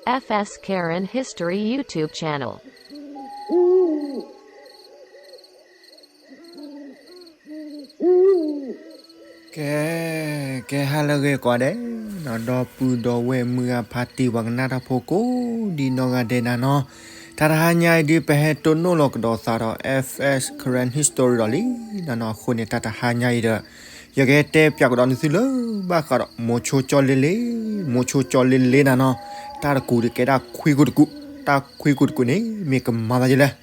F S Karen History YouTube channel. ကဲ, ကဲဟါလၢအဂ့ၤကိးဂၤဒဲး, ဒီပုၢ်ဒီဝဲၢ်မုၢ်ဂၤဖါတံၢ်ပှၤကနၣ်တၢ်ဖိကိးဒံနီၢ်ဂၤဒဲးနၤနီၤ, တၢ်တဟါညါအံၤဒုး ပဟဲတိၢ်နီၣ်လီၤကဒီးသးဒီး F S Karen History ဒီးလံနၤနီၤ, အဃိန့ၣ် တၢ်တဟါညါအံၤဒီး ယကဟဲတဲပၠးကဒီးနသုလၢ ဘၣ်ဃးဒီး မိၤဆိကၠီလ့လ့, မိၤဆိကၠီလ့လ့နၤနီၤ, တၢ်တကူးဒုးကဲဒၣ်ခွံကူးတကူး, တၢ်ခွံကူးတကူးန့ၣ် မ့ၢ်ကမၤသးဒ်လဲၣ်.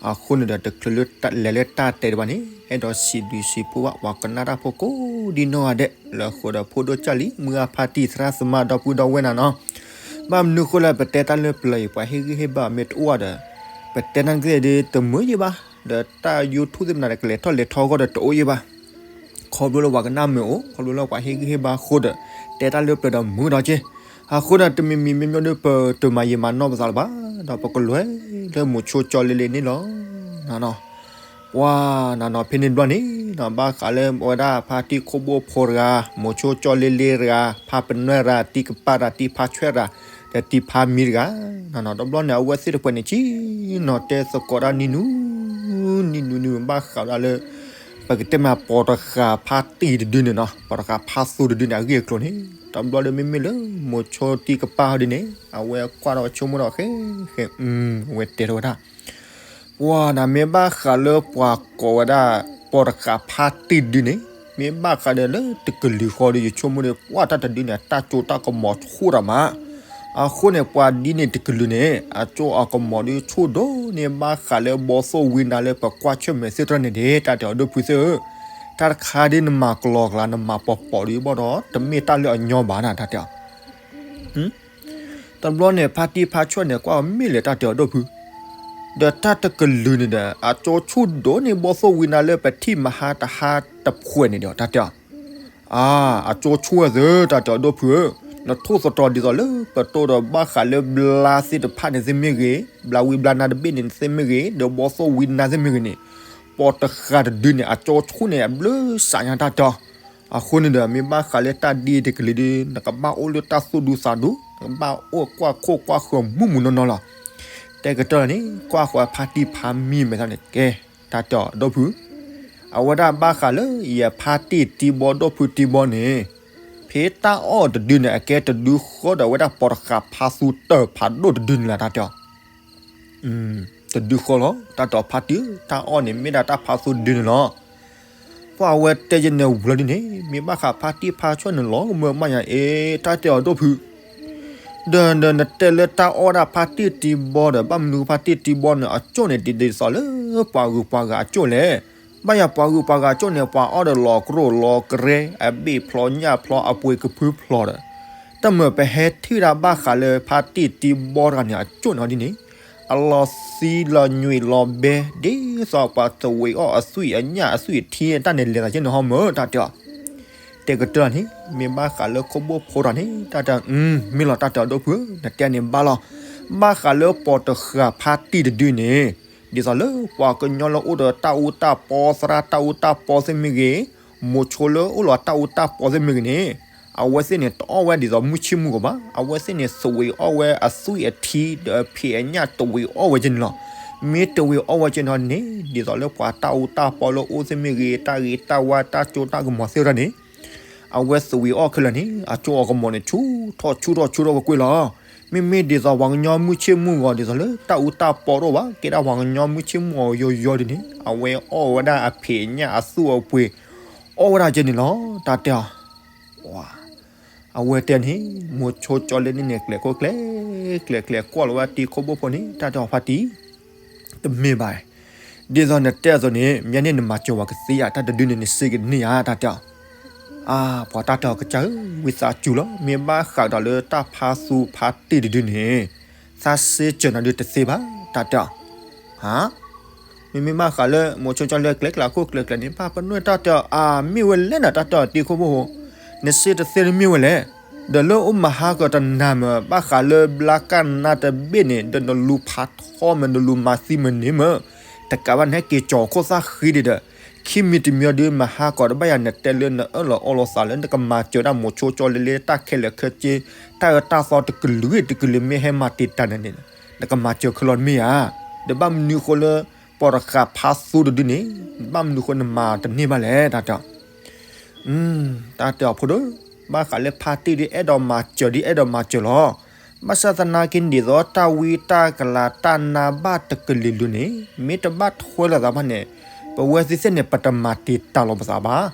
အဃိန့ၣ်ဒီး တချုးလၢလဲၤလၢတၢ်တဲဒံးဘၣ်န့ၣ် အဲၣ်ဒိးစံးဘျုးစံးဖှိၣ်ဘၣ် ပှၤကနၣ်တၢ်ဖိကိးဒံနီၢ်ဂၤဒဲး လၢအဃိဒီး ဖိဒိၣ်ကၢ်လံၤ မုၢ်ဂၤဖါတံၢ် သရၣ်သမါ ဒီပုၢ်ဒီဝဲၢ်နၤနီၤ, ဘၣ်မနုၤအဃိလၢပတဲတၢ်လၢပျၢၤအံၤ ပှၤဟ့ၣ်ဂံၢ်ဟ့ၣ်ဘါမ့ၢ်တအိၣ်ဒီး ပတဲတၢ်ကသ့ၣ်ဒုးတမုာ်ယံၤဘၣ်, ဒီးတၢ် YouTube သ့ၣ်မနၤဒီး ကလဲၤထီၣ်လဲၤထီအဂီၢ်ဒီးတအိၣ်ယံၤဘၣ်. ခီဖျိလၢပှၤကနၣ်မ့ၢ်အိၣ်, ခီဖျိလၢပှၤဟ့ၣ်ဂံၢ်ဟ့ၣ်ဘါအဃိဒီး တဲတၢ်လၢပျၢၤဒီးမုာ်ဒီးက့ၢ်. အဃိဒီး တမံၤမံၤမ့မ့ၢ်ဒီး ပတမၤယံာ်မၤနီၢ်ပသးလၢၤဘၣ်, ဒီးပကလဲၤလၢမိၤဆိကၠီလ့လ့န့ၣ်လီၤ. နၤနီၤ, ပှၤနၤနီၤ ဖဲန့ၣ်တဘျီန့ၣ်နီၤ ဘၣ်ဃးလၢအဝဲဒၣ်ဖါတံၢ်ခိၣ်ဘိဖိတဂၤ, မိၤဆိကၠီလ့လ့တဂၤ, ဖါပနွဲၣ်တဂၤ, တံၤကပၢ်တဂၤ, တံၤဖါမံတဂၤ, နၤနီၤ တဘျီန့ၣ် အဝဲသ့ၣ်တဖၣ်န့ၣ် က့နီၤ တဲသကိးတၢ်နံၤနူ နံၤနူနံၤနူ ဘၣ်ဃးဝဲဒၣ်လၢ ပကတဲမး ပီၤတဃာ်ဖါတံၢ်တဒုန့ၣ်နီၤ, ပီၤတဃာ်ဖါသူတဒုန့ၣ် အဂ့ၢ်အကျိၤန့ၣ် တဘျီဒီး မ့မ့ၢ်လၢမိၤဆိတံၤကပၢ်ဟီဒ်န့ၣ် အဝဲကွၢ်ဒီးဆိကမိၣ်ဒီး ဃဲဃဲ အဝဲတဲထီၣ်ဝဲဒၣ် ပှၤနၤ မ့ၢ်ဘၣ်ဃးလၢပှၤကိးဝဲဒၣ် ပီၤတဃာ်ဖါတံၢ်တဒုန့ၣ် မ့ၢ်ဘၣ်ဃးဒီးလၢတကလုာ်ဃီဒီး ယဆိကမိၣ်ဒီး ပှၤတၢ်တဒုန့ၣ် အတၢ်ကၠိတၢ်ကမီၤဆူၣ်တၢ်မး, အဃိန့ၣ် ပှၤဒ်န့ၣ်တကလုာ်န့ၣ် အကၠိအကမီၤဒုးဆူၣ်ဒိၣ်န့ၢ် ဘၣ်ဃးလၢဘီသိၣ်ဝံနၤလၢပကွၢ်ဆၢၣ်မဲာ်သ့ၣ်တဖၣ်န့ၣ်ဒီး တၢ်တဲအီၤ ဒီပုၢ်သ့ၣ်ဧၢ, တၢ်တခါဒ်နမၤကလီကလီ နမၤပီၤပီၤဒုးဘၣ်ဒီး တမ့ၢ်တၢ်လၢအညီဘၣ်နၤ တၢ်တဲအီၤ တဘျီန့ၣ် ဖါတံၢ်ဖါဆွဲၣ်န့ၣ် ကွၢ်မ့ၢ်လဲၣ် တၢ်တဲအီၤ ဒီပုၢ်, ဒီးတၢ်တကလုာ်န့ၣ်ဒီး အကၠိဆူၣ်ဒိၣ်န့ၢ် ဘီသိၣ်ဝံနၤလၢပထံၣ်မဟါတဟါတဖှဲးန့ၣ်ဒီး တၢ်တဲအီၤ အါ, အကၠိဆူၣ်ဝဲသ့ တၢ်တဲအီၤ ဒီပုၢ်ဧၢ, နထိၣ်သတြီၤဒ်သိးလၢပတိၢ်ဒီး ဘၣ်ဃးလၢဘျါသ့ၣ်တဖၣ်န့ၣ်သ့ၣ်မ့ၢ်ဂ့ၤ, ဘျါဝံဘျါနါတဘ့ၣ်န့ၣ်သ့ၣ်မ့ၢ်ဂ့ၤ, ဒီးဘီသိၣ်ဝံနၤသ့ၣ်မ့ၢ်ဂ့ၤန့ၣ်, ပီၤတဃာ်တဒုန့ၣ် အကၠိဆူၣ်န့ၣ် အဘျုးစးညါ တၢ်တဲအီၤ, အဃိန့ၣ်ဒီး မ့ၢ်ဘၣ်ဃးလၢတၢ်ဒ်တကလုာ်ဒီး နကဘၣ်အိၣ်လၢတၢ်သူၣ်ဒူသးဒူ, နကဘၣ်အိၣ်ကွၢ်ခိၣ်ကွၢ်ဃၢၤမုၢ်မုၢ်နီၢ်နီၢ်လီၤ. တဲကတၢၢ်န့ၣ် ကွၢ်ဃီဖါတံၢ်ဖါမံမဲာ်သၣ်န့ၣ် ကဲ, တၢ်တဲအီၤ ဒီပုၢ်, အဝဲဒၣ်ဘၣ်ဃးလၢ ယဖါတံၢ်တံဘီ ဒီပုၢ်တံဘီန့ၣ်, ဖဲတၢ်အီၣ်တဒုန့ၣ် အကဲတဒုဃီဒီး အဝဲဒၣ်ပီၤတဃာ်ဖါသူတၢၢ်ဖးဒိၣ်တဒုန့ၣ်လီၤ တၢ်တဲအီၤ တဒုဃီလီၤ တၢ်တဲအီၤ ဖါတံၢ်ဧၢ, တၢ်အီၣ်န့ၣ် မ့ၢ်ဒၣ်တၢ်ဖါသူတဒုန့ၣ်လီၤ. ပှၤအဝဲတဲယန့ၣ်ဝံၤလီၤဒ်န့ၣ် မ့ၢ်ဘၣ်ဃးဖါတံၢ်ဖါဆွဲၣ်န့ၣ် လီၤကမၢဘၣ်ညါအံၤ တၢ်တဲအီၤ ဒီပုၢ်, ဒီးနတဲလၢတၢ်အီၣ်ဝဲဒၣ်ဖါတံၢ်တံဘီဒီး ဘၣ်မနုၤဖါတံၢ်တံဘီန့ၣ် အကၠိၣ်န့ၣ် ဒ်သိးလၢပှၤဂုၤပှၤဂၤအကၠိၣ်လဲၣ်. ဘၣ်ယၤပှၤဂုၤပှၤဂၤအကၠိၣ်န့ၣ် ပှၤအီၣ်ဒီးလီၤကရိၣ်လီၤကရဲ အဘ့ၣ်ဖျီညၣ်ဖျီ အပှ့ၤကဖုဖျီဒီး တမ့ၢ်ပဟဲထံၣ်ဒၣ်ဘၣ်ဃးလၢဖါတံၢ်တံဘီတဂၤန့ၣ် အကၠိၣ်န့ၣ်ဒ်န့ၣ်, အလီၤသံလီၤညွံးလီၤဘဲ ဒ်သိးပှၤသဝ့ၤအီၣ်အသွံၣ်အညၣ်အသွံၣ်အထံ တၢ်န့ၣ်လဲၤသးက့န့ၣ်ဟီမၢ် တၢ်တဲအီၤ တဲကတၢၢ်န့ၣ် မ့ၢ်ဘၣ်ဃးလၢခိၣ်ဘိဖိတဂၤန့ၣ် တၢ်တဲအီၤ မ့ၢ်လီၤ တၢ်တဲအီၤ ဒီပုၢ်ဧၢ, နတဲန့ၣ်ဘၣ်လီၤ. ဘၣ်ဃးလၢပီၤတဃာ်ဖါတံၢ်တဒုန့ၣ် ဒ်သိးလၢပှၤကညီလၢအိၣ်ဒီးတၢ်အူတၢ်ပီ သရၣ်တၢ်အူတၢ်ပီသ့ၣ်မ့ၢ်ဂ့ၤ, မိၤဆိလၢအိၣ်လီၤတၢ်အူတၢ်ပီသ့ၣ်မ့ၢ်ဂ့ၤန့ၣ်, အဝဲသ့ၣ်န့ၣ် တအီၣ်ဝဲဒ်သိးမုၢ်ဆ့ၣ်မုၢ်ဂီၤဘၣ်. အဝဲသ့ၣ်န့ၣ် သဝ့ၤအီၣ်ဝဲအသွံၣ်အထံ ဒီးအဖံးအညၣ် သဝ့ၤအီၣ်ဝဲက့န့ၣ်လီၤ. မ့ၢ်သဝ့ၤအီၣ်ဝဲက့န့ၣ်န့ၣ် ဒ်သိးလၢပှၤတၢ်အူတၢ်ပီလၢအိၣ်သ့ၣ်မ့ၢ်ဂ့ၤ, တၢ်ဂ့ၤတၢ်ဝါ တၢ်ကၠိတၢ်ကမီၤသ့ၣ်တဖၣ်န့ၣ် အဝဲသဝ့ၤအီၣ်ခဲလၢာ်န့ၣ် အကၠိအကမီၤန့ၣ် ဆူၣ်ထီၣ်ဆူၣ်ထီၣ်ဆူၣ်ထီၣ်ကွ့ၢ်ကွ့ၢ်လီၤ. မ့မ့ၢ်ဒ်သိးပှၤကညီမုၢ်ဆ့ၣ်မုၢ်ဂီၤ ဒ်သိးလၢတၢ်အူတၢ်ပီတအိၣ်ဘၣ်, ကဲဒၣ်ပှၤကညီမုၢ်ဆ့ၣ်မုၢ်ဂီၤယီၤယီၤဒ်န့ၣ် အဝဲအီၣ်ဝဲဒၣ်အဖံးအညၣ်အသွံၣ်အပှ့ၤ အီၣ်ဝဲဒၣ်က့န့ၣ်လီၤ. တၢ်တဲအီၤ အဝဲတဲန့ၣ် မိၤဆိကၠီလ့လ့န့ၣ် ကျဲၤခိၣ်ကျဲၤ ကျဲၤကျဲၤကွၢ်လီၤဝဲတံၤခိၣ်ဘိဖိန့ၣ် တၢ်တဲအီၤ ဖါတံၢ် တမ့ၢ်ဘၣ်, ဒ်သိးနတဲအသိးန့ၣ် မ့ၢ်န့ၣ်နမၤစၢၤဝဲကသ့ဧါ, တၢ်တဒုန့ၣ် နစ့ကန့ၢ်ဧါ တၢ်တဲအီၤ. အါ ပှၤတၢ်တဲအီၤ ကစၢ်ဧၢ, ဝံသးစူၤလီၤ, မ့ၢ်ဘၣ်ဃးဒီးလၢတၢ်ဖါသူဖါတံၢ်တဒုန့ၣ် သးစ့စၢၤနၤဒုးတသ့ဘၣ် တၢ်တဲအီၤ. ဟါ မ့မ့ၢ်ဘၣ်ဃးလၢ မိၤဆိကၠီလ့လ့ကျဲၤကျဲၤခိၣ်ကျဲၤကျဲၤန့ၣ် ပၢ်ပနွဲၣ်တၢ်တဲအီၤ အါ မ့ၢ်ဝဲလဲၣ်နၤ တၢ်တဲအီၤ တံၤခိၣ်ဘိဖိ, နစ့တသ့လၢမ့ၢ်ဝဲလဲၣ်, ဒီးလၢအိၣ်မဟါကတနၤမ့ၢ် ဘၣ်ဃးလၢဘျါကၢ်နါတဘ့ၣ်န့ၣ် ဒီးနလူၤဖးထီမ့ၢ် နလူၤမၤသံမ့ၢ်န့ၣ်မ့ၢ် တကးဘၣ်နဟဲက့ၤကၠီၤခိၣ်သၣ်ဃံဒံးဒီး ခံမံၤတမံၤဒုး မဟါကီးတဘၣ်ယၤ နတဲလၢနအၢၣ်လီၤအီလီၤသးလၢ နကမၤစၢၤဒၣ်မိၤဆိကၠီလ့လ့ တၢ်ခဲလၢာ်ခဲဆ့ တၢ်အၢတၢ်သီတကလုာ်ဂ့ၤတကလုာ် မ့ၢ်ဟဲမၤတံာ်တာ်နၤန့ၣ် နကမၤစၢၤခဲလၢာ်မ့ၢ်ဧါ. ဒီးဘၣ်မနုၤဃိလၢ ပိာ်တဃာ်ဖါသူတဒုန့ၣ် ဘၣ်မနုၤဃိနမၤတန့ၢ်ဘၣ်လဲၣ် တၢ်တဲအီၤ. တၢ်တဲအီၤဖိဒိၣ်, ဘၣ်ဃးလၢဖါတံၢ်ဒုး အဲၣ်ဒိးမၤစၢၤဒုး အဲၣ်ဒိးမၤစၢၤလီၤ. ဘၣ်ဆၣ်သနာ်က့ ဒ်သိးတၢ်ဝံတၢ်ကလၤတၢ်နါဘၣ်တကလုာ်လုာ်န့ၣ် မ့ၢ်တဘၣ်ထွဲလိာ်သးဘၣ်န့ၣ် ပဝဲသ့ၣ်သ့ၣ်န့ၣ် ပတမၤတံာ်တာ်လီၤပသးဘၣ်.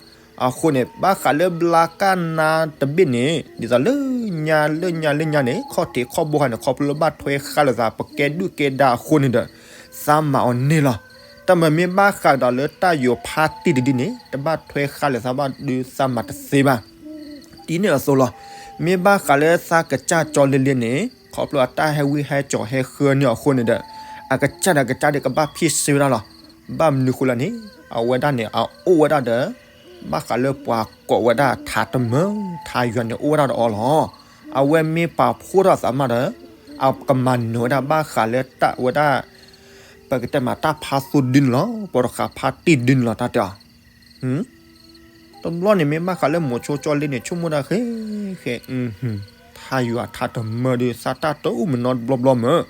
အဃိန့ၣ် ဘၣ်ဃးလၢဘျါကၢ်နါတဘ့ၣ်န့ၣ် ဒ်သိးလၢညါလၢညါလၢညါန့ၣ် ခီၣ်ထံးခီၣ်ဘိခါန့ၣ် ခီဖျိလၢဘၣ်ထွဲဃာ်လိာ်သး ပကဲဒုၣ်ကဲဒါအဃိန့ၣ်ဒီး သးမၤအီၤန့ၢ်လီၤ. တၢ်မၤမ့ၢ်ဘၣ်ဃးဒီးလၢတၢ်ယိၤဖါတံၢ်တဒုန့ၣ် တဘၣ်ထွဲဃာ်လိာ်သးဘၣ်ဒုး သးမၤတသ့ဘၣ်. ဒ်န့ၣ်အသိးလီၤ. မ့ၢ်ဘၣ်ဃးလၢသးကစၢ်ကၠီလ့လ့န့ၣ် ခီဖျိအတၢ်ဟဲဝံဟဲကၠီၤဟဲဃၢန့ၢ်အဃိန့ၣ်ဒီး အကစၢ်ဒီးကစၢ်ဒုးကဘၣ်ဖ့ၣ်ဆ့ဝဲဒၣ်လီၤ. ဘၣ်မနုၤဃိလဲၣ်န့ၣ် အဝဲဒၣ်န့ၣ် အအိၣ်ဝဲဒၣ်ဒီး ဘၣ်ဃးလၢပှၤကိးဝဲဒၣ်ထးတမၢထးယွၤန့ၣ် အိၣ်ဝဲဒၣ်ဒီးအီၤလီၤ. အဝဲမ့ၢ်ပာ်ဖှိၣ်ထီၣ်သးမးဒီး အကမၤနၢၤဝဲဒၣ်ဘၣ်ဃးလၢတၢ်ဝဲဒၣ် ပကတဲမးတၢ်ဖါသူဒုန့ၣ်လီၤ. ပိာ်တဃာ်ဖါတံၢ်ဒုန့ၣ်လီၤ တၢ်တဲအီၤ. တဘျီန့ၣ်မ့ၢ်ဘၣ်ဃးလၢမိၤဆိကၠီလ့န့ၣ် ဆိကမိၣ်ဒၣ်ဃဲဃဲ ထးယွၤထးတမၢဒုး သးတၢ်တအိၣ်မးနီတဘျီဘျီမး.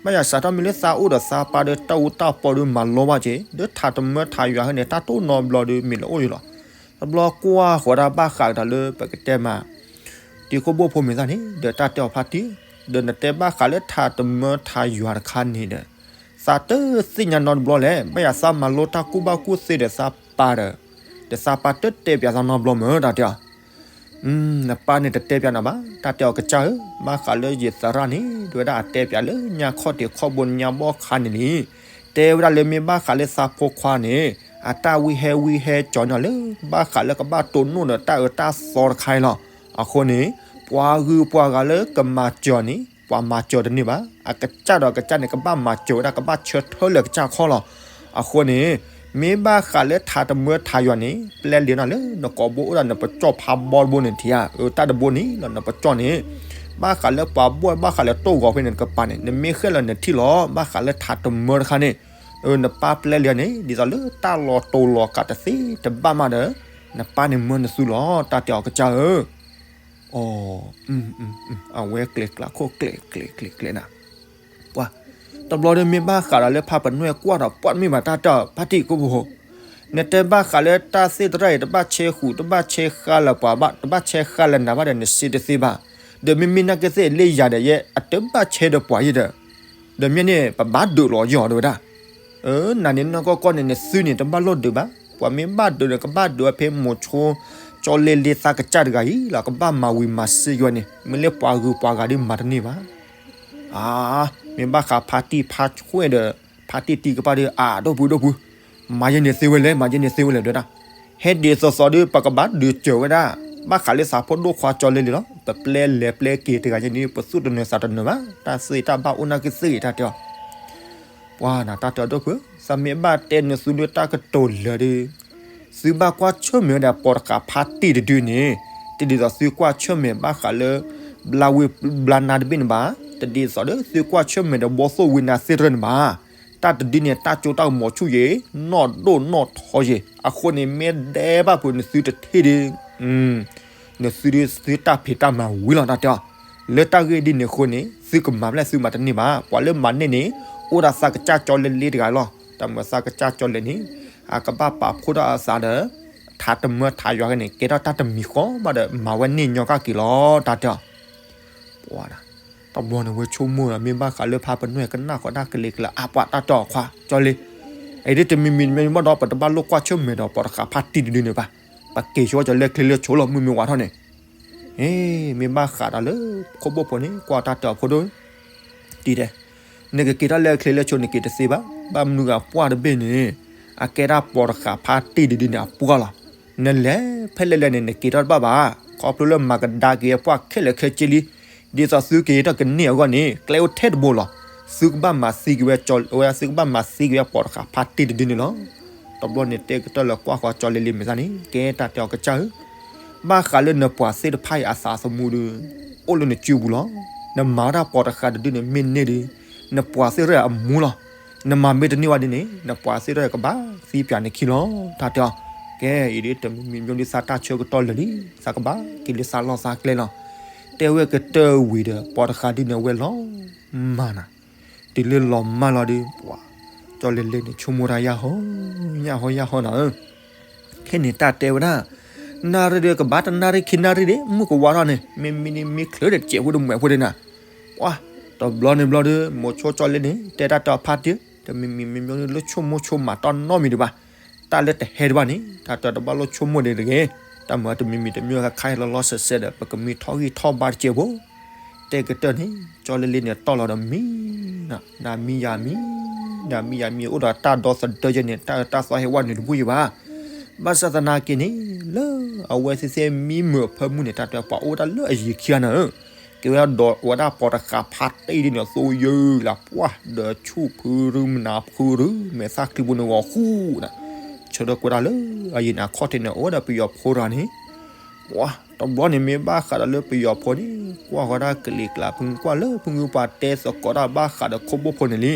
ဘၣ်ယၤစးထီၣ်မ့ၢ်လၢသးအိၣ်ဒီးသးပၢ်ဒီးတၢ်အူတၢ်ပီဒုးမၤလီဘၣ်က့ၤ ဒီးထးတမၢထးယွၤဟဲန့ၣ် တၢ်တအိၣ်နီတဘျီဒုး မ့ၢ်လၢအိၣ်ယံၤလီၤ. တဘျီကွၢ်ဃီၤဒၣ်ဘၣ်ဃးကဒီးလၢပကတဲမး တံၤခိၣ်ဘိၣ်ဖိမ့ၢ်သၣ်န့ၣ် ဒီးတၢ်တဲအီၤဖါတံၢ် ဒီးနတဲဘၣ်ဃးလၢထးတမၢထးယွၤတခါန့ၣ်ဒီး သးတသ့ၣ်ညါနီတဘျီလဲၣ်. ဘၣ်ယၤသးမၤလိတၢ်ကူၣ်ဘၣ်ကူၣ်သ့ဒီးသးပၢ်ဒီး ဒီးသးပၢ်တတဲပၠးသးနီတဘျီမး တၢ်တဲအီၤ. နပၢ်န့ၣ်တတဲပၠးနၤဘၣ် တၢ်တဲအီၤကစၢ်ဧၢ, ဘၣ်ဃးလၢယသရၣ်န့ၣ် ဒ်ဝဲဒၣ်အတဲပၠးလၢညါခီၣ်ထံးခီၣ်ဘိညါဘီၣ်ခါန့ၣ်လံ. တဲဝဲဒၣ်လၢမ့ၢ်ဘၣ်ဃးလၢသးဖိခွါန့ၣ် အတၢ်ဝံဟဲဝံဟဲကၠီၤန့ၢ်လၢ ဘၣ်ဃးလၢကဘၣ်တိၢ်နီၣ်ဒီးတၢ်အၢတၢ်သီတခါအံၤလီၤ. အဃိန့ၣ် ပှၤဂုၤပှၤဂၤလၢကမၤစၢၤန့ၣ် ပှၤမၤစၢၤတန့ၢ်ဘၣ်. အကစၢ်ဒီးအကစၢ်န့ၣ် ကဘၣ်မၤစၢၤဝဲဒၣ် ကဘၣ်ဆၢထၢၣ်လၢကစၢ်ခီၣ်လီၤ. အဃိန့ၣ် မ့ၢ်ဘၣ်ဃးလၢထးတမၢထးယွၤန့ၣ် ပျဲလံနီၤလၢနကိာ်ဘိအိၣ်ဒီးနပကၠီၣ်ဖးဘီတဘိန့ၣ်ထံၣ်ဧါ, အတၢ်တဘိန့ၣ်လီၤ နပကၠီၣ်န့ၣ် ဘၣ်ဃးလၢပှၤဘီၣ်ဘၣ်ဃးလၢတိၢ်ဂီၤဖဲန့ၣ် နကပၤန့ၣ် နမ့ၢ်ဃဲလၢနထံၣ်လီၤ. ဘၣ်ဃးလၢထးတမၢတခါန့ၣ် နပၢ်ပျဲလံန့ၣ် ဒ်သိးလၢတၢ်လီၤတိၤလီၤကးတသ့တဘၣ်မးဒီး နပၢ်န့ၣ်မၢနသုလီၤ တၢ်တဲအီၤကစၢ်ဧၢ. အီ အဝဲကျဲၤကျးခိၣ်ကျဲၤကျဲၤကျဲၤကျဲၤနၤ ပှၤ တဘျီဒီးမ့ၢ်ဘၣ်ဃးဒီးလၢဖါပနွဲၣ်ကွၢ်ဒီးပှၢ်တမ့ၢ်ဘၣ်တၢ်တဲအီၤ ဖါတံၢ်ကိၣ်ဖိ နတဲဘၣ်ဃးလၢတၢ်သ့ၣ်သရၣ်အံၤ တဘၣ်ဆဲဃုာ် တဘၣ်ဆဲဃာ်လၢပှၤဘၣ် တဘၣ်ဆဲဃာ်လၢနၤဘၣ်ဒီးနစ့တသ့ဘၣ်. ဒီးမ့မ့ၢ်နာ်က့သ့ၣ်လၢယၤဒီးယဲ အတဘၣ်ဆဲဒီးပှၤယဲဒီး ဒီးမ့ၢ်န့ၣ် ပဘၣ်ဒုးလီၤယီၤတဲဝဲဒၣ်. နၤန့ၣ်နီၢ်ကီၢ်ကီၢ်န့ၣ် နသုန့ၣ် တဘၣ်လိၣ်ဒုးဘၣ်. ပှၤမ့ၢ်ဘၣ်ဒုးန့ၣ် ကဘၣ်ဒုးဝဲဖဲမိၤဆိ ကၠီလ့လ့သးကစၢ်တဂၤအံၤလီၤ. ကဘၣ်မၤဝံၤမၤစ့ၢ်ကီးဝဲန့ၣ် မ့ၢ်လၢပှၤဂုၤပှၤဂၤဒ်မၤတန့ၢ်ဘၣ်. အါ မ့ၢ်ဘၣ်ဃးဖါတံၢ်ဖါဆွဲၣ်ဒီး ဖါတံၢ်တံၢ်ကပၣ်ဒီး အါ ဒိၣ်ပူၤဒိၣ်ပူၤ မၤယဲန့ၣ်သ့ဝဲလဲၣ် မၤယဲန့ၣ်သ့ဝဲလဲၣ်ဒၣ်. ဟဲဒ်သိးသိးဒီး ပကဘၣ်ဒုးစၢၤဝဲဒၣ် ဘၣ်ဃးလၢသးဖိဒိၣ်ခွါကၠီလ့လ့လီၤ. ပပျဲလဲၤပျဲက့ၤတဂၤယဲန့ၣ် ပသူၣ်တနၢၤသးတနၢၤဘၣ်. တၢ်သ့တၢ်ဘၣ်အိၣ်နာ်က့သ့ၣ်ဂ့ၤတၢ်တဲအီၤ ပှၤနၤတၢ်တဲအီၤဒိၣ်ပူၤ သးမ့ၢ်ဘၣ်တဲနသုလၢတၢ်ကတိၤလၢာ်ဒီး သုဘၣ်ကွၢ်ဆၢၣ်မဲာ်ဝဲဒၣ်ပိာ်တဃာ်ဖါတံၢ်တဒုန့ၣ် တဒ်သိးသုကွၢ်ဆၢၣ်မဲာ်ဘၣ်ဃးလၢ ဘျါဝံဘျါနါတဘ့ၣ်န့ၣ်ဘၣ်. တဒ်သိးဒီးသုကွၢ်ဆၢၣ်မဲာ်ဒီးဘီသိၣ်ဝံနါသ့ၣ်တဖၣ်န့ၣ်ဘၣ်. တၢ်တဒုန့ၣ် တၢ်ကၠိတၢ်ကမီၤဆူၣ်ယဲ နီၢ်ဒိၣ်နီၢ်ထီယဲ အဃိန့ၣ် မ့ၢ်ဒဲးဘၣ်ဖုးနသုတထံၣ်ဒီး နသုဒီးသုတၢ်ဖံးတၢ်မၤဝံၤလီၤတၢ်တဲအီၤ. လၢတၢ်ဂ့ၢ်ဒ်န့ၣ်အဃိန့ၣ် သုကမၤဘျဲၣ်သုမၤတန့ၢ်ဘၣ်. ပှၤလၢမၤန့ၢ်န့ၣ် အိၣ်ဒၣ်သးကစၢ်ကၠီလ့လ့တဂၤလီၤ. တၢ်မၤသးကစၢ်ကၠီလ့လ့န့ၣ် အကဘၣ်ပာ်ဖှိၣ်ထီၣ်အသးဒီး ထးတမၢထးယွၤကန့ၣ် ကဲထီၣ်တၢ်တမံၤဃီဘၣ်ဒီး မၤဝဲန့ၢ်ညီကၣ်က့ၤလီၤတၢ်တဲအီၤ ပှၤ တဘျီန့ၣ်ဝဲဆိကမိၣ်ဒီး မ့ၢ်ဘၣ်ဃးလၢဖါပနွဲၣ်ကနၣ်ဃီတၢ်ကလဲၤကလး အါ ပှၤတၢ်တဲအီၤခွါကၠီလ့ အံၤဒ်တမံၤမံၤမ့ၢ်ဘၣ်ဒီး ပတဘၣ်လိၣ်ကွၢ်ဆၢၣ်မဲာ်ဒီးပိာ်တဃာ်ဖါတံၢ်တဒုန့ၣ်ဘၣ်. ပက့ၤဆိကၠီလၢချ့လၢဆိလီၤ မုၢ်မ့ၢ်ဝါထီၣ်န့ၣ် မ့ၢ်ဘၣ်ဃးဒီးလၢ ခိၣ်ဘိၣ်ဖိန့ၣ် ကွၢ်တၢ်တဲအီၤဖိဒိၣ် တံၤတဲ နကက့ၤထီၣ်လၢချ့လၢဆိန့ၣ်က့ၤတသ့ဘၣ်. ဘၣ်မနုၤဂၤပှၢ်တဘ့ၣ်န့ၣ် အကဲဒၣ်ပိာ်တဃာ်ဖါတံၢ်တဒုန့ၣ်အပှၢ်လီၤ. နလဲၤဖဲလဲၣ်လဲၣ်န့ၣ် နက့ၤထီၣ်တဘၣ်ဘၣ်. ခီဖျိလၢမၤကဒါက့ၤအပှၢ်ခဲလၢာ်ခဲဆ့လံ. ဒ်သိးသုက့ၤထီၣ်ကန့ၢ်အဂီၢ်န့ၣ် ကျဲအိၣ်ထဲတဘိလီၤ. သုကဘၣ်မၤသံက့ၤဝဲကၠီဝဲ သုကဘၣ်မၤသံက့ၤဝဲပိာ်တဃာ်ဖါတံၢ်တဒုန့ၣ်လီၤ. တဘျီန့ၣ်တဲကတၢၢ်လၢကွၢ်ဃီကၠီလ့လ့မ့ၢ်သးန့ၣ် ကဲတၢ်တဲအီၤကစၢ်ဧၢ ဘၣ်ဃးလၢနပှၤသ့ၣ်တဖၣ်အံၤအသးသမူဒီး အိၣ်လၢနစုပူၤလီၤ. နမၤဝဲဒၣ်ပိာ်တဃာ်တဒုန့ၣ် မ့ၢ်န့ၢ်ဒီး နပှၤသ့ၣ်တဖၣ်အမူလီၤ. နမၤမ့ၢ်တန့ၢ်ဝဲဒ်န့ၣ် နပှၤသ့ၣ်တဖၣ်ကဘၣ် သံပၠးန့ၣ်ခံလီၤ တၢ်တဲအီၤ, ကဲ အံၤဒ်တမံၤမံၤမ့ၢ်ဒ်သးတၢ်ဆၢကတီၢ်လၢာ်လံ, သးကဘၣ်က့ၤလၢသးလီၢ်သးကျဲလီၤ. တဲဝဲကတၢၢ်ဝံၤဒီး ပိာ်တဃာ်ဒ်န့ၣ် အဝဲလီၤမၢ်နၤ, တုၤလၢလီၤမၢ်လီၤဒီး ပှၤ ကၠီလ့လ့န့ၣ် ဆိကမိၣ်တၢ်ယၢ်ဟီ ယၢ်ဟီ ယၢ်ဟီနၤဧၢ ခဲန့ၣ်တၢ်တဲဝဲဒၣ်, နၣ်ရံၣ်ဒီးကဘၣ်တနၣ်ရံၣ်ခံနၣ်ရံၣ်ဒီး မုၢ်ကဝါထီၣ်န့ၣ် မ့မ့ၢ်န့ၣ်မ့ၢ်ချုးဒီးတစဲးဖိဒီးမွဲးဖိဒၣ်နၤ, ပှၤ တဘျီန့ၣ်ဘျီဒီး မိၤဆိကၠီလ့န့ၣ် တဲတၢ်တီဖါတံၢ် တမံၤမံၤမ့ၢ်မ့ၢ်လၢ ဆိကမိၣ်ဆိကမးတၢ်နီတမံၤဒံးဘၣ်, တၢ်လၢတဟဲဒံးဘၣ်န့ၣ် တၢ်တဘၣ်လိၣ်ဆိကမိၣ်ဒံးတဂ့ၤ, တၢ်မၤတမံၤမံၤတမံၤခါခါလီၤလီၤဆဲးဆဲးဒီး ပကမ့ၢ်ထီၣ်ဂံၢ်ထီၣ်ဘါတစဲးဖိ တဲကတၢၢ်န့ၣ် ကၠီလ့လ့န့ၣ်တီၢ်လီၤဒီးမံ, နမံယၤမံ, နမံယၤမံ အိၣ်ဒီးတၢ်ဒီသဒၢယဲန့ၣ် တၢ်အၢတၢ်သီဟဲဝဲနုာ်တဘူၣ်ယံၤဘၣ်, ဘၣ်ဆၣ်သနာ်က့န့ၣ် လၢအဝဲသ့ၣ်သ့ၣ်မံမုာ်အဖၢမုၢ်န့ၣ် တၢ်တဲပှၤအိၣ်ဝဲဒၣ်လၢအယံၤခံဂၤနၤဧၢ, ကဲဝဲဒိးဝဲဒၣ်ပိာ်တဃာ်ဖါတံၢ်ဒ်န့ၣ် သိယုၢ်လၢပှၢ် ဒီးဆူၣ်ဖုရူမနၤဖုရူ မဲာ်သၣ်ချံပူၤန့ၣ်ဂီၤဃူနၤ, ဆၢထၢၣ်ကွဲးဒၣ်လၢအယံၤန့ၣ် အခီၣ်ထံးန့ၣ် အိၣ်ဝဲဒၣ်ပယီၤဖိတဂၤန့ၣ် ပှၤ တဘျီန့ၣ်မ့ၢ်ဘၣ်ဃးဒီးလၢပယီၤဖိန့ၣ် ကွၢ်ဃီဒၣ်ကလံၤကျါ ဖုကွၢ်လၢဖုကွၢ်တဲသကိးတၢ်ဘၣ်ဃးဒီးခိၣ်ဘိၣ်ဖိန့ၣ်လံ,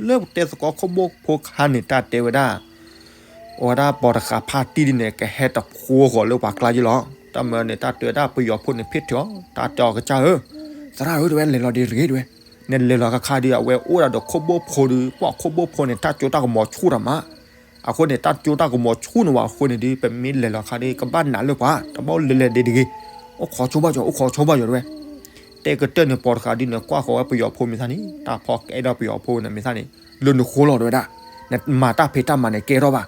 လၢပတဲသကိးခိၣ်ဘိၣ်ဖိခါန့ၣ် တၢ်တဲဝဲဒၣ် အဝဲဒၣ်ပိာ်တဃာ်ဖါတံၢ်ဒ်န့ၣ် ကဟဲတဖိဂီၤလၢပှၤကျါယ့လီၤ, တၢ်မၢန့ၣ် တၢ်တဲဝဲဒၣ်ပယီၤဖိန့ၣ် ဖ့ၣ်ထီၣ် တၢ်တဲအီၤကစၢ်ဧၢ, သရၣ်ဧၢ တဲဝဲ လဲၤလီၤဒံးတဂ့ၤ တဲဝဲ, နလဲၤလီၤခါခါဒီး အဝဲအိၣ်ဒၣ်ဒီးခိၣ်ဘိၣ်ဖိဒီး ပှၤခိၣ်ဘိၣ်ဖိန့ၣ် တၢ်ကၠိတၢ်ကမီၤဆူၣ်တၢ်မး အဃိန့ၣ် တၢ်ကၠိတၢ်ကမီၤဆူၣ်န့ၣ်ဝဲအဃိန့ၣ်ဒီး ပမ့ၢ်လဲၤလီၤခါဒီး ကဘၣ်နးလၢပှၤ တဘၣ်လဲၤလဲၤဒံးတဂ့ၤ, အိၣ်ခိးဆိဘၣ်ကၠီ အိၣ်ခိးဆိဘၣ်ကၠီ တဲဝဲ, တဲကတၢၢ်န့ၣ် ပိာ်တဃာ်ဒ်န့ၣ် ကွၢ်ဃီဝဲပယီၤဖိမ့ၢ်သၣ်န့ၣ် တၢ်ဖီကအဲၣ်ဒိးပယီၤဖိန့ၣ်မ့ၢ်သၣ်န့ၣ် လၢနဃိလီၤ တဲဝဲဒၣ်, နမၤတၢ်ဖံးတၢ်မၤန့ၣ် ကဲထီၣ်ဘၣ်,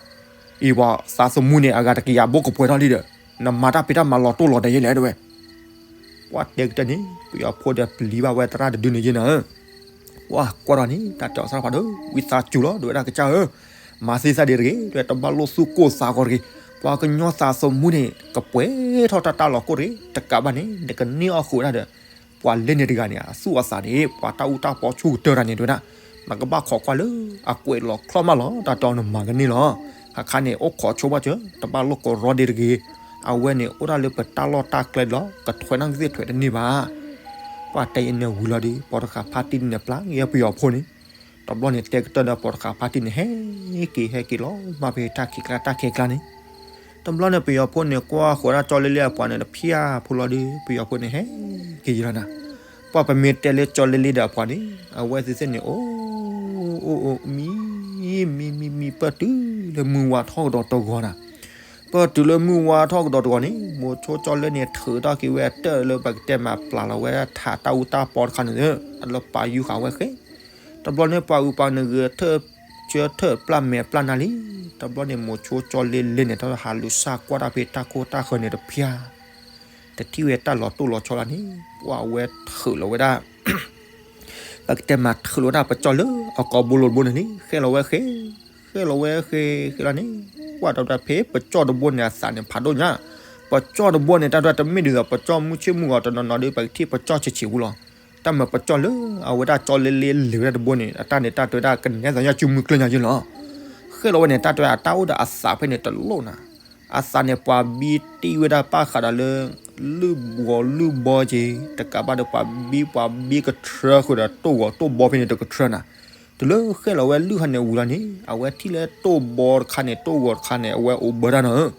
အံၤပှၤသးသမူန့ၣ် အဂၤတကယၤဘိကပှဲၤထီၣ်လံဒီး နမၤတၢ်ဖံးတၢ်မၤလီၤတိၢ်လီၤဒဲးယဲလဲၣ် တဲဝဲ ပှၤတဲကတၢၢ်န့ၣ် ပယီၤဖိဒီးပျံၤဘၣ်ဝဲသရၣ်တဒုန့ၣ်ယဲနၤဧၢ, ပှၤကွၢ်ထီၣ်န့ၣ် တၢ်တဲအီၤသရၣ်ဖးဒိၣ် ဝံသးစူၤလီၤ တဲဝဲဒၣ်ကစၢ်ဧၢ, မၤသ့သၣ်ဒံးတဂ့ၤ တဲဝဲ တဘၣ်လိၣ်သူၣ်ကိၢ်သးဂီၤတဂ့ၤ, ပှၤကညီသးသမူန့ၣ် ကပှဲၤထီၣ်တၢ်တၢ်လီၤကိၢ်တဂ့ၤ, တကးဘၣ်န့ၣ် နကန့ၢ်အီၣ်ဃုာ်ဝဲဒၣ်ဒီး ပှၤလၢန့ၣ်တဂၤန့ၣ် အသူၣ်အသးန့ၣ် ပှၤတၢ်အူတၢ်ပီဆူၣ်ကတၢၢ်တၢ်န့ၣ် တဲဝဲဒၣ်, နကဘၣ်ခိးကွၢ်လၢအကွဲးလီၤချီၣ်မးလီၤ တၢ်တဲအီၤနမၤကန့ၢ်လီၤ, ခါခါန့ၣ် အိၣ်ခိးဆိဘၣ်စၢၤ တဘၣ်လိၣ်ကရီဒံးတဂ့ၤ, အဝဲန့ၣ် အိၣ်ဒၣ်လၢပတၢ်လီၢ်တၢ်ကျဲလီၤ ကထွဲနၢ်ကသ့ၣ်ထွဲတန့ၢ်ဘၣ် ပှၤတဲအံၤန့ၣ်ဝံၤလီၤဒီး ပိာ်တဃာ်ဖါတံၢ်န့ၣ်ပျၢ်က့ၤပယီၤဖိန့ၣ်, တဘျီန့ၣ် တဲကတၢၢ်ဒီးပိာ်တဃာ်ဖါတံၢ်န့ၣ် ဟဲက့ၤဟဲက့ၤလီၤ မၤဖဲတၢ်ခံးကျါတၢ်ခံးကျါန့ၣ်, တဘျီန့ၣ် ပယီၤဖိန့ၣ် ကွၢ်ဃီဒၣ်ကၠီလ့လ့အပှၤန့ၣ် တဖၠၣ်ဖိလီၤဒီး ပယီၤဖိန့ၣ် ဟဲက့ၤယံၤလီၤနၤ, ပှၤပမ့ၢ်တဲလၢကၠီလ့လ့ဒီးအပှၤန့ၣ် အဝဲသ့ၣ်သ့ၣ်န့ၣ် အိၣ်အိၣ်အိၣ်မံ မံမံမံ ပၢၢ်တုၤလၢမုၢ်ဝါထီၣ်ကဒီးတဂီၤနၤ ပၢၢ်တုၤလၢမုၢ်ဝါထီၣ်ကဒီးတဂီၤန့ၣ် မိၤဆိကၠီလ့န့ၣ် ထုးထီၣ်က့ၤဝဲအတၢၢ်လၢပကတဲမးပျၢ်လီၤဝဲထးတၢ်အူတၢ်ပီတခါန့ၣ် လၢပာ်ယူၤဃာ်ဝဲဃဲ, တဘျီန့ၣ် ပှၤအုၣ်ပှၤနဂ့ၤ ထၢၣ်ဆၢထၢၣ်ပျၢ်မဲာ်ပျၢ်နါလံ, တဘျီန့ၣ် မိၤဆိကၠီလ့လ့န့ၣ် တၢ်ဟးလူၤစၢ်ကွၢ်တၢ်ဖဲတၢ်ခိၣ်တၢ်ဃၢၤန့ၣ်တဖၠၣ် တထံၣ်ဝဲတၢ်လီၤတိၢ်လီၤဆီလၢန့ၣ် ပှၤဝဲထုးလီၤဝဲဒၣ် ပကတဲမးထုးလီၤဝဲဒၣ်ပကၠီၣ်လၢအကိာ်ဘိလိာ်တဘိန့ၣ်လံ ဃဲလီၤဝဲဃဲ, ဃဲလီၤဝဲဃဲဃဲလီၤန့ၣ်, ကွၢ်ဒီးဖဲပကၠီၣ်တဘိန့ၣ် အသးန့ၣ်ဖးဒိၣ်ညါ, ပကၠီၣ်တဘိန့ၣ် တၢ်တမ့ၢ်ဒ်သိးပကၠီၣ်မုၢ်ဆ့ၣ်မုၢ်ဂီၤတနီၤနီၤဒီး ပကထံၣ်ပကၠီၣ်ဆံးဆံးဝူလီၤ, တၢ်မၤပကၠီၣ်လၢအဝဲဒၣ်ကၠီလ့လ့လဲၤဝဲဒၣ်တဘိန့ၣ် အတၢ်န့ၣ်တၢ်တဲဝဲဒၣ်ကနဲသးညါစုမုၢ်ကျၢၢ်ညါယဲလီၤ ဃဲလီၤဝဲန့ၣ် တၢ်တဲဝဲဒၣ်အတၢ်အိၣ်ဒီးအသးဖဲန့ၣ်တလိၣ်နၤ, အသးန့ၣ်ပှၤဘံတံၢ်ဝဲဒၣ်ဘၣ်ဃးဒီးလၢ လုၢ်ဘီလုၢ်ဘီက့ၤ တကးဘၣ်ဒီးပှၤဘံပှၤဘံကထြၢဃုာ်ဒီးတိၢ်ဂီၤတိၢ်ဘီဖဲန့ၣ်တကထြၢနၤ, တုၤလၢဃဲလီၤဝဲလုၢ်ဟါန့ၣ်ဝံၤလီၤန့ၣ် အဝဲထံၣ်လၢတိၢ်ဘီတခါန့ၣ် တိၢ်ဂီၤတခါန့ၣ် အဝဲအိၣ်ဘၢတၢ်နၤဧၢ,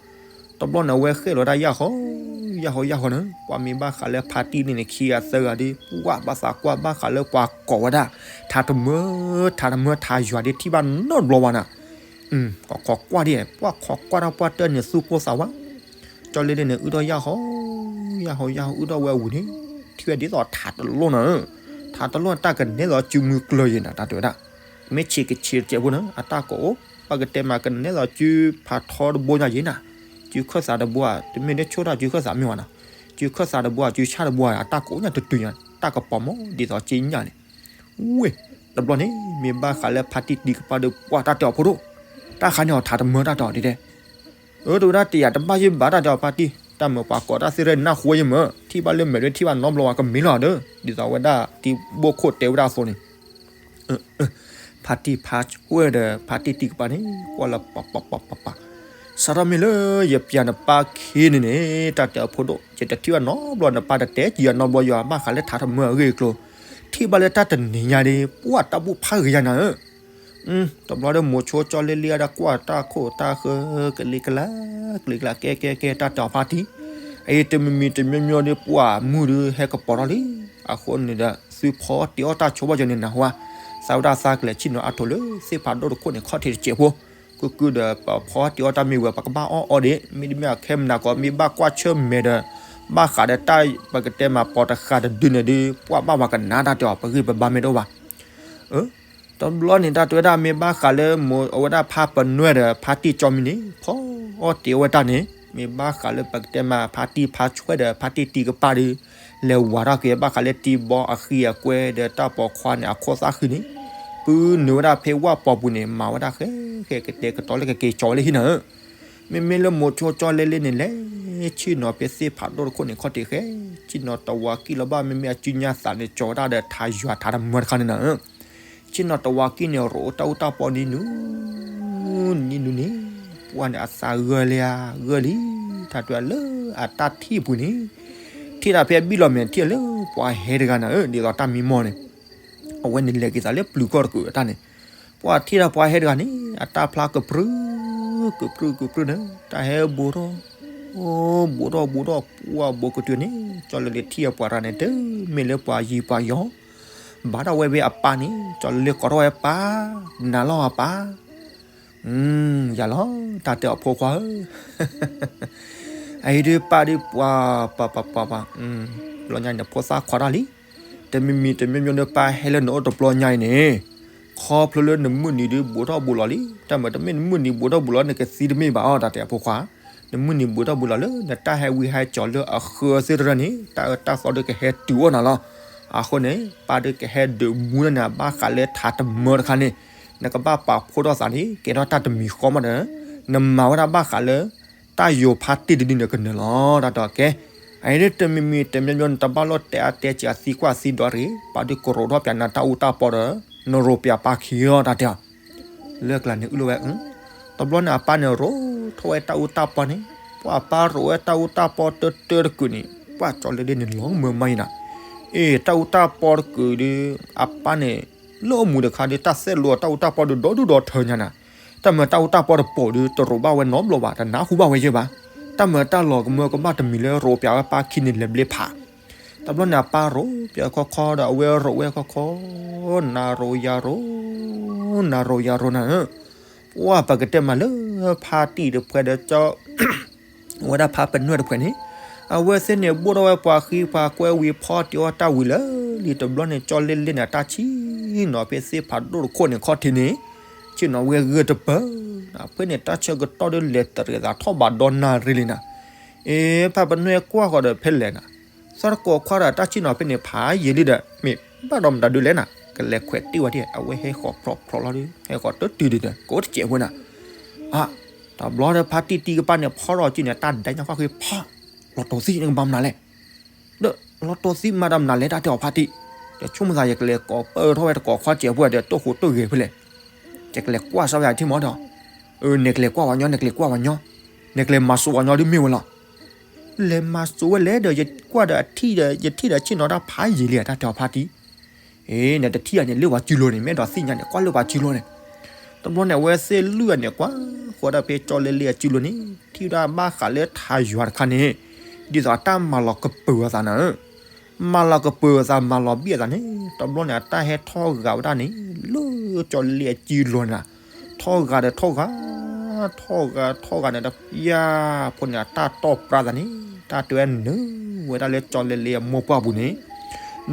တဘျီန့ၣ် အဝဲဃဲလီၤဝဲဒၣ်ယၢ်ဃီ ယၢ်ဃီယၢ်ဃီန့ၣ် ပှၤမ့ၢ်ဘၣ်ဃးလၢဖါတံၢ်န့ၣ်န့ၣ် ခံဂၤသၢဂၤဒီး ပှၤဘၣ်သးကွၢ်ဘၣ်ဃးလၢပှၤကိးဝဲဒၣ် ထးတမၢ ထးတမၢ ထးယွၤဒ်ထံၣ်ဘၣ်နီတဘျီဘၣ်နၤ, ခိးခိးကွၢ်ဒ် ပှၤခိးကွၢ်တၢ်ပှၢ်တၢၢ်န့ၣ်သူၣ်ကိၢ်သးဝါ, ကၠီလ့လ့န့ၣ် အုၣ်ထီၣ်ယၢ်ဃီ ယၢ်ဃီယၢ်ဃီအုၣ်ထီၣ်ဝဲဝံၤန့ၣ် ထံၣ်ဝဲဒ်သိးထးတလိၣ်နၤဧၢ, ထးတလိၣ်တၢ်ကနဲသိးစုမုၢ်ကျၢၢ်ယဲနၤ တၢ်တဲဝဲဒၣ်, မ့ၢ်ဆံးကဆံးတစဲးဖိန့ၣ် အတၢ်ကိးအိၣ် ပကတဲမးကနဲသိးစုဖးထီတဘိညါယဲနၤ, စုခၢၣ်သးတဘိဧါ တမ့ၢ်လၢဆိၣ်ထီၣ်စုခၢၣ်သးမ့ၢ်ဝဲနၤ, စုခၢၣ်သးတဘိဧါ စုဆၣ်တဘိဧါ အတၢ်ကိးညါတတုၤညါ တၢ်ကပီၤမးဒ်သိးက့ညၣ်န့ၣ် ဝ့ၢ်, တဘျီန့ၣ် မ့ၢ်ဘၣ်ဃးလၢဖါတံၢ်တံၢ်ကပၤဒီး ပှၤတၢ်တဲအီၤဖိဒိၣ်, တၢ်ခါန့ၣ်အီၤထးတမၢတၢ်တဲအီၤဒ်တဲ, အၢ တဲဝဲဒၣ်တယာ်တဘၣ်ယဲၢ်ဘၣ်တၢ်တဲအီၤဖါတံၢ်, တၢ်မၢပှၤကိးတၢ်သ့ၣ်ရဲၣ်နၢ်ဟူယဲၢ်မၢ, ထံၣ်ဘၣ်လၢမဲာ်ရ့ထံၣ်ဘၣ်နီတဘျီဝဲကမ့ၢ်လီၤဒီး ဒ်သိးဝဲဒၣ်တံၤဘိခိၣ်တဲဝဲဒၣ်အသိးန့ၣ် ဖါတံၢ်ဖါဆှဲဒီး ဖါတံၢ်တံၢ်ကပၤန့ၣ် ကွၢ်လၢပပပပပပ, စးထီၣ်မ့ၢ်လၢယပျၢ်နပၢ်ခံန့ၣ်န့ၣ် တၢ်တဲအီၤဖိဒိၣ် ယတထံၣ်ဘၣ်နီတဘျီ နပၢ်တတဲက့ၤယၤနီတဘျီ ယွၤဘၣ်ဃးလၢထးတမၢအဂ့ၢ်အကျိၤ, ထံၣ်ဘၣ်လၢတၢ်တနံၤညါဒီး ပှၤတၢ်ဘူၣ်ဖးဂ့ၤယၤနၤဧၢ, တဘျီဒီးမိၤဆိကၠီလ့လ့ဒီးကွၢ်တၢ်ခိၣ်တၢ်ဃၢ ကလံၤကလါ ကလံၤကလါ ကဲကဲကဲ တၢ်တဲအီၤဖါတံၢ်, အအံၤတမံၤမံၤတမံၤမံၤဒီး ပှၢ်မုၢ်ဒီး ဟဲကပီၤထီၣ်လံ. အဃိန့ၣ်ဒီး သုဖီတ့အီၣ်တၢ်ဆိဘၣ်ယီၤန့ၣ်နၢ်ဟူဧါ, သးဝဲဒၣ်သးကလဲၤဆ့ၣ်နီၤအါထီၣ်လၢသ့ၣ်ဖးဒိၣ်တခိၣ်န့ၣ် ခီၣ်ထံးတစဲးဖိ, ကုၢ်ကုၢ်ဒီးပဖီတ့အီၣ်တၢ်မ့ၢ်ဝဲ ပကဘၣ်အီၣ်အီဒ့း, မ့တမ့ၢ်အခဲမနၤကီး မ့ၢ်ဘၣ်ကွၢ်ဆၢၣ်မဲာ်ဒီး ဘၣ်ဃးဒီးတၢ်ပကတဲမး ပိာ်တဃာ်တဒုန့ၣ်ဒီး ပှၢ်ဘၣ်ဝဲကနၣ်တၢ်တဲအီၤ ပဂံၢ်ပဘါမ့ၢ်တအိၣ်ဘၣ်. တဘျီန့ၣ် တၢ်တဲဝဲဒၣ် မ့ၢ်ဘၣ်ဃးလၢမိၤ အဝဲဒၣ်ဖါပနွဲၣ်ဒီး ဖါတံၢ်ကၠီမံန့ၣ် ဖီအီၣ်တ့အီၣ်ဝဲတၢ်န့ၣ် မ့ၢ်ဘၣ်ဃးလၢပကတဲမး ဖါတံၢ်ဖါဆွဲၣ်ဒီး ဖါတံၢ်တံၢ်ကပၢ်ဒီး လဲၤဝၤထီၣ်က့ၤ ဘၣ်ဃးလၢတံၤဘီအဃံအကွဲဒီးတၢ်ပိာ်ခွါန့ၣ် အခိၣ်သၣ်ဃံန့ၣ် ပုၢ်နုာ်ဝဲဒၣ်ဖဲဝၣ်ပီၤပူၤန့ၣ် မၤဝဲဒၣ်ဃဲဃဲကတဲာ်ကတီၤလၢကက့ၤကၠီဝဲလၢဟံၣ်နၤဧၢ. မ့မ့ၢ်လၢမိၤဆိကၠီလ့လ့န့ၣ် လဲၤဆ့ၣ်နီၤဖဲသ့ၣ်ဖးဒိၣ်တခိၣ်န့ၣ် ခီၣ်ထံးဃဲ, ဆ့ၣ်နီၤတဝၤကံၢ်လီၤဘၣ် မ့မ့ၢ်အစုညါသးန့ၣ် ကၠီဝဲဒၣ်ဒီးထးယွၤထးတမၢတခါန့ၣ်နၤဧၢ. ဆ့ၣ်နီၤတဝၤကံၢ်န့ၣ် ရိးတၢ်အူတၢ်ပီနံၤနူၤ နံၤနူၤန့ၣ် ပှၢ်န့ၣ်အသးဂၢၢ်လံဧါ ဂၢၢ်လံ, တၢ်တဲလၢအတၢ်ထံၣ်အပူၤန့ၣ် ထံၣ်တၢ်ဖဲအဘံၣ်လီၤမဲာ် ထံၣ်လၢပှၤဟဲတဂၤနၤဧၢ ဒ်သိးတၢ်မံမီၢ်န့ၣ် အဝဲန့ၣ်လဲၤက့ၤသးလၢပျုၤကီၢ်တကုာ်အတၢ်န့ၣ် ပှၢ်ထံၣ်တၢ်ပှၤဟဲတဂၤန့ၣ် အတၢ်ဖျါကပြုၢ် ကပြုၢ်ကပြုၢ်န့ၣ် တၢ်ဟဲဘူးထီၣ် ဘူးထီၣ်ဘူးထီၣ် ပှၢ်ဘူးကတုၤန့ၣ် ကၠီလ့လ့ထံၣ်အပှၤတဂၤန့ၣ် တမ့ၢ်လၢပှၤယံၤပှၤယီၤ ဘၣ်ဒၣ်ဝဲဖဲအပၢ်န့ၣ် ကၠီလ့လ့ကိးထီၣ်ဝဲပၢ် နၤလီၤအပၢ် ယၤလီၤ တၢ်တဲအီၤဖိခွါဧၢ အအံၤဒုးပၢ်ဒုးပှၤ ပှၤပှၤပှၤပှၤ ဘျီညါန့ၣ် ဖိသၣ်ခွါတၢ်လံ တမံၤမံၤတမံၤမံၤဒီး ပၢ်ဟဲလၢနအိၣ်တဘျီညါအံၤန့ၣ် ခီဖျိလၢနမုၢ်နံၤဒုးဘူးထီၣ်ဘူးလီၤလံ, တၢ်မၤတမ့ၢ်နမုၢ်နံၤဘူးထီၣ်ဘူးလီၤ နကသံတမ့ၢ်ဘၣ်အီၤ တၢ်တဲအဖိခွါ, နမုၢ်နံၤဘူးထီၣ်ဘူးလီၤလၢ နတၢ်ဟဲဝံဟဲကၠီၤလၢအဃၢသ့ၣ်တဖၣ်န့ၣ် တၢ်အၢတၢ်သီဒုးကဟဲတုၤအိၣ်နၤလီၤ. အဃိန့ၣ် ပၢ်ဒုးကဟဲဒုးမူလၢနၤ ဘၣ်ဃးလၢထးတမၢတခါန့ၣ် နကဘၣ်ပာ်ဖှိၣ်ထီၣ်သးန့ၣ် ကဲထီၣ်တၢ်တမံၤဃီမးဒီး နမၤဝဲဒၣ်ဘၣ်ဃးလၢ တၢ်ယိၤဖါတံၢ်တဒုန့ၣ်ကနၢၤလီၤ တၢ်တဲအီၤကဲ. အအံၤဒုးတမံၤမံၤတမံၤမံၤ နတဘၣ်လိၣ်တဲအါတဲစှၤသံကွၢ်သံဒိးတဂ့ၤ, ပၢ်ဒုးကရိးထီၣ်ပၠးနၤတၢ်အူတၢ်ပီဒီး နရိးပၠးပၢ်ခံလီၤ တၢ်တဲအီၤ. လၢကျါန့ၣ်အုၣ်လီၤဝဲ တဘျီန့ၣ်အပၢ်န့ၣ် ရိးထီၣ်ဝဲတၢ်အူတၢ်ပီန့ၣ် ပှၢ်အပၢ်ရိးဝဲတၢ်အူတၢ်ပီတၢတၢတကုာ်န့ၣ် ပှၢ်ကၠီလ့လ့န့ၣ် လီၤမၢမၤအံၤနၤ. အ့ တၢ်အူတၢ်ပီတကုာ်ဒီး အပၢ်န့ၣ် လၢအိၣ်မူတခါဒီး တၢ်သဲးလိာ်တၢ်အူတၢ်ပီဒီး ဒီဒူၣ်ဒီထၢညါနၤ. တၢ်မၤတၢ်အူတၢ်ပီတပိာ်ဒီး တရိးဘၣ်ဝဲနီတဘျီဘၣ်, တနၢ်ဟူဘၣ်ဝဲယဲၢ်ဘၣ်. တၢ်မၤတၢ်လီၤကမၢကမၣ်တမံၤလၢရိးပၠးဝဲပၢ်ခံန့ၣ် လဲၤဘျ့ဖး တဘျီန့ၣ် အပၢ်ရိးပၠးခီခီဒီး အဝဲရိးဝဲခီခီ, နၤရိးယၤရိး, နၤရိးယၤရိးနၤဧၢ. ပှၢ်ပကတဲမးလၢ ဖါတံၢ်တဖှဲဒီး အဝဲဒၣ်ဖါပနွဲၣ်တဖှဲန့ၣ် အဝဲသ့ၣ်န့ၣ် ဘိၣ်ထီၣ်ဝဲပှၤဃံပှၤကွဲဝံၤ ဖီတ့အီၣ်တၢ်ဝံၤလၢလံ တဘျီန့ၣ် ကၠီလ့လ့န့ၣ် အတၢ်ဆ့ၣ်နီၤဖဲသ့ၣ်ဖးဒိၣ်တခိၣ်န့ၣ် ခီၣ်ထံးန့ၣ် ဆ့ၣ်နီၤဝဲဂၢၢ်တပၢၢ်နၤ. ဖဲန့ၣ် တၢ်ဆၢကတီၢ်ဒုးလဲၤတရံးသးထီၣ်ဘးဒီနၣ်ရံၣ်လံနၤ. အ့ ဖါပနွဲၣ်ကွၢ်ဃီဒီး ဖဲလဲၣ်နၤ သီတကိးခွါဒီးတၢ်ဆ့ၣ်နီၤဖဲန့ၣ် ဖးယံာ်လံဒီး မ့ၢ်ဘၣ်ဒီးမတၤဒုးလဲၣ်နၤ. ကလဲၤခွဲးတ့ၢ်ဝဲဒၣ် အဝဲဟဲဃီၤဖြီဖြီလီၤဒီး ဟဲဃီၤတတုၤဒံးဒီး ကိးတစဲးဖိနၤ. အါ တဘျီဒီး ဖါတံၢ်တံၢ်ကပၢ်န့ၣ် ဖီထီၣ်စုန့ၣ် တၢ်ဒဲညါဃီဃ့ဖီ လီၤတိာ်သံ နကမၤမနုၤလဲၣ်. ဒီးလီၤတိာ်သံမၤဒီးမနုၤလဲၣ် တၢ်တဲအီၤဖါတံၢ်. ဒီးဆိကမိၣ်သး ယကလဲၤကိးပၢၢ်ထီၣ်ဝဲတကိးခွါစဲးဖိဒီး တိၢ်ဃိတိၢ်ဂဲၤဖဲလဲၣ်. ယကလဲၤကွၢ်စၢ်ဝဲအထံမီၤဒီး အၢ နကလဲၤကွၢ်ဝဲညီ နကလဲၤကွၢ်ဝဲညီ နကလဲၤမၤစိးဝဲညီဒုးမ့ၢ်ဝဲလီၤ. လဲၤမၤစိးဝဲလဲၣ်ဒီး ယကွၢ်ဒီးအထံၣ်ဒီး ယထံၣ်ဒီးဆ့ၣ်နီၤတၢ်ဖးယံာ်လံ တၢ်တဲအီၤဖါတံၢ်. အ့ နတထံၣ်ဧါန့ၣ် လၢပှၤစုလိၤန့ၣ် မ့ၢ်ဒီးသ့ၣ်ညါန့ၣ် ကွၢ်လၢပှၤစုလိၤန့ၣ်. တဘျီန့ၣ် အဝဲသ့ၣ်လုၢ်အန့ၣ် ကွၢ်ဃီဒီးဖဲကၠီလ့လ့အစုလိၤန့ၣ် ထံၣ်ဝဲဒၣ်ဘၣ်ဃးလၢထးယွၤတခါန့ၣ် ဒ်သိးအတၢ်မၤလီၤကပၢၤအသးနၤဧၢ. မၤလီၤကပၢၤအသး မၤလီၤဘံၣ်အသးန့ၣ် တဘျီန့ၣ် အတၢ်ဟဲထီၣ်ဂာ်ဝဲဒၣ်န့ၣ် လၢကၠီလ့လ့အစုလိၤန့ၣ် ထီၣ်ဂာ်ဒီးထီၣ်ဂာ် ထီၣ်ဂာ်ထီၣ်ဂာ်န့ၣ် တဖျၢၣ်ဖိန့ၣ် အတၢ်တီၢ်ပြၢသးန့ၣ် တၢ်တဲဝဲနုာ်ဝဲဒၣ်လၢကၠီလ့လ့အမိၢ်ပှၢ်ပူၤန့ၣ်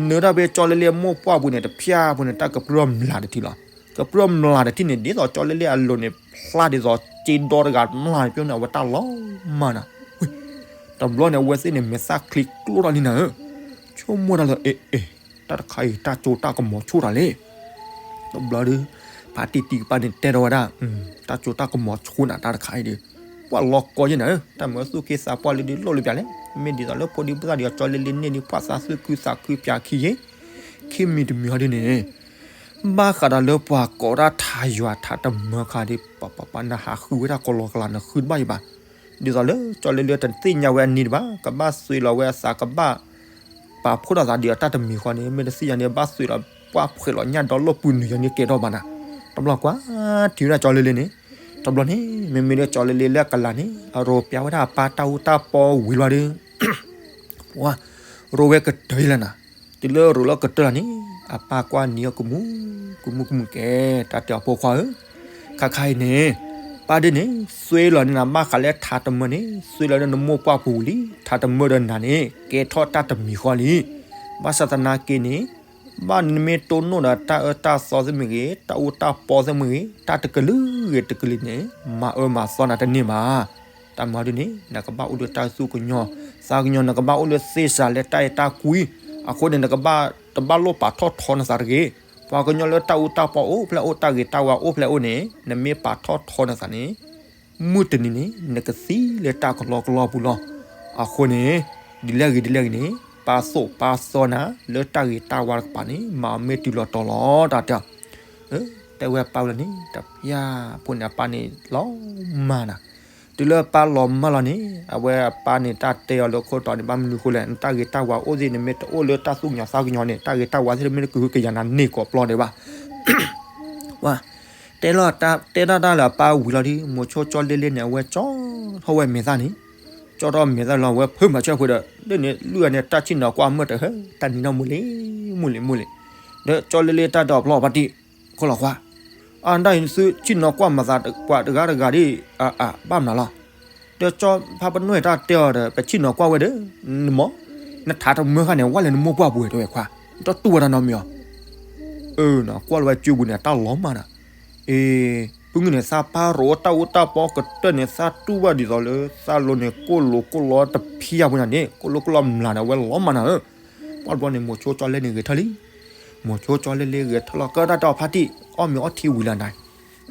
နုာ်ဒၣ်ဖဲကၠီလ့လ့အမိၢ်ပှၢ်ပူၤန့ၣ် တဖျၢၣ်ဖိန့ၣ် တၢ်ကပြုၢ်မျးတထံၣ်လီၤ. ကပြုၢ်မျးတထံၣ်န့ၣ် ဒ်သိးကၠီလ့လ့အလိၤန့ၣ် ဖျါဒ်သိးက့ဒီတဂၤမျးတဖျၢၣ်န့ၣ် အဝဲတၢ်လီၤမၢ်နၤ. တဘျီန့ၣ် အဝဲသ့ၣ်န့ၣ် မဲာ်သၣ်ချံကျိထီၣ်လံနၤဧၢ. ဆိကမိၣ်တၢ်လၢ အ့ အ့ တၢ်တခါအံၤ တၢ်ကၠိတၢ်ကမီၤဆိတၢ်လဲၣ်. တဘျီဒီး ဖါတံၢ်တံၢ်ကပၢ်န့ၣ်တဲထီၣ်ဝဲဒၣ် တၢ်ကၠိတၢ်ကမီၤဆိနၤ တၢ်တခါအံၤဒီး ပှၢ်လီၤကီယဲၢ်နၤဧၢ. တၢ်မၤသူၣ်က့သးပှၢ်လံဒီး လိၣ်လၢပၠးလဲၣ်. မ့ၢ်ဒ်သိးလၢဖိဒံဖိသၣ်ဒီး ကၠီလ့လ့န့ၢ်ဒံး ပှၢ်သးသူၣ်ခုသးခုပၠးခံယဲၢ် ခံမံၤတမံၤဟီဒ်န့ၣ်န့ၣ် ဘၣ်ဃးဒီးလၢပှၤကိးတၢ်ထးယွၤထးတမၢခါဒီး ပပပနဟးဃုဝဲဒၣ်ကလီကလီ နဃုတဘၣ်အံၤဘၣ်. ဒ်သိးလၢကၠီလ့လ့တသ့ၣ်ညါဝဲအနံၤတဘၣ် ကဘၣ်သွံးလီၤဝဲအသး ကဘၣ်ပာ်ဖှိၣ်ထီၣ်သးဒီးအတၢ်တမံၤဃီန့ၣ် မ့ၢ်တသ့ၣ်ညါန့ၣ် ဘၣ်သွံးလီၤ ပှၢ်ဖှဲးလီၤညၣ်ဒီးလိၣ်ပုၢ်နုာ်ယၤန့ၣ်ကဲထီၣ်ဘၣ်နၤ. တဘျီကွၢ်ထံၣ်ဝဲဒၣ်ကၠီလ့လ့န့ၣ်, တဘျီန့ၣ် မ့မ့ၢ်လၢကၠီလ့လ့လၢအကလၤန့ၣ် အရိပျဲဝဲဒၣ်အပၢ်တၢ်အူတၢ်ပီဝံၤလီၤဒီး ပှၤရိဝဲကတၢၢ်လံနၤ, တုၤလၢရိလီၤကတၢၢ်လီၤန့ၣ် အပၢ်ကွၢ်နံၤအီၤကမူၣ်ကမူၣ်ကမူၣ်ကဲ, တၢ်တဲအီၤဖိခွါဧၢ, ခါခါအံၤန့ၣ် ပၢ်ဒ်န့ၣ် သွ့လီၤန့ၢ်နၤဘၣ်ဃးလၢထးတမၢန့ၣ် သွ့လီၤလၢနမိၢ်ပှၢ်ပူၤလံ, ထးတမၢဒီးနၤန့ၣ် ကဲထီၣ်တၢ်တမံၤဃီလံ. ဘၣ်ဆၣ်သနာ်က့န့ၣ် ဘၣ်နမ့ၢ်တိၢ်နီၣ်ဒီးတၢ်အၢတၢ်သီသ့ၣ်မ့ၢ်ဂ့ၤ, တၢ်အူတၢ်ပီသ့ၣ်မ့ၢ်ဂ့ၤ, တၢ်တကလုာ်ဂ့ၤတကလုာ်န့ၣ် မၤအၢမၤသီနၤတန့ၢ်ဘၣ်. တၢ်မၤဒ်န့ၣ် နကဘၣ်အိၣ်ဒီးတၢ်သူၣ်ကညီၤသးကညီၤ, နကဘၣ်အိၣ်လၢသ့ၣ်စၤလၢတၢ်အဲၣ်တၢ်ကွံ, အဃိန့ၣ် နကဘၣ်တဘၣ်လိၣ်ပာ်ထီၣ်ထီနသးတဂ့ၤ. ပှၤကညီလၢတၢ်အူတၢ်ပီအိၣ်ဖျဲၣ်အိၣ်, တၢ်ဂ့ၤတၢ်ဝါအိၣ်ဖျဲၣ်အိၣ်န့ၣ် နမ့ၢ်ပာ်ထီၣ်ထီနသးန့ၣ် မုၢ်တနံၤန့ၣ် နကသံလၢတၢ်ကလီကလီပူၤလီၤ. အဃိန့ၣ် ဒ်လဲၣ်ဂ့ၤဒ်လဲၣ်ဂ့ၤန့ၣ် ပၢ်သိၣ်ပၢ်သီနၤလၢတၢ်ဂ့ၤတၢ်ဝါတကပၤန့ၣ် မၤအမ့ၢ်တုၤလီၤတီၤလီၤ တၢ်တဲအီၤ. တဲဝဲအပၢ်ဝဲလီၤန့ၣ် တဖၣ်ဖိန့ၣ် အပၢ်န့ၣ်လီၤမၢ်နၤ. တုၤလၢအပၢ်လီၤမၢ်လီၤန့ၣ် အဝဲအပၢ်န့ၣ် တၢ်တဲအီၤလၢခိၣ်တီန့ၣ် ဘၣ်မနုၤဃိလဲၣ်, နတၢ်ဂ့ၤတၢ်ဝါအိၣ်သ့ၣ် နမ့ၢ်တအိၣ်လၢတၢ်သူၣ်ကညီၤသးကညီၤန့ၣ် တၢ်ဂ့ၤတၢ်ဝါသ့ၣ်တမ့ၢ်လၢကဟုကယာ်နၤန့ၢ်ကိးပျီဒံးဘၣ်. ဝဲ တဲလီၤတၢ် တဲဒၣ်တၢ်လၢအပၢ်ဝံၤလီၤဒီး မိၤဆိကၠီလ့လ့န့ၣ် အဝဲကၠီထီၣ်ဝဲမဲာ်သၣ်န့ၣ်, ကၠီထီၣ်မဲာ်သၣ်လီၤ အဝဲဖုးမၤဆၢဖှဲးဒီး ဒ်န့ၣ် လွံၢ်ဂၤန့ၣ် တၢ်ဆ့ၣ်နီၤကွၢ်မုာ်တဟၢ တၢ်နံၤနီၢ်မုာ်လံ မုာ်လံ မုာ်လံ. ဒီးကၠီလ့လ့တၢ်ဒီးဖျီဖါတံၢ် ခိၣ်လီၤခွါ, အဒၣ်အံၤသုဆ့ၣ်နီၤကွၢ်မၤသးပှၤတဂၤတဂၤဒ် ဘၣ်မနုၤလီၤ. ဒီးကၠီဖါပနွဲၣ်တၢ်တဲအီၤဒီး ပဆ့ၣ်နီၤကွၢ်ဝဲဒီး နမ့ၢ် နထးတမၢဃာ်န့ၣ် ဝဲလဲၣ်နမိၢ်ပှၢ်ပူၤတဲဝဲခွါ, တတူၢ်ဝဲတၢ်နီတမံၤအီၤ အၢ နကွၢ်လီၤဝဲကၠိပူၤန့ၣ် တၢ်လီၤမၢ်နၤ. အ့ ဖုမုၢ်န့ၣ် သးပၢ်ရိတၢ်အူတၢ်ပီကတၢၢ်န့ၣ် သးတူၢ်ဘၣ်ဒ်သိးလၢ သးလိၤန့ၣ် ကိၣ်လိၤကိၣ်လီတဖံးယါဖိညါန့ၣ် ကိၣ်လိၤကိၣ်လီမျးန့ၣ် အဝဲလီၤမၢ်နၤဧၢ. ပှၢ်တဘျီန့ၣ် မိၤဆိကၠီလ့လ့န့ၣ်ဂဲၤထၢၣ်လံ. မိၤဆိကၠီလ့လ့ဂဲၤထၢၣ်လီၤ ကၢတၢ်တဲအီၤဖါတံၢ် အီၣ်မ့ၤအီထံဝံၤလၢနၤ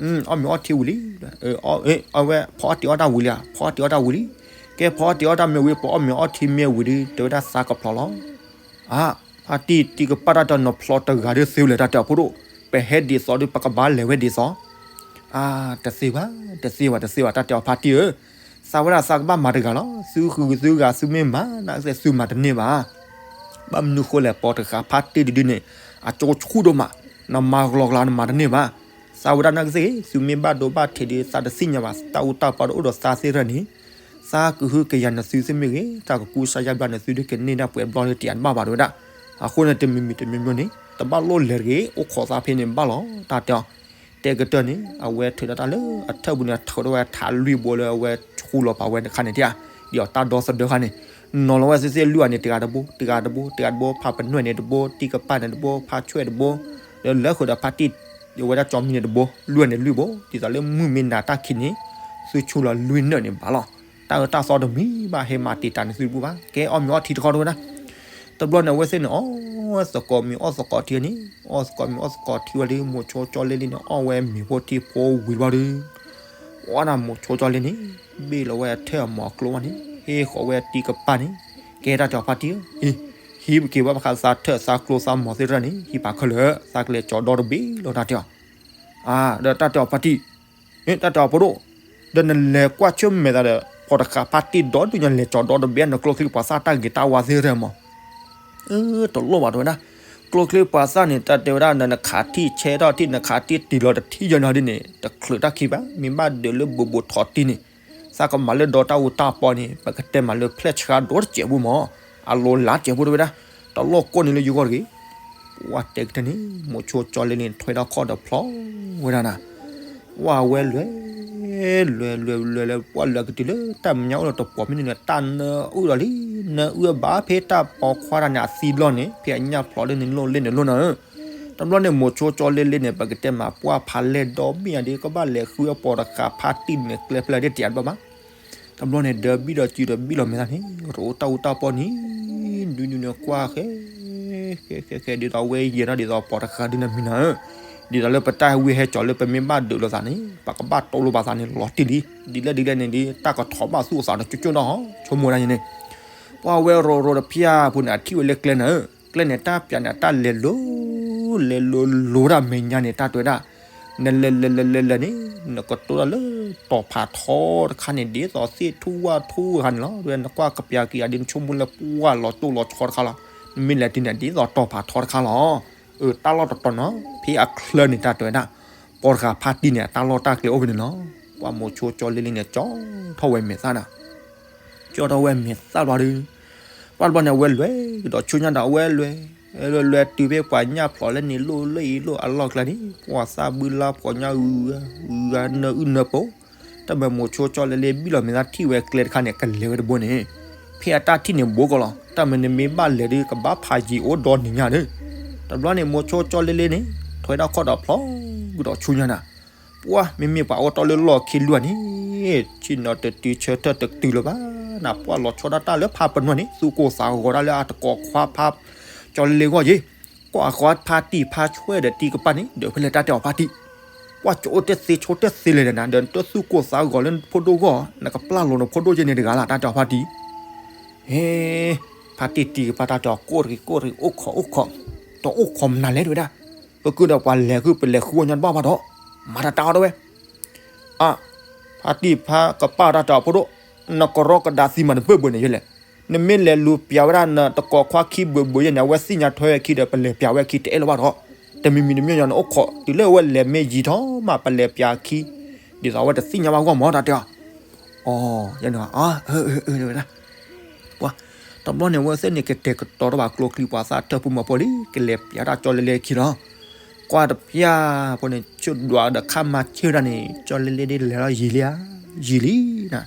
အီၣ်မ့ၤအီထံဝံၤလံ. အဝဲဖီအီၣ်တံၢ်အီၣ်တၢ်ဝံၤလံဧါ, ဖီအီၣ်တံၢ်အီၣ်တၢ်ဝံၤလံ. ကဲဖီအီၣ်တံၢ်အီၣ်တၢ်မ့ၢ်ဝံၤ ပအီၣ်မ့ၤအီထံမ့ၢ်ဝံၤဒီး တဲဝဲဒၣ်သးကဖျိးလီၤ. အါ ဖါတံၢ်တံၢ်ကပၢ်တၢ်တဲအီၤ နဖျိးတဂၤဒီးသ့ဝဲလဲၣ် တၢ်တဲအီၤဖိဒိၣ်, ပဟဲဒ်သိးဒီး ပကဘၣ်လဲၤဝဲဒ်သိး. အါ တသ့ဘၣ် တသ့ဘၣ် တသ့ဘၣ် တၢ်တဲအီၤဖါတံၢ်ဧၢ, သးဝဲဒၣ်သးကဘၣ်မၤတဂၤလီၤ. သုဃုသုဂၤ သုမ့ၢ်မၤနာ်က့ သုမၤတန့ၢ်ဘၣ်. ဘၣ်မနုၤဃိလဲၣ် ပိာ်တဃာ်ဖါတံၢ်တဒုန့ၣ် အကၠိဆူၣ်ဒိၣ်မး, နမၤကလီကလီနမၤတန့ၢ်ဘၣ်. သးဝဲဒၣ်နာ်က့သ့ၣ်ဂ့ၤ သုမ့ၢ်ဘၣ်ဒိဘၣ်ထံးဒီး သးတသ့ၣ်ညါဘၣ် တၢ်အူတၢ်ပီတအိၣ်ဒီးသးသ့ၣ်တဖၣ်န့ၣ်, သးကဟုကယာ်နသုသ့ၣ်မ့ၢ်ဂ့ၤ တၢ်ကကူစါယါဘျါနသုဒုးကန့ၢ်ဒၣ်ပှဲၤဘျီလၢတယၤတဘၣ်ဘၣ် တဲဝဲဒၣ်. အဃိန့ၣ် တမံၤမံၤတမံၤမံၤန့ၣ် တဘၣ်လိၣ်လဲၤတဂ့ၤ အိၣ်ခိးသးဖဲန့ၣ်ဘၣ်လီၤ တၢ်တဲအီၤ. တဲကတၢၢ်န့ၣ် အဝဲထုးဒီးတၢ်လၢအထၢၣ်ပူၤန့ၣ် ထုးထီၣ်ဝဲထးလွံၢ်ဘိလၢအဝဲဆူလီၤပာ်ဝဲတခါန့ၣ် တယၤ ဒ်အီၤတၢ်ဒီသဒၢခါန့ၣ် နီၤလီၤဝဲသ့ၣ်သ့ၣ်လွံၢ်ဂၤန့ၣ် တဂၤတဘိ တဂၤတဘိ တဂၤတဘိ ဖါပနွဲၣ်န့ၣ်တဘိ တံၢ်ကပၢ်န့ၣ်တဘိ ဖါဆွဲၣ်တဘိ ဒီးလၢဃုာ်ဒီးဖါတံၢ် ဝဲဒၣ်ကၠီမံၤန့ၣ်တဘိ လွံၢ်ဂၤန့ၣ်လွံၢ်ဘိ ဒ်သိးလၢမုၢ်မ့ၢ်နၤတၢ်ခံးန့ၣ် သုဆူလီၤလွံၢ်နၢၣ်န့ၣ်ဘၣ်လီၤ. တၢ်အၢတၢ်သီတမံၤဘၣ် ဟဲမၤတံာ်တာ်န့ၣ်သုတဘူၣ်ဘၣ် ကဲအီၣ်မ့ၤအီထံတခီတဝဲဒၣ်. တဘျီန့ၣ် အဝဲသ့ၣ်န့ၣ် အီၣ်သကိးမ့ၤအီၣ်သကိးထံန့ၣ် အီၣ်သကိးမ့ၤအီၣ်သကိးထံဝဲဒီး မိၤဆိကၠီလ့လ့န့ၣ် အီၣ်ဝဲမ့ၤဖိထံဖိဝံၤဘၣ်ဒီး ဝဲဒၣ်မိၤဆိကၠီလ့လ့န့ၣ် ဘ့ၣ်လီၤဝဲအထၢၣ်အမီၤအကျိဝဲန့ၣ် ဟ့ၣ်ဃီၤဝဲတံၢ်ကပၢ်န့ၣ် ကဲတၢ်တဲအီၤဖါတံၢ်ဧၢ, အ့ ဟံးပက့ၤဘၣ်ပဃးသးထၢၣ်သးကျိသးမီၤသ့ၣ်တဖၣ်န့ၣ် ဟံးပာ်ခဲလၢာ် သးကလဲၤကၠီၤဒီတဘ့ၣ်လီၤ တၢ်တဲအီၤ. အါ ဒီးတၢ်တဲအီၤဖါတံၢ် တၢ်တဲအီၤဖိဒိၣ်, ဒီးနလဲၤကွၢ်ဆၢၣ်မဲာ်သးဒီး ပိာ်တဃာ်ဖါတံၢ်ဒီဒုညါ လဲၤကၠီၤဒီတဘ့ၣ် နကျိချံပှၤသၣ်တၢ်ဂ့ၤတၢ်ဝါသ့ၣ်တဖၣ်မး, တလိၣ်ဘၣ်တဲဝဲဒၣ်. ကျိချံပှၤသၣ်န့ၣ် တၢ်တဲဝဲဒၣ် နခးထံၣ်ဆဲထီၣ်ထံၣ် နခးထံၣ်တံၢ်လီၤတထံၣ်ယဲၢ်နီၤဒ်န့ၣ် တချုးတၢ်ခံဘၣ် မ့ၢ်ဘၣ်ဒုးလၢဘိးဘိးထီၣ်တံၢ်န့ၣ် သးကမၤလၢဒီတၢ်အူတၢ်ပီန့ၣ် ပကတဲမးလၢဖျဲၣ်ဆှါဒီတစဲးဖိမး, အလိၤလါစဲးဖိတဲဝဲဒၣ်, တလိၣ်ကိၢ်န့ၣ်လၢယဂီၢ်တဂ့ၤ. ပှၤတဲကတၢၢ်န့ၣ် မိၤဆိကၠီလ့လ့န့ၣ်ထွဲထီၣ်ခီၣ်ဒီးဖျီဝဲဒၣ်နၤ, ပှၤဝဲလဲၤ လဲၤ လဲၤ လဲၤ ပှၤလဲၤကတုၤလၢတၢ်မဲာ်ညါအိၣ်လၢတပှီၤမံးနံးန့ၣ် တၢ်နၢအုၣ်ဒီးလံ, နၢအုၣ်ဘၣ်ဖဲတၢ်ပိာ်ခွါတၢ်န့ၣ် အသံလီၢ်န့ၣ် ဖဲအညၣ်ဖျီဒ်န့ၣ်လိၣ်လ့န့ၣ်လိၣ်နၤဧၢ. တဘျီန့ၣ် မိၤဆိကၠီလ့လ့န့ၣ် ပကတဲမး ပှၢ်ဖးလဲၢ်ဒီဘ့ၣ်ညါဒီး ကဘၣ်လဲၤဃုအပိာ်တဃာ်ဖါတံၢ်န့ၣ် ကျဲဖျၢၣ်ဒ်တယၤတဘၣ်ဘၣ်. တဘျီန့ၣ် ဒီးဘံၣ်ဒီးစုဒီးဘံၣ်လီၤမဲာ်သၣ်န့ၣ် ရိတၢ်အူတၢ်ပီန့ၣ် ဒုးဒုးန့ၣ်ကွၢ်ဃဲ ဃဲ ဃဲ ဃဲ ဒ်သိးဝဲယဲၢ်ထီၣ်ဒ်သိးပိာ်တဃာ်ဒုးနမံၤနၤဧၢ, ဒ်သိးလၢပတၢ်ဟဲဝံဟဲကၠီၤလၢပမ့ၢ်ဘၣ်ဒုးလိာ်သးန့ၣ် ပကဘၣ်တိလိာ်ပာ်သးန့ၣ်လီၤတံၢ်လံ, ဒ်လဲၣ်ဒ်လဲၣ်န့ၣ်ဒီး တၢ်ကထီၣ်ဘၣ်သူၣ်အသးဒီးကၠိကၠိနီၢ်ဟီ ဆိကမိၣ်ဒၣ်န့ၣ်န့ၣ်, ပှၤဝဲရိရိတဖၣ်အပူၤန့ၣ် အထံၣ်ဝဲလၢကျဲနၤဧၢ, ကျဲန့ၣ်တၢ်ပၠးန့ၣ် တၢ်လဲၤလိၤ လဲၤလိၤလိၤတၢ်မဲာ်ညါန့ၣ် တၢ်တဲဝဲဒၣ် နလဲၤလဲၤလဲၤလဲၤလဲၤန့ၣ် နကတိၤတၢ်လၢတီၤဖးထီတခါန့ၣ် ဒ်သိးသ့ၣ်ထူၣ်ဝၣ်ထူၣ်တခါန့ၣ်လီၤ. နကွၢ်ကပျးက့ၤအဒ်နဆိကမိၣ်လၢပှၢ်လီၤတိၢ်လီၤဆီတခါလီၤ. နမ့ၢ်လဲၤတုၤန့ၣ် ဒ်သိးတီၤဖးထီတခါလီၤ. အၢ တၢ်လီၢ်တတီၤနီၤ ဖဲအချၢန့ၣ် တၢ်တဲဝဲဒၣ် အီၤတဂၤဖါတံၢ်န့ၣ် အတၢ်လီၢ်တၢ်ကျဲအိၣ်ဖဲန့ၣ်လီၤ. ပှၤမိၤဆိကၠီလ့လ့န့ၣ် ကၠီထီၣ်ဝဲမဲာ်သၣ်နၤ ကၠီထီၣ်ဝဲမဲာ်သၣ်ဘျီဒီး ပှၤတဘျီန့ၣ် အဝဲလဲၤကဒီးဆူညါဒီး အဝဲလဲၤ လဲၤလဲၤတုၤဖဲပှၤညၣ်ဖျိးလၢန့ၣ် လိၣ်လၢအံၤလိၣ်အလီၢ်ကျါန့ၣ် ပှၤသၣ်ဘုလါဖှီးညါ ဂုၤဂၤ ဂုၤဂၤနၢအုၣ်နၢပူၤ တၢ်မၤမိၤဆိကၠီလ့လ့ဘံၣ်လီၤမဲာ်သၣ်ထံၣ်ဝဲကျဲတခါန့ၣ် ကလဲၤဝဲတဘိန့ၣ် ဖဲအတၢ်ထံၣ်န့ၣ်ဘိကီးလီၤ. တၢ်မၤနမ့ၢ်ဘၣ်လဲၤဒီး ကဘၣ်ဖးယံာ်အိၣ်ဒီနံၤညါဒီး တဘျီန့ၣ် မိၤဆိကၠီလ့လ့န့ၣ် ထွဲတၢ်ခီၣ်ဒီးဖျီ ကဒီးဆူညါနၤ ပှၤမ့မ့ၢ်ပှၤအိၣ်တီၢ်လၢလီၢ်ခံလွံၢ်န့ၣ် ဆ့ၣ်နီၤတတုၤဆၢထၢၣ်တတုၤလၢၤဘၣ်နၤ ပှၤလီၤဆီဒၣ်တၢ်လၢဖါပနွဲၣ်န့ၣ် သူၣ်ကိၢ်သးဂီၤဒၣ်လၢအတကိးခွါဖါ ကၠီလ့လ့ဂီၢ်ယ့ၣ် ကွၢ်ဃီဖါတံၢ်ဖါဆွဲၣ်ဒီးတံၢ်ကပၢ်န့ၣ် ဒီးဖဲလဲၣ်တၢ်တဲအီၤဖါတံၢ် ကွၢ်ကၠိအိၣ်တသ့ဆိတသ့လဲၣ်ဒီးနၤ ဒီးနတသူၣ်ကိၢ်သးဂီၤလၢနဖိဒိၣ်ဂီၢ် နကပျၢ်လိာ်နဖိဒိၣ်ယဲၢ်န့ၣ်တဂၤလၢ် တၢ်တဲအီၤဖါတံၢ် ဟ့ ဖါတံၢ်တံၢ်ကပၢ်တၢ်တဲအီၤ ကိၢ်တဂ့ၤ ကိၢ်တဂ့ၤ အိၣ်ခိး အိၣ်ခိး တအိၣ်ခိးမနုၤလဲၣ်တဝဲဒၣ် ပကုၢ်ဒီးပှၤလဲၤဃု ပလဲၤဃုအီၣ်ညါတဘၣ်ဘၣ်ဒီး မၤတၢ်တၢ်အီၣ်တဝဲ အါ ဖါတံၢ်ဖါကပၢ်တၢ်တဲအီၤဖိဒိၣ် နကရီကဒါသံမးနဘၢၣ်ဘၢၣ်န့ၣ်ယဲလဲၣ် နမ့ၢ်လဲၤလူၤပျးဝဲဒၣ်နတကိးခွါခံဘၢၣ်ဘၢၣ်ယဲၢ်န့ၣ် အဝဲသ့ၣ်ညါထွဲဝဲခံဒီး ပလဲၤပျးဝဲခံတအဲၣ်လၢၤဘၣ်ဒီး တမံၤမံၤတမံၤညီနအိၣ်ခိး တုၤလၢအဝဲလဲၤမ့ၢ်ယံၤထီၣ်မး ပလဲၤပျးခံ ဒ်သိးအဝဲတသ့ၣ်ညါဘၣ်ဂီၢ်မး တၢ်တဲအီၤ အီ ယဲန့ၣ် အၢ အၢ အၢ ဝဲဒၣ် ပှၤ တဘျီန့ၣ် အဝဲသ့ၣ်န့ၣ် ကတဲာ်ကတီၤတဘၣ်ကျိချံ ပှၤသးထၢၣ်ဖိမီၤဖိလံ ကလဲၤပျးတၢ်ကၠီလ့လ့ခံလီၤ ကွၢ်တပျၢ်ဖိန့ၣ် ဆူၣ်ဒွးဒီးခါမၤဆၢတၢ်န့ၣ် ကၠီလ့လ့ဒ်လဲၤလီၤယံာ်လံဧါ ယံာ်လံနၤ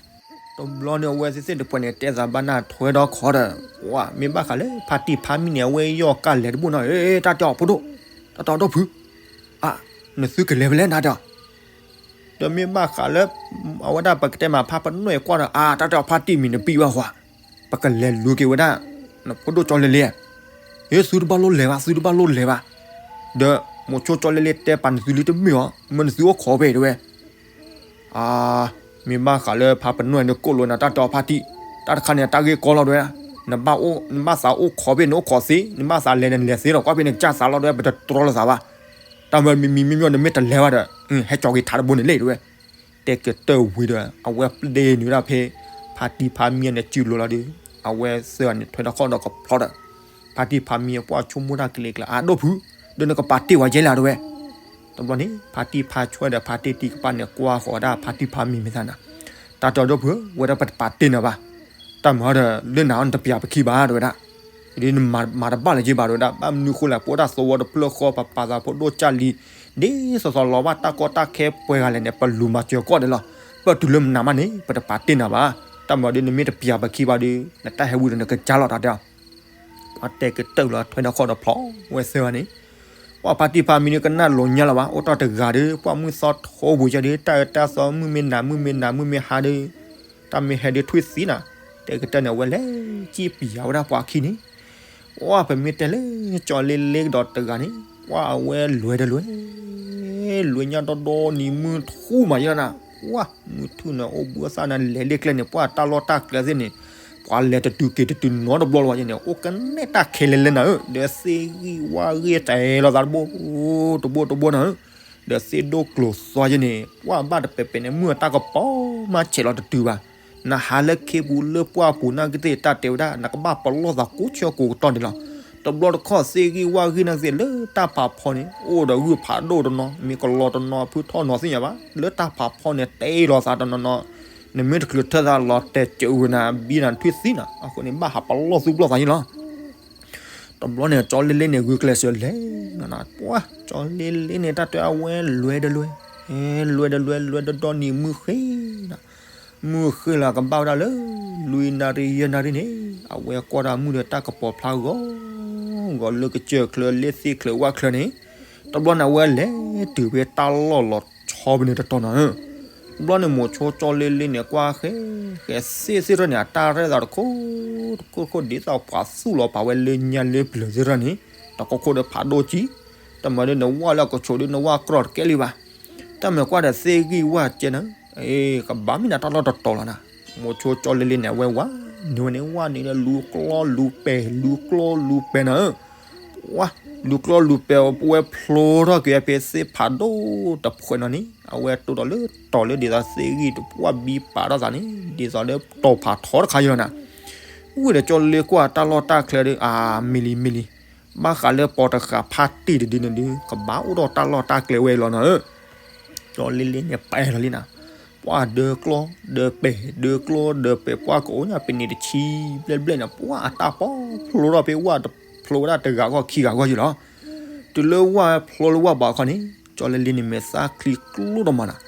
တဘျီန့ၣ် အဝဲသ့ၣ်သ့ၣ်တဖှဲးန့ၣ် တဲသးဘၣ်နၢ်ထွဲဒီးခီဒီး ပှၤ မ့ၢ်ဘၣ်ဃးလၢဖါတံၢ်ဖါမံန့ၣ် အဝဲယီၢ်ကၢ်လဲၤတဘိနီၤ တၢ်တဲအီၤဖိဒိၣ် တၢ်တဲအီၤဒီပုၢ် အါ နသုကလဲၤဖဲလဲၣ်နၤတဲအီၤ ဒီးမ့ၢ်ဘၣ်ဃးလၢ အဝဲဒၣ်ပကတဲမးဖါပနွဲၣ်ကွၢ်ဒီး အါ တၢ်တဲအီၤဖါတံၢ်မံၤနပံၢ်ဘၣ်ဃီ ပကလဲၤလူၤက့ၤဝဲဒၣ် နဖိဒိၣ်ကၠီလ့လ့ ဟ့ သုတဘၣ်လိၣ်လဲၤဘၣ် သုတဘၣ်လိၣ်လဲၤဘၣ် ဒီးမိၤဆိကၠီလ့လ့တဲပာ်နသုလံတမ့ၢ်အီၤ မ့ၢ်နသုအိၣ်ခိးဖဲတဲဝဲ အါ မ့ၢ်ဘၣ်ဃးလၢဖါပနွဲၣ်န့ၣ်ကိၣ်လိာ်နၤ တၢ်တဲအီၤဖါတံၢ် တၢ်တခါန့ၣ် တၢ်ဂ့ၢ်ကီလီၤတဲဝဲဒၣ် နဘၣ်အိၣ် နဘၣ်သးအိၣ်ခိးဖဲ နအိၣ်ခိးသ့ နဘၣ်သးလဲၤနလဲၤသ့ဒီး ကွၢ်ဖဲန့ၣ်ကစၢ်သးလီၤတဲဝဲ ပတတြီလိာ်သးဘၣ် တၢ်မၤမံၤမံၤမ့မ့ၢ်အီၤ နမ့ၢ်တလဲၤဘၣ်ဒီး ဟဲကၠီက့ၤထးတဘိန့ၣ်လံတဲဝဲ တဲကတၢၢ်ဝံၤဒီး အဝဲပျဲနုာ်ဝဲဒၣ်ဖဲ ဖါတံၢ်ဖါမံန့ၣ်စုလိၤလီၤဒီး အဝဲသ့ၣ်န့ၣ်ထွဲထီၣ်ခီၣ်ဒီးကဖျီဒီး ဖါတံၢ်ဖါမံအပှၢ်ဆိကမိၣ်တၢ်ကလဲၤကျါ အါ ဒီပုၢ် ဒီးနကပာ်တ့ၢ်ဝဲယဲလဲၣ်တဲဝဲ တဘျီန့ၣ် ဖါတံၢ်ဖါဆွဲၣ်ဒီးဖါတံၢ်တံၢ်ကပၢ်န့ၣ် ကွၢ်ဃီၤဝဲဒၣ်ဖါတံၢ်ဖါမံမဲာ်သၣ်နၤ တၢ်တဲအီၤဒီပုၢ်ဧၢ ဝဲဒၣ်ပတပာ်တ့ၢ်နၤဘၣ် တၢ်မၤဒီး လၢနၤအီၤနတပျးပခံဘၣ်တဲဝဲဒၣ် ဒ်နမၤတဘၣ်လၢၤက့ဘၣ်တဲဝဲဒၣ် ဘၣ်မနုၤဃိလဲၣ် ပအိၣ်ဒၣ်သဝီတဖျၢၣ်ဃီ ပပာ်သးဖိဒိၣ်ကၢ်လံ ဒ်သိးသိးလီၤဘၣ်တၢ်ကီတၢ်ခဲပှဲၤဂၤလဲၣ်န့ၣ် ပလူၤမၤစၢၤကီၢ်ဒဲးလီၤ ပတုၤလၢမနုၤမးန့ၣ် ပတပာ်တ့ၢ်နၤဘၣ် တၢ်မၤဒီးနမ့ၢ်တပျးပခံဘၣ်ဒီး နတၢ်ဟဲဝံၤဒီးနကစၢ်လီၤတၢ်တဲအီၤ ပှၤတဲကတၢၢ်လီၤထွဲထီၣ်ခီၣ်ဒီးဖျီဝဲသ့ၣ်ဝဲန့ၣ် ပှၤဖါတံၢ်ဖါမံန့ၣ်ကနၣ်လိာ်ညါလီၤဘၣ် အိၣ်တ့ၢ်တဂၤဒီး ပှၤမုၢ်သီထိပူၤယဲဒီး တၢ်အၢတၢ်သီမုၢ်မ့ၢ်နၤမုၢ်မ့ၢ်နၤမုၢ်မ့ၢ်ဟါဒီး တၢ်မ့ၢ်ဟဲဒီးထွံၣ်သံနၤ တဲကတၢၢ်န့ၣ် အဝဲလဲၤကံၣ်ပျးဝဲဒၣ်ပှၤခံန့ၣ် ပှၤပမ့ၢ်တဲလၢကၠီလ့လ့ကဒီးတဂၤန့ၣ် ပှၤအဝဲလဲၤဒီးလဲၤ လဲၤညါဒီဒီနံၤမုၢ်ထူၣ်မးယဲနၤ ပှၤမုၢ်ထူၣ်န့ၣ် အိၣ်ဘှံးအသၣ်န့ၣ် လဲၤလ့ကျဲန့ၣ် ပှၤတၢ်လီၢ်တၢ်ကျဲသ့ၣ်န့ၣ် ပှၤလဲၤတတုၤက့ၤတတုၤနီတဘျီလၢၤဘၣ်ယဲန့ၣ် အိၣ်ကနဲတၢ်ခဲလၢာ်လၢနၤဧၢ ဒီးသ့ၣ်ဂံၢ်ဝၣ်ဂံၢ်တဲလီၤသးတဘိ တဘိတဘိနၤဧၢ ဒီးသ့ၣ်ဒိၣ်ကျိၤသွါယဲန့ၣ် ပှၤဘၣ်တပဲာ်ပဲာ်န့ၣ် မုၢ်အတၢ်ကပီၤမးဆဲးလီၤတတုၤဘၣ် နဟးလၢခ့ပူၤလၢပှၢ်ပူၤနာ်က့သ့ၣ်တၢ်တဲဝဲဒၣ် နကဘၣ်ပလီၢ်သးကိးဆၢကိးကတီၢ်န့ၣ်လီၤ. တဘျီတခီၣ်သ့ၣ်ဂံၢ်ဝၣ်ဂံၢ်နာ်က့သ့ၣ်လၢတၢ်ဖးဖီန့ၣ် အိၣ်ဒီးဂုၢ်ဖးဒိၣ်တနီၤ မ့ၢ်ကလီတနီၤ ဖုထီၣ်နီၤသ့ၣ်ညါဘၣ် လၢတၢ်ဖးဖီန့ၣ် တဲလီၤသးတနီၤနီၤ နမ့ၢ်တချုးထၢသးလီၤတဲာ်စၢၤဝဲနၤ ဘံနၤထွံၣ်သံနၤ အဃိန့ၣ် ဘၣ်ဟးပလီၢ်သူၣ်ပလီၢ်သးန့ၣ်လီၤ. တဘျီန့ၣ် ကၠီလ့လ့န့ၣ် ဂုာ်ကျဲးစၢးလဲၤနၤ ပှၤ ကၠီလ့လ့န့ၣ် တၢ်တဲအဝဲလဲၤဒီးလဲၤ လဲၤဒီးလဲၤ လဲၤဒီးဒီနံၤမုၢ်ဃ့နၤ မုၢ်ဃ့လီၤကဘၣ်ဝဲဒၣ်လၢ လွံၢ်နၣ်ရံၣ်ယဲၢ်နၣ်ရံၣ်န့ၣ် အဝဲကွၢ်တၢ်မုၢ်ဒီးတၢ်ကပီၤဖျါဂီၤဂီၤလၢကစၢၢ်ချၢ လၢသ့ၣ်ချၢဝၣ်ချၢန့ၣ် တဘျီန့ၣ် အဝဲလဲၤတုၤဖဲတၢ်လီၢ်လီၤဆီဖဲန့ၣ်တတီၤနၤ တဘျီန့ၣ် မိၤဆိကၠီလ့လ့န့ၣ် ကွၢ်ဃဲ ဃဲသ့ၣ်သ့ၣ်ထီၣ်န့ၣ် အတၢ်ရဲၣ်သးတခိၣ်တခိၣ်တခိၣ် ဒ်သိးပှၤသူၣ်လီၤပာ်ဝဲလၢညါလၢပျၢၤသ့ၣ်ထီၣ်န့ၣ် တခိၣ်ခိၣ်ဒီးဖးဒိၣ်ကံ တမၤဒီးနဝၣ်လၢအကဆိးဒီး နဝၣ်ကြီတကဲလံဘၣ်. တၢ်မၤကွၢ်ဒီးသ့ၣ်ဂံၢ်ဝၣ်ကဲနၤ ကဘၣ်မ့ၢ်နၤတၢ်လီၢ်တတီၤလီၤနၤ. မိၤဆိကၠီလ့လ့န့ၣ် အဝဲဝဲ နုၤဝဲန့ၣ် ဝၣ်န့ၣ်ဒီးလူၤကျီလူၤပဲာ် လူၤကျီလူၤပဲာ်နၤဧၢ ဝၣ် လူၤကျီလူၤပဲာ် အဝဲဖျိထီၣ်က့ၤဖဲသ့ၣ်ဖးဒိၣ်တဖှဲးနီၤန့ၣ် အဝဲတိၢ်ဒီးလၢတီၤလၢဒ်သိးသ့ၣ်ဂံၢ်တပှၢ်ဘံပာ်ထီၣ်သးန့ၣ် ဒ်သိးလၢတီၤဖးထီတခါအံၤလီၤနၤ. ဝံၤဒီးကၠီလ့ကွၢ်တၢ်လီၢ်တၢ်ကျဲဒီး အါ မ့ၢ်လံ မ့ၢ်လံ ဘၣ်ဃးလၢပီၤတဃာ်ဖါတံၢ်တဒုန့ၣ်ဒုး ကဘၣ်အိၣ်ဒီးတၢ်လီၢ်တၢ်ကျဲဝဲအံၤလီၤနၤဧၢ. ကၠီလ့လ့န့ၣ်ပဲာ်ထီၣ်လံနၤ, ပှၢ်ဒၢကျီၢ်ဒၢပဲာ် ဒၢကျီၢ်ဒၢပဲာ် ပှၢ်ကအိၣ်ညါပနံာ်တဆံဘျဲၣ်ဘျဲၣ်န့ၣ် ပှၢ်အတၢ်ပီၢ်ဖျိထီၣ်ဖဲဝၣ်တဖျိဝဲဒၣ် တဂၤဂီၢ်ခံဂၤဂီၢ်ယံၤလီၤ. တုၤလၢဝၣ်ဖျိလၢဝၣ်ဘးခီန့ၣ် ကၠီလ့လ့န့ၣ်မဲာ်သၣ်ချံကျိၣ်တမးနၤ,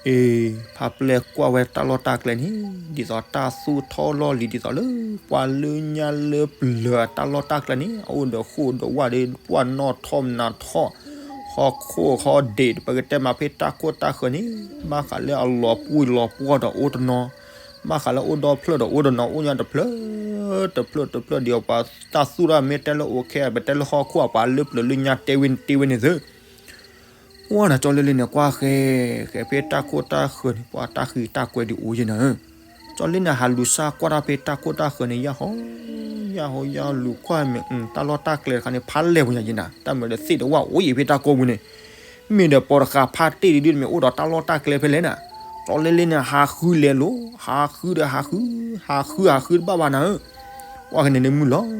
အ့ ဖါပျဲၢ်ကွၢ်ဝဲတၢ်လီၢ်တၢ်ကျဲန့ၣ် ဒ်သိးတၢ်သူၣ်ထီၣ်လီၢ်လံၤ ဒ်သိးလၢပှၤလၢညါလၢပျၢၤအတၢ်လီၢ်တၢ်ကျဲန့ၣ် အအိၣ်ဒီးဃိၣ်ဒီးဝၣ်ဒီး ပှၢ်နီၣ်ထီၣ်နၤထီၣ် ဟီၣ်ခိၣ်ဟီၣ်ဒ့း ပကတဲမးဖဲတၢ်ခိၣ်တၢ်ဃၢၤန့ၣ် ဘၣ်ဃးလၢအလီၤပှံၢ်လီၤပှီၢ်ဒီးအိၣ်တနီၤ, ဘၣ်ဃးလၢအိၣ်ဒီဖျၢၣ်ဒီးအိၣ်တနီၤ အိၣ်ညါတဖျၢၣ် တဖျၢၣ်တဖျၢၣ်ဒီး ပှၤတၢ်သူၣ်ထီၣ်မ့ၢ်တဲလၢအိၣ်ခဲ ပတဲလၢဟီၣ်ခိၣ် ပှၤလၢပျၢၤလၢညါတဲဝဲန့ၣ်သ့ ပှၢ်နၤ ကၠီလ့လ့န့ၣ် ကွၢ်ဃဲ ဃဲဖဲတၢ်ခိၣ်တၢ်ဃၢၤန့ၣ် ပှၢ်တၢ်ဃံးတၢ်ကွဲၤဒံးအိၣ်ယဲနၤဧၢ, ကၠီလ့န့ၣ် ဟးလူၤစၢ်ကွၢ်တၢ်ဖဲတၢ်ခိၣ်တၢ်ဃၢၤန့ၣ် ယၢ်ဟီ ယၢ်ဟီ ယၢ်လူၤကွၢ်မ့ၢ် တၢ်လီၢ်တၢ်ကျဲတခါန့ၣ် ဖးလဲၢ်ပူၤညါယဲနၤ တၢ်မၤဒီးသ့ၣ်ဒီးဝၣ်အိၣ်အံၤဖဲတၢ်ကိးပူၤန့ၣ် မ့ၢ်ဒီးပိာ်တဃာ်ဖးတ့ၢ်ဒုဒုမ့ၢ်အိၣ်ဒီးတၢ်လီၢ်တၢ်ကျဲဖဲလဲၣ်နၤ, ကၠီလ့လ့န့ၣ် ဟးဃုလဲၤလိၤ ဟးဃုဒီးဟးဃု ဟးဃုဟးဃုတဘၣ်ဘၣ်နၤဧၢ, ပှၢ်ကန့ၣ်န့ၣ်မုၢ်လီၤ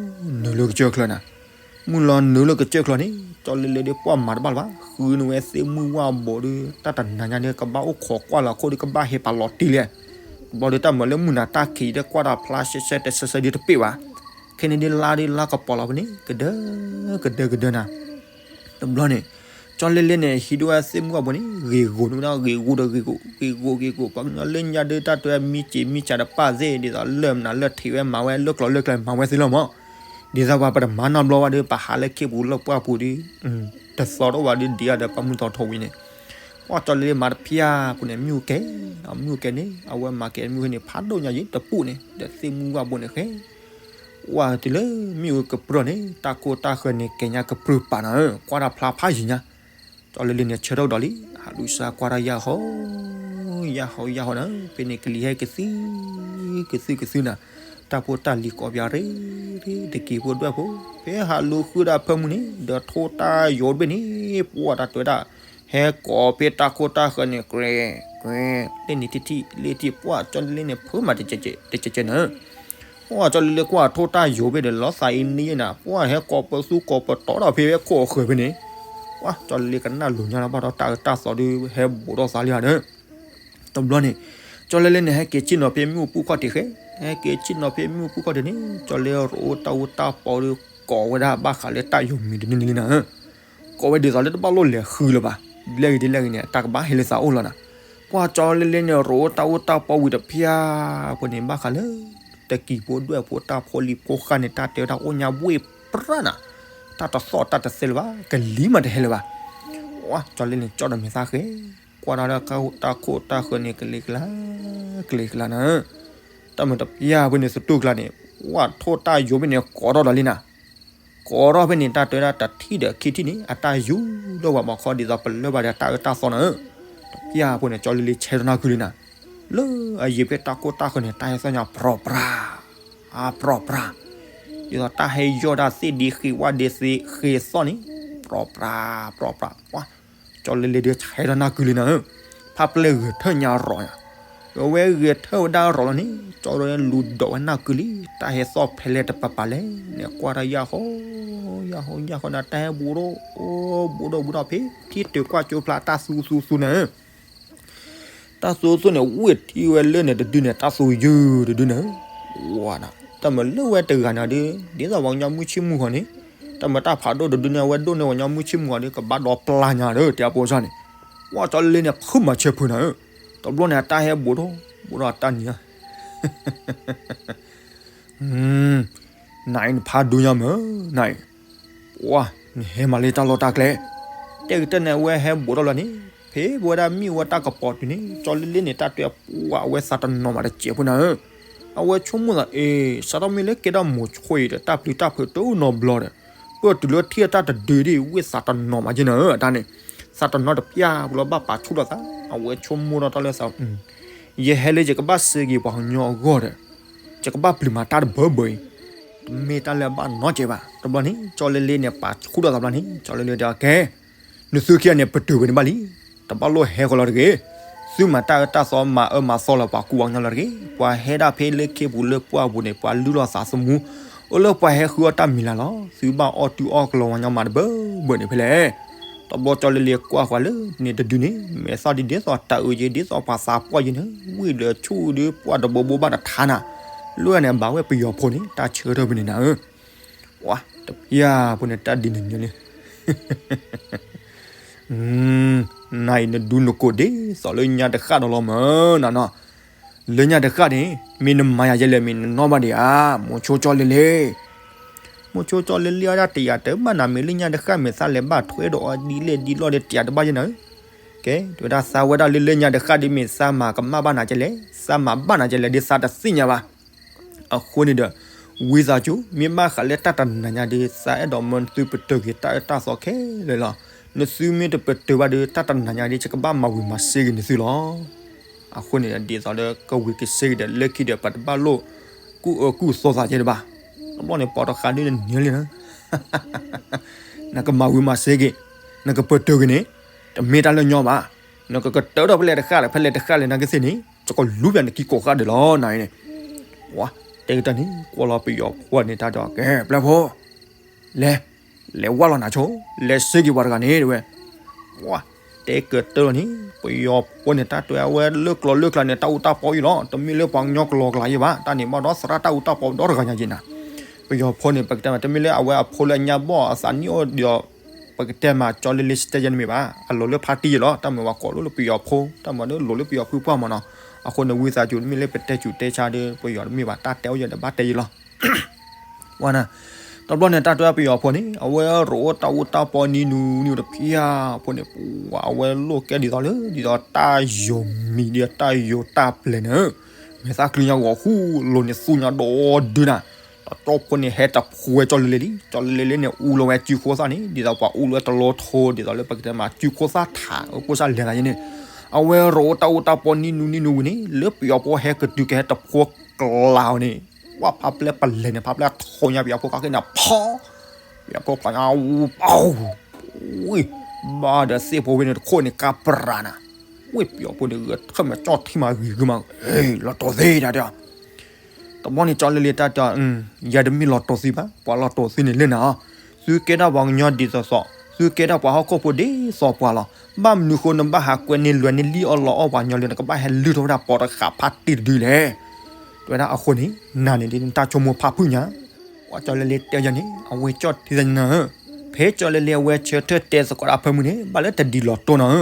နုာ်လၢကစၢၢ်ချၢနၤ မုၢ်လီၤနုာ်လၢကစၢၢ်ချၢန့ၣ် ကၠီလ့လ့ဒီးပှၢ်မၤတဘၣ်လၢၤဘၣ် ဃုန့ၢ်ဝဲသ့ၣ်မုၢ်ဝၣ်ဘိးဒီး တၢ်တနၤညါဒီး ကဘၣ်အိၣ်ခိးကွၢ်လၢခိၣ်ဒီး ကဘၣ်ဟဲပာ်လီၤတံၢ်လဲၣ်, တဘျီဒီးတၢ်မၤလၢမုၢ်နၤတၢ်ခံးဒီးကွၢ်တၢ်ဖျါရှဲရှဲတဆၢဆၢဒီးတပ့ၢ်ဘၣ်, ခဲန့ၣ်ဒီးလါဒီးလါကပီၤလီၤဖဲန့ၣ် ကဒၢ ကဒၢကဒၢနၤ တဘျီန့ၣ် ကၠီလ့လ့န့ၣ် ဟံးဒိၣ်ဝဲသ့ၣ်မုၢ်ဝၣ်ဘိးန့ၣ် ဂ့ၤဂိာ်န့ၣ်ဝဲဒၣ် ဂ့ၤဂိာ်ဒီးဂ့ၤဂိာ် ဂ့ၤဂိာ်ဂ့ၤဂိာ် ပှၤကညီလၢညါဒီးတၢ်တဲဝဲမံစံးမံစးဒီးပၢ်သ့ၣ် ဒ်သိးလၢၢ်မနုၤလၢၢ်ထံးဝဲမၤဝဲလၢကျိၤလၢကျဲမၤဝဲသ့လီၤမး, ဒ်သိးပှၤပတမၤနီတဘျီဘၣ်ဒီး ပဟးလၢခ့ပူၤလၢပှၢ်ပူၤဒီး တသီတအိၣ်ဘၣ်ဒီး ဒံးအါဒီးပှၢ်မုၢ်သီထီၣ်ဝံၤန့ၣ်, ပှၢ်ကၠီလ့လ့မၤတဖျါဖိန့ၣ် မ့ၣ်အူကဲ မ့ၣ်အူကဲန့ၣ် အဝဲမၤကဲမ့ၣ်အူဟဲန့ၣ် ဖးဒိၣ်ညါယံၤတပူၤန့ၣ် ဒီးသ့ၣ်မုၢ်ဝၣ်ဘိးန့ၣ်ဃဲ ဝၢ်တုၤလၢမ့ၣ်အူကပြုၢ်န့ၣ် တၢ်ခိၣ်တၢ်ဃၢၤန့ၣ် ကဲညါကပြုၢ်ပာ်နၤဧၢ, ကွၢ်တၢ်ဖျါဖးယံၤညါ, ကၠီလ့လ့န့ၣ် ဆၢထၢၣ်ကဒီးလံ, ဟးလူၤစၢ်ကွၢ်တၢ်ယၢ်ဟီ, ယၢ်ဟီယၢ်ဟီနၤ, ဖဲန့ၣ်ကလံၤဟဲကသု ကသုကသုနၤ, တၢ်ဖိတၢ်လံၤကိးပယၤရ့ရ့ တကံၤဖိဒွဲၣ်ဖိ, ဖဲဟးလူၤဃုဒၣ်ဖၢမုၢ်န့ၣ် ဒီးထိၣ်တၢ်ယိာ်တဘ့ၣ်န့ၣ် ပှၢ်တၢ်တဲဝဲဒၣ် ဟဲကိးဖဲတၢ်ခိၣ်တၢ်ဃၢၤန့ၣ် ကွဲးကွဲး လ့ၣ်နံၤထံထံ လ့ၣ်ထံ ပှၢ်ကၠီလ့လ့န့ၣ် ဖုးမးတကဲးကဲးနၤ, ပှၢ်ကၠီလ့လ့ကွၢ်ထိၣ်တၢ်ယိာ်ဖဲဒီး လီၤသးအံၤန့ၣ်ယဲနၤ, ပှၢ်ဟဲကိးပသူကိးပတီၤဒီးဖဲဝဲခိၣ်အဃၢၤဖဲန့ၣ်, ပှၢ်ကၠီလ့လ့ကနၣ်လိၤညါလီၤဘၣ်ဒီး တၢ်အၢတၢ်သီဒုး ဟဲဘူးထီၣ်သးလံဧါဒီး တဘျီန့ၣ် ကၠီလ့လ့န့ၣ် ဟဲက့ၤဆ့ၣ်နီၤဖဲမ့ၣ်အူပူၤခီၣ်ထံးဃဲ, ဟဲက့ၤဆ့ၣ်နီၤဖဲမ့ၣ်အူပူၤခီၣ်ထံးန့ၣ် ကၠီလ့လ့ရိအိၣ်တၢ်အူတၢ်ပီဒီး ကိးဝဲဒၣ်ဘၣ်ဃးလၢတၢ်ယိာ်မံၤတန့ၢ်လံနၤဧၢ, ကိးဝဲဒ်သိးလၢတဘၣ်လိၣ်လဲၤဃုလၢၤဘၣ်, ဒ်လဲၣ်ဂ့ၤဒ်လဲၣ်ဂ့ၤန့ၣ် တၢ်ကဘၣ်ဟဲလၢသးအိၣ်လီၤနၤ, ပှၢ်ကၠီလ့လ့န့ၣ် ရိအိၣ်တၢ်အူတၢ်ပီဝံၤတဖျၢၣ်ဖိန့ၣ် ဘၣ်ဃးလၢ တကံၤဖိဒွဲၣ်ဖိတၢ်ဖိလံၤဖိဃၢ်န့ၣ် တၢ်တဲဝဲဒၣ်အိၣ်ညါဘှ့ၣ်ပြၢ်နၤ, တၢ်တသီၣ်တၢ်တသဲလၢၤဘၣ်, ကလံၤမးတဟဲလၢၤဘၣ်, ပှၢ်ကၠီလ့လ့န့ၣ် ကၠီဒီးမဲာ်သၣ်ဃဲ ကွၢ်ဒီးတၢ်ခိၣ်တၢ်ဃၢၤန့ၣ် ကလံၤကျါ ကလံၤကျါနၤ, တၢ်မုာ်တဖျၢၣ်ဖဲန့ၣ် သတူၢ်ကျါန့ၣ် ပှၢ်ထိၣ်တၢ်ယိာ်ဖဲန့ၣ် ကိးထီၣ်ဒီးလံနၤ, ကိးထီၣ်ဖဲန့ၣ် တၢ်တဲဝဲဒၣ်တထံၣ်ဒီးခံထံၣ်န့ၣ် အတၢ်ယူၤလၢပှၤဘီခီဒ်သိးပလၢၢ်ဘၣ်ဒီးတၢ်အၢတၢ်သီနၤဧၢ, တဖျၢၣ်ဖိန့ၣ် ကၠီလ့လ့ဆဲးထီၣ်နၢ်ကုလံနၤ, လၢအယံၤဖဲတၢ်ခိၣ်တၢ်ဃၢၤန့ၣ် တၢ်ဟဲသီၣ်ညါပြီၤပြါ အပြီၤပြါ, ဒ်သိးတၢ်ဟဲယီၢ်ဒၣ်သ့ၣ်ဒံးဃ့ဝၣ်ဒံးသ့ဃ့သီၣ်န့ၣ် ပြီၤပြါ ပြီၤပြါ, ပှၢ် ကၠီလ့လ့ဒီးဆဲးထီၣ်နၢ်ကုလံနၤဧၢ, ဖါပျဲၢ်ဂဲၤထၢၣ်ညါရီၤညါ, အဝဲဂဲၤထၢၣ်ဝဲဒၣ်ရီၤလီၤန့ၣ် ကၠီလ့လ့လူၤဒိးဝဲနၢ်ကုလံ, တၢ်ဟဲသီၣ်ဖဲလဲၣ်တပၤပၤလဲၣ်န့ၣ် ကွၢ်တၢ်ယၢ်ဟီ ယၢ်ဟီ ယၢ်ဟီနၤ တၢ်ဟဲဘူးထီၣ် အိၣ်ဘူးထီၣ်ဘူးထီၣ်ဖဲ ထံတၢၤကွၢ်ကၠိဖျါတၢ်သူသူသူနၤဧၢ တၢ်သူသူန့ၣ် ဝ့ၢ်ထံဝဲလၢန့ၣ်တဒုန့ၣ် တၢ်သူယုၢ်တဒုန့ၣ်, ဝါနၤ, တၢ်မၤလၢဝဲတဂၤန့ၣ်ဒီး ဒ်သိးပှၤကညီမုၢ်ဆ့ၣ်မုၢ်ဂီၤန့ၣ်, တၢ်မၤတၢ်ဖးဒိၣ်တဒုန့ၣ် အဝဲဒိၣ်န့ၢ်ပှၤကညီမုၢ်ဆ့ၣ်မုၢ်ဂီၤဒီး ကဘၣ်ဒီးပျၢ်ညါဒီး တဲအဖိစၢ်န့ၣ်, ဝါကၠီလ့လ့န့ၣ် ဖုးမၤဆၢဖုးနၤဧၢ, တဘျီန့ၣ် အတၢ်ဟဲဘူးထီၣ် ဘူးထီၣ်အတၢ်နံၤဧါ နအံၤနဖးဒိၣ်ညါမၢ်, နအံၤ, ပှၤ, နဟဲမၤလၢတၢ်လီၢ်တၢ်ကျဲ, တဲကတၢၢ်န့ၣ် အဝဲဟဲဘူးထီၣ်လီၤန့ၣ်, ဖဲပဝဲဒၣ်မ့ၢ်ဝဲတၢ်ကပီၤတုၤန့ၣ် ကၠီလ့လ့န့ၣ် တၢ်တဲပှၤအဝဲသးတနီၤမးတစဲးဖိနၤဧၢ, အဝဲဆိကမိၣ်သးအ့ၣ် စးထီၣ်မ့ၢ်လၢကဲထီၣ်မိၤဆိအံၤဒီး တၢ်ပျံၤတၢ်ဖုးတအိၣ်နီတဘျီဒီး, ပတုၤလၢထံၣ်တၢ်တဒုဒ်ဝ့ၢ်သးတနီၤမးက့နၤဧၢ အတၢ်န့ၣ်, သးတနီၤတပျၢ်ပူၤလီၤဘၣ်ပာ်ဆူၣ်ထီၣ်သး, အဝဲဆိကမိၣ်ထီၣ်တၢ်လၢသး ယဟဲလၢယကဘၣ်စံးက့ၤပှၤကညီအဂီၢ်ဒီး, ယကဘၣ်ပျံၤမၤတၢ်တဘၢဘၢအံၤ, တမ့ၢ်တၢ်လၢအဘၣ်နီတစဲးဘၣ်. တဘျီန့ၣ် ကၠီလ့လ့န့ၣ် ပာ်ဆူၣ်ထီၣ်သးဘျီန့ၣ် ကၠီလ့လ့တဲအီၤ ကဲ, နသုခံဂၤန့ၣ် ပတုာ်ဝဲန့ၣ်ဘၣ်လံ, တဘၣ်လိၣ်ဟဲဃီၤလီၤတဂ့ၤ, သုမၤတၢ်အၢတၢ်သီမၤအၢမၤသီလၢပှၤကူပှၤကညီလီၤတဂ့ၤ, ပှၤဟဲဒၣ်ဖဲလၢခ့ပူၤလၢပှၢ်ပူၤန့ၣ် ပှၤလုၢ်လီၤသးသမူ, အိၣ်လၢပှၤဟဲဃုအီၣ်တၢ်မံၤလၢ်လီၤ, သုဘၣ်အီၣ်တုၤအီၣ်ကလီၤဝဲညီမးတဘၢဘၢန့ၣ်ဖဲလဲၣ်. တဘျီကၠီလ့လ့ကွၢ်ဃီၤလၢန့ၣ်တဒုန့ၣ် မဲာ်သၣ်ဒ်ဒ်သိးတၢ်အုးက့ ဒ်သိးပှၤသးပှၢ်က့န့ၣ် ဝံၤဒီးဆူၣ်ဒီးပှၢ်တဘိဘိဘၣ်တထါနၤ, လၢန့ၣ်ဘၣ်ဝဲပယီၤဖိန့ၣ် တၢ်ဆၢထၢၣ်ဖဲန့ၣ်နၤဧၢ, ဝါ တဖျၢၣ်ဖိန့ၣ် တၢ်ဒ်န့ၣ်န့ၣ်လံ နၤအံၤနဒူနကိးဒ်သိးလၢညါတဃၣ်ဒီးလီၤမၢ် နၤနီၤ, လၢညါတဃၣ်န့ၣ် မ့ၢ်နမၤယၤယဲလဲၣ် မ့ၢ်နနီၣ်ဘၣ်ဒံးဧါ မိၤဆိကၠီလ့လ့, မိၤဆိကၠီလ့လ့အီၣ်ဒၣ်တယာ်တၢ်ဘၣ်နၤ မ့ၢ်လၢညါတဃၣ် မ့ၢ်သးလဲၤဘၣ်ထွဲဒီးအီၤဒ်လဲၣ်ဒ်လဲၣ်ဒီးတယာ်တဘၣ်ယဲနၤဧၢ, ကဲ တဲဝဲဒၣ်သးဝဲဒၣ်လၢလၢညါတဃၣ်ဒ် မ့ၢ်သးမၤကမၣ်ဘၣ်နၤကဲလဲၣ် သးမၤဘၣ်နၤကဲလဲၣ်ဒ်သးတသ့ၣ်ညါဘၣ် အဃိန့ၣ်ဒီး ဝံသးစူၤ မ့ၢ်ဘၣ်ဃးလၢတၢ်တနၤညါဒီး သးအဲၣ်ဒိးမၢနသုပတုာ်က့ၤတၢ်အၢတၢ်သီခဲလၢာ်လီၤ. နသုမ့ၢ်တပတုာ်ဘၣ်ဒီး တၢ်တနၤညါဒီး ယကဘၣ်မၤဝံၤမၤစ့ၢ်က့ၤနသုလီၤ. အဃိန့ၣ်ဒီး ဒ်သိးဒီးကဝံၤက့ၤစ့ၢ်က့ၤဒီး လၢခံဒီး ပတဘၣ်လိၣ်ကူၣ်အၢကူၣ်သီသးကဲတဘၣ်. တဘျီန့ၣ် ပိာ်တဃာ်ဒ်နနၢၤလံနၤ နကမၤဝံၤမၤစ့ၢ်က့ၤ, နကပတုာ်က့ၤန့ၣ် တမ့ၢ်တၢ်လၢညီဘၣ်. နကကတၢၢ်ထီၣ်ဖဲလဲၣ်တဃၣ်ဒီး ဖဲလဲၣ်တဃၣ်လဲၣ် နကသ့ၣ်န့ၣ် ယကလူၤပျၢၤနကံကိးဃၣ်ဒီးလီၤ နၤအံၤန့ၣ်. ဝါ တဲကတၢၢ်န့ၣ် ကွၢ်လီၤပယီၤဖိန့ၣ် တၢ်တဲ ကဲ ပျဲၢ်ဖိ လဲၤ လဲၤဝဲလီၤနၤဆိ လဲၤစ့ၢ်က့ၤပှၤတဂၤန့ၣ် တဲဝဲ. ဝါ တဲကတၢၢ်လီၤန့ၣ် ပယီၤဖိန့ၣ် တၢ်တဲအဝဲလၢကျိၤလၢကျါန့ၣ် တၢ်အူတၢ်ပီအံၤလီၤ. တမ့ၢ်လၢပှၤကညီကျိၤကျါယဲဘၣ်. တၢ်န့ၣ်ဘၣ်ဒီးသရၣ်တၢ်အူတၢ်ပီဒီတဂၤညါက့နၤ. ပယီၤဖိန့ၣ် ပကတဲမး တမ့ၢ်လၢအဝဲအဖိလၢအညါဘီၣ်အသးနံၣ်အိၣ်ဒီး ပကတဲမးကၠီလ့လ့စတဲယဲန့ၣ်မ့ၢ်ဘၣ်. အလိၤလၢဖါတံၢ်ယဲလီၤ. တၢ်မ့ၢ်ဝဲကိးလိၣ်လၢပယီၤဖိ, တၢ်မ့ၢ်ဒီးလိၤလၢပယီၤဖုပှၢ်မးနီၤ. အဃိန့ၣ် ဝံသးစူၤ တမ့ၢ်လၢပတဲစူၤတဲဆါဒီး ပယီၤတမ့ၢ်ဘၣ် တၢ်တဲအိၣ်ယဲဒီးဘၣ်တဲယဲလီၤ. ဝါနၤ, တဘျီန့ၣ် တၢ်တဲပယီၤဖိန့ၣ် အဝဲရိၣ်အိၣ်တၢ်အူတၢ်ပီနံၤနူနံၤတဖျၢၣ်ဖိန့ၣ် ပှၤအဝဲလိၣ်ကဲဒ်သိးလၢ ဒ်သိးတၢ်ယိၤမံၤဒီး တၢ်ယိၤတၢ်ပျဲၤန့ၣ်, မဲာ်သၣ်ချံညါဂီၤဃူလိၤန့ၣ် သူၣ်ညါဒီဒုနၤ. တၢ်ကၠီဖိန့ၣ် ဟဲတဖှဲကၠီလ့လ့လံ. ကၠီလ့လ့လ့န့ၣ် အူလီၤဝဲစုခိၣ်သၣ်န့ၣ် ဒ်သိးပှၤအူလီၤဝဲတလီၤထိ ဒ်သိးလၢပကတဲမးစုခိၣ်သၣ်ထး အကိၣ်ဆၣ်လဲၤသးယဲန့ၣ်, အဝဲရိၣ်အိၣ်တၢ်အူတၢ်ပီနံၤနူနံၤနူဝံၤန့ၣ် လၢပယီၤဖိဟဲကတုၤကဟဲတဖှဲကလးအီၤန့ၣ် ဝဲဖးပျဲၢ်ပလဲၤန့ၣ် ဖးပျဲၢ်ထိညါ ပယီၤဖိကီၢ်က့ၤန့ၣ် ဖီ ပယီၤဖိဖျိညါ အူပီ ဝံၤ ဘၣ်ဒီးသ့ၣ်ဖိဝဲန့ၣ်တခိၣ်န့ၣ် ကါပြးနၤ, ဝံၤပယီၤဖိန့ၣ် ဂဲၤထၢၣ်မးကၠီထံမးဂ့ၤဂ့ၤမး, လီၤတိာ်သ့တၢ်တဲအီၤ. တဘျီန့ၣ် ကၠီလ့လ့တၢ်တဲအီၤ, ယၤတမ့ၢ်လီၤတိာ်သ့ဘၣ်, ပှၤလီၤတိာ်သ့န့ၣ်လၢနၤအီၤ, သုကဲထီၣ်ပှၤကညီဒ်သိးသိး, သုကဲထီၣ်ပှၤဟီၣ်ခိၣ်ဖိဒ်သိးပှၤလီၤ. ဘၣ်မနုၤဃိနဘၣ်ဟးကွဲန့ၢ်လွဲန့ၢ်လံၣ်အီၣ်လီအီၣ်ပှၤကညီလၢ နကဘၣ်ဟဲလုၢ်ထီၣ်ဝဲဒၣ်ပိာ်တဃာ်ဖါတံၢ်တဒုလဲၣ်. တဲဝဲဒၣ်အဃိန့ၣ် နၤန့ၣ်ဒ်နတၢ်ဆိကမိၣ်ဖးဖုၣ်ညါ ပှၤကၠီလ့လ့တဲယၤန့ၣ် အဝဲကၠီထံသညါဧၢ, ဖဲကၠီလ့လ့အဝဲဆၢထၢၣ်တဲသကိးတၢ်ဖၢမုၢ်န့ၣ် ဘၣ်လၢတဒ်လီၤတိၢ်နီၤ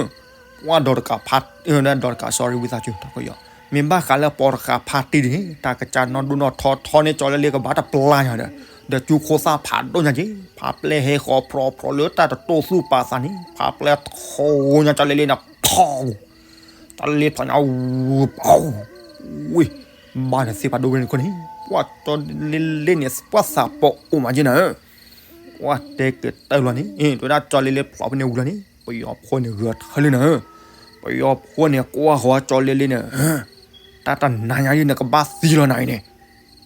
ဧၢ, ပှၤဒီးတကးဖး, ဒီးတကး sorry ဝံသးစူၤ တၢ်ကယီၤ, မ့ၢ်ဘၣ်ဃးလၢပိာ်တဃာ်ဖးတံၢ်ဒ်န့ၣ် တၢ်ကစၢ်နီၢ်ဒိၣ်နီၢ်ထီထီန့ၣ် ကၠီလ့လ့ကဘၣ်တပျၢ်ညါဒီး, ဒီးစုခိၣ်သၣ်ဖးဒိၣ်ညါက့ၤ, ဖးပျဲၢ်ဟဲဃီၤဖြီဖြီလၢတၢ်တတိၢ်သူၣ်ပာ်သးန့ၣ် ဖးပျဲၢ်ထိညါကၠီလ့လ့န့ၣ် ဖီ ကၠီလ့လ့ဖျိညါ အူပီ ဝံၤ ဘၣ်ဒီးသ့ၣ်ဖးဒိၣ်ဝဲန့ၣ်ခိၣ်န့ၣ်, ပှၤကၠီလ့လ့န့ၣ် ပှၤသးပီအိၣ်မးက့နၤဧၢ, ပှၤတဲကတၢၢ်လီၤန့ၣ် တဲဝဲဒၣ်ကၠီလ့လ့ဖျိဖဲန့ၣ်ဝံၤလီၤန့ၣ် ပယီၤဖိန့ၣ်ဂဲၤထၢၣ်လံနၤဧၢ, ပယီၤဖိန့ၣ်ကွၢ်ဃီၤကၠီလ့လ့န့ၣ်, တၢ်တနၤညါဒ်နကဘၣ်သံလီၤနၤအံၤန့ၣ်,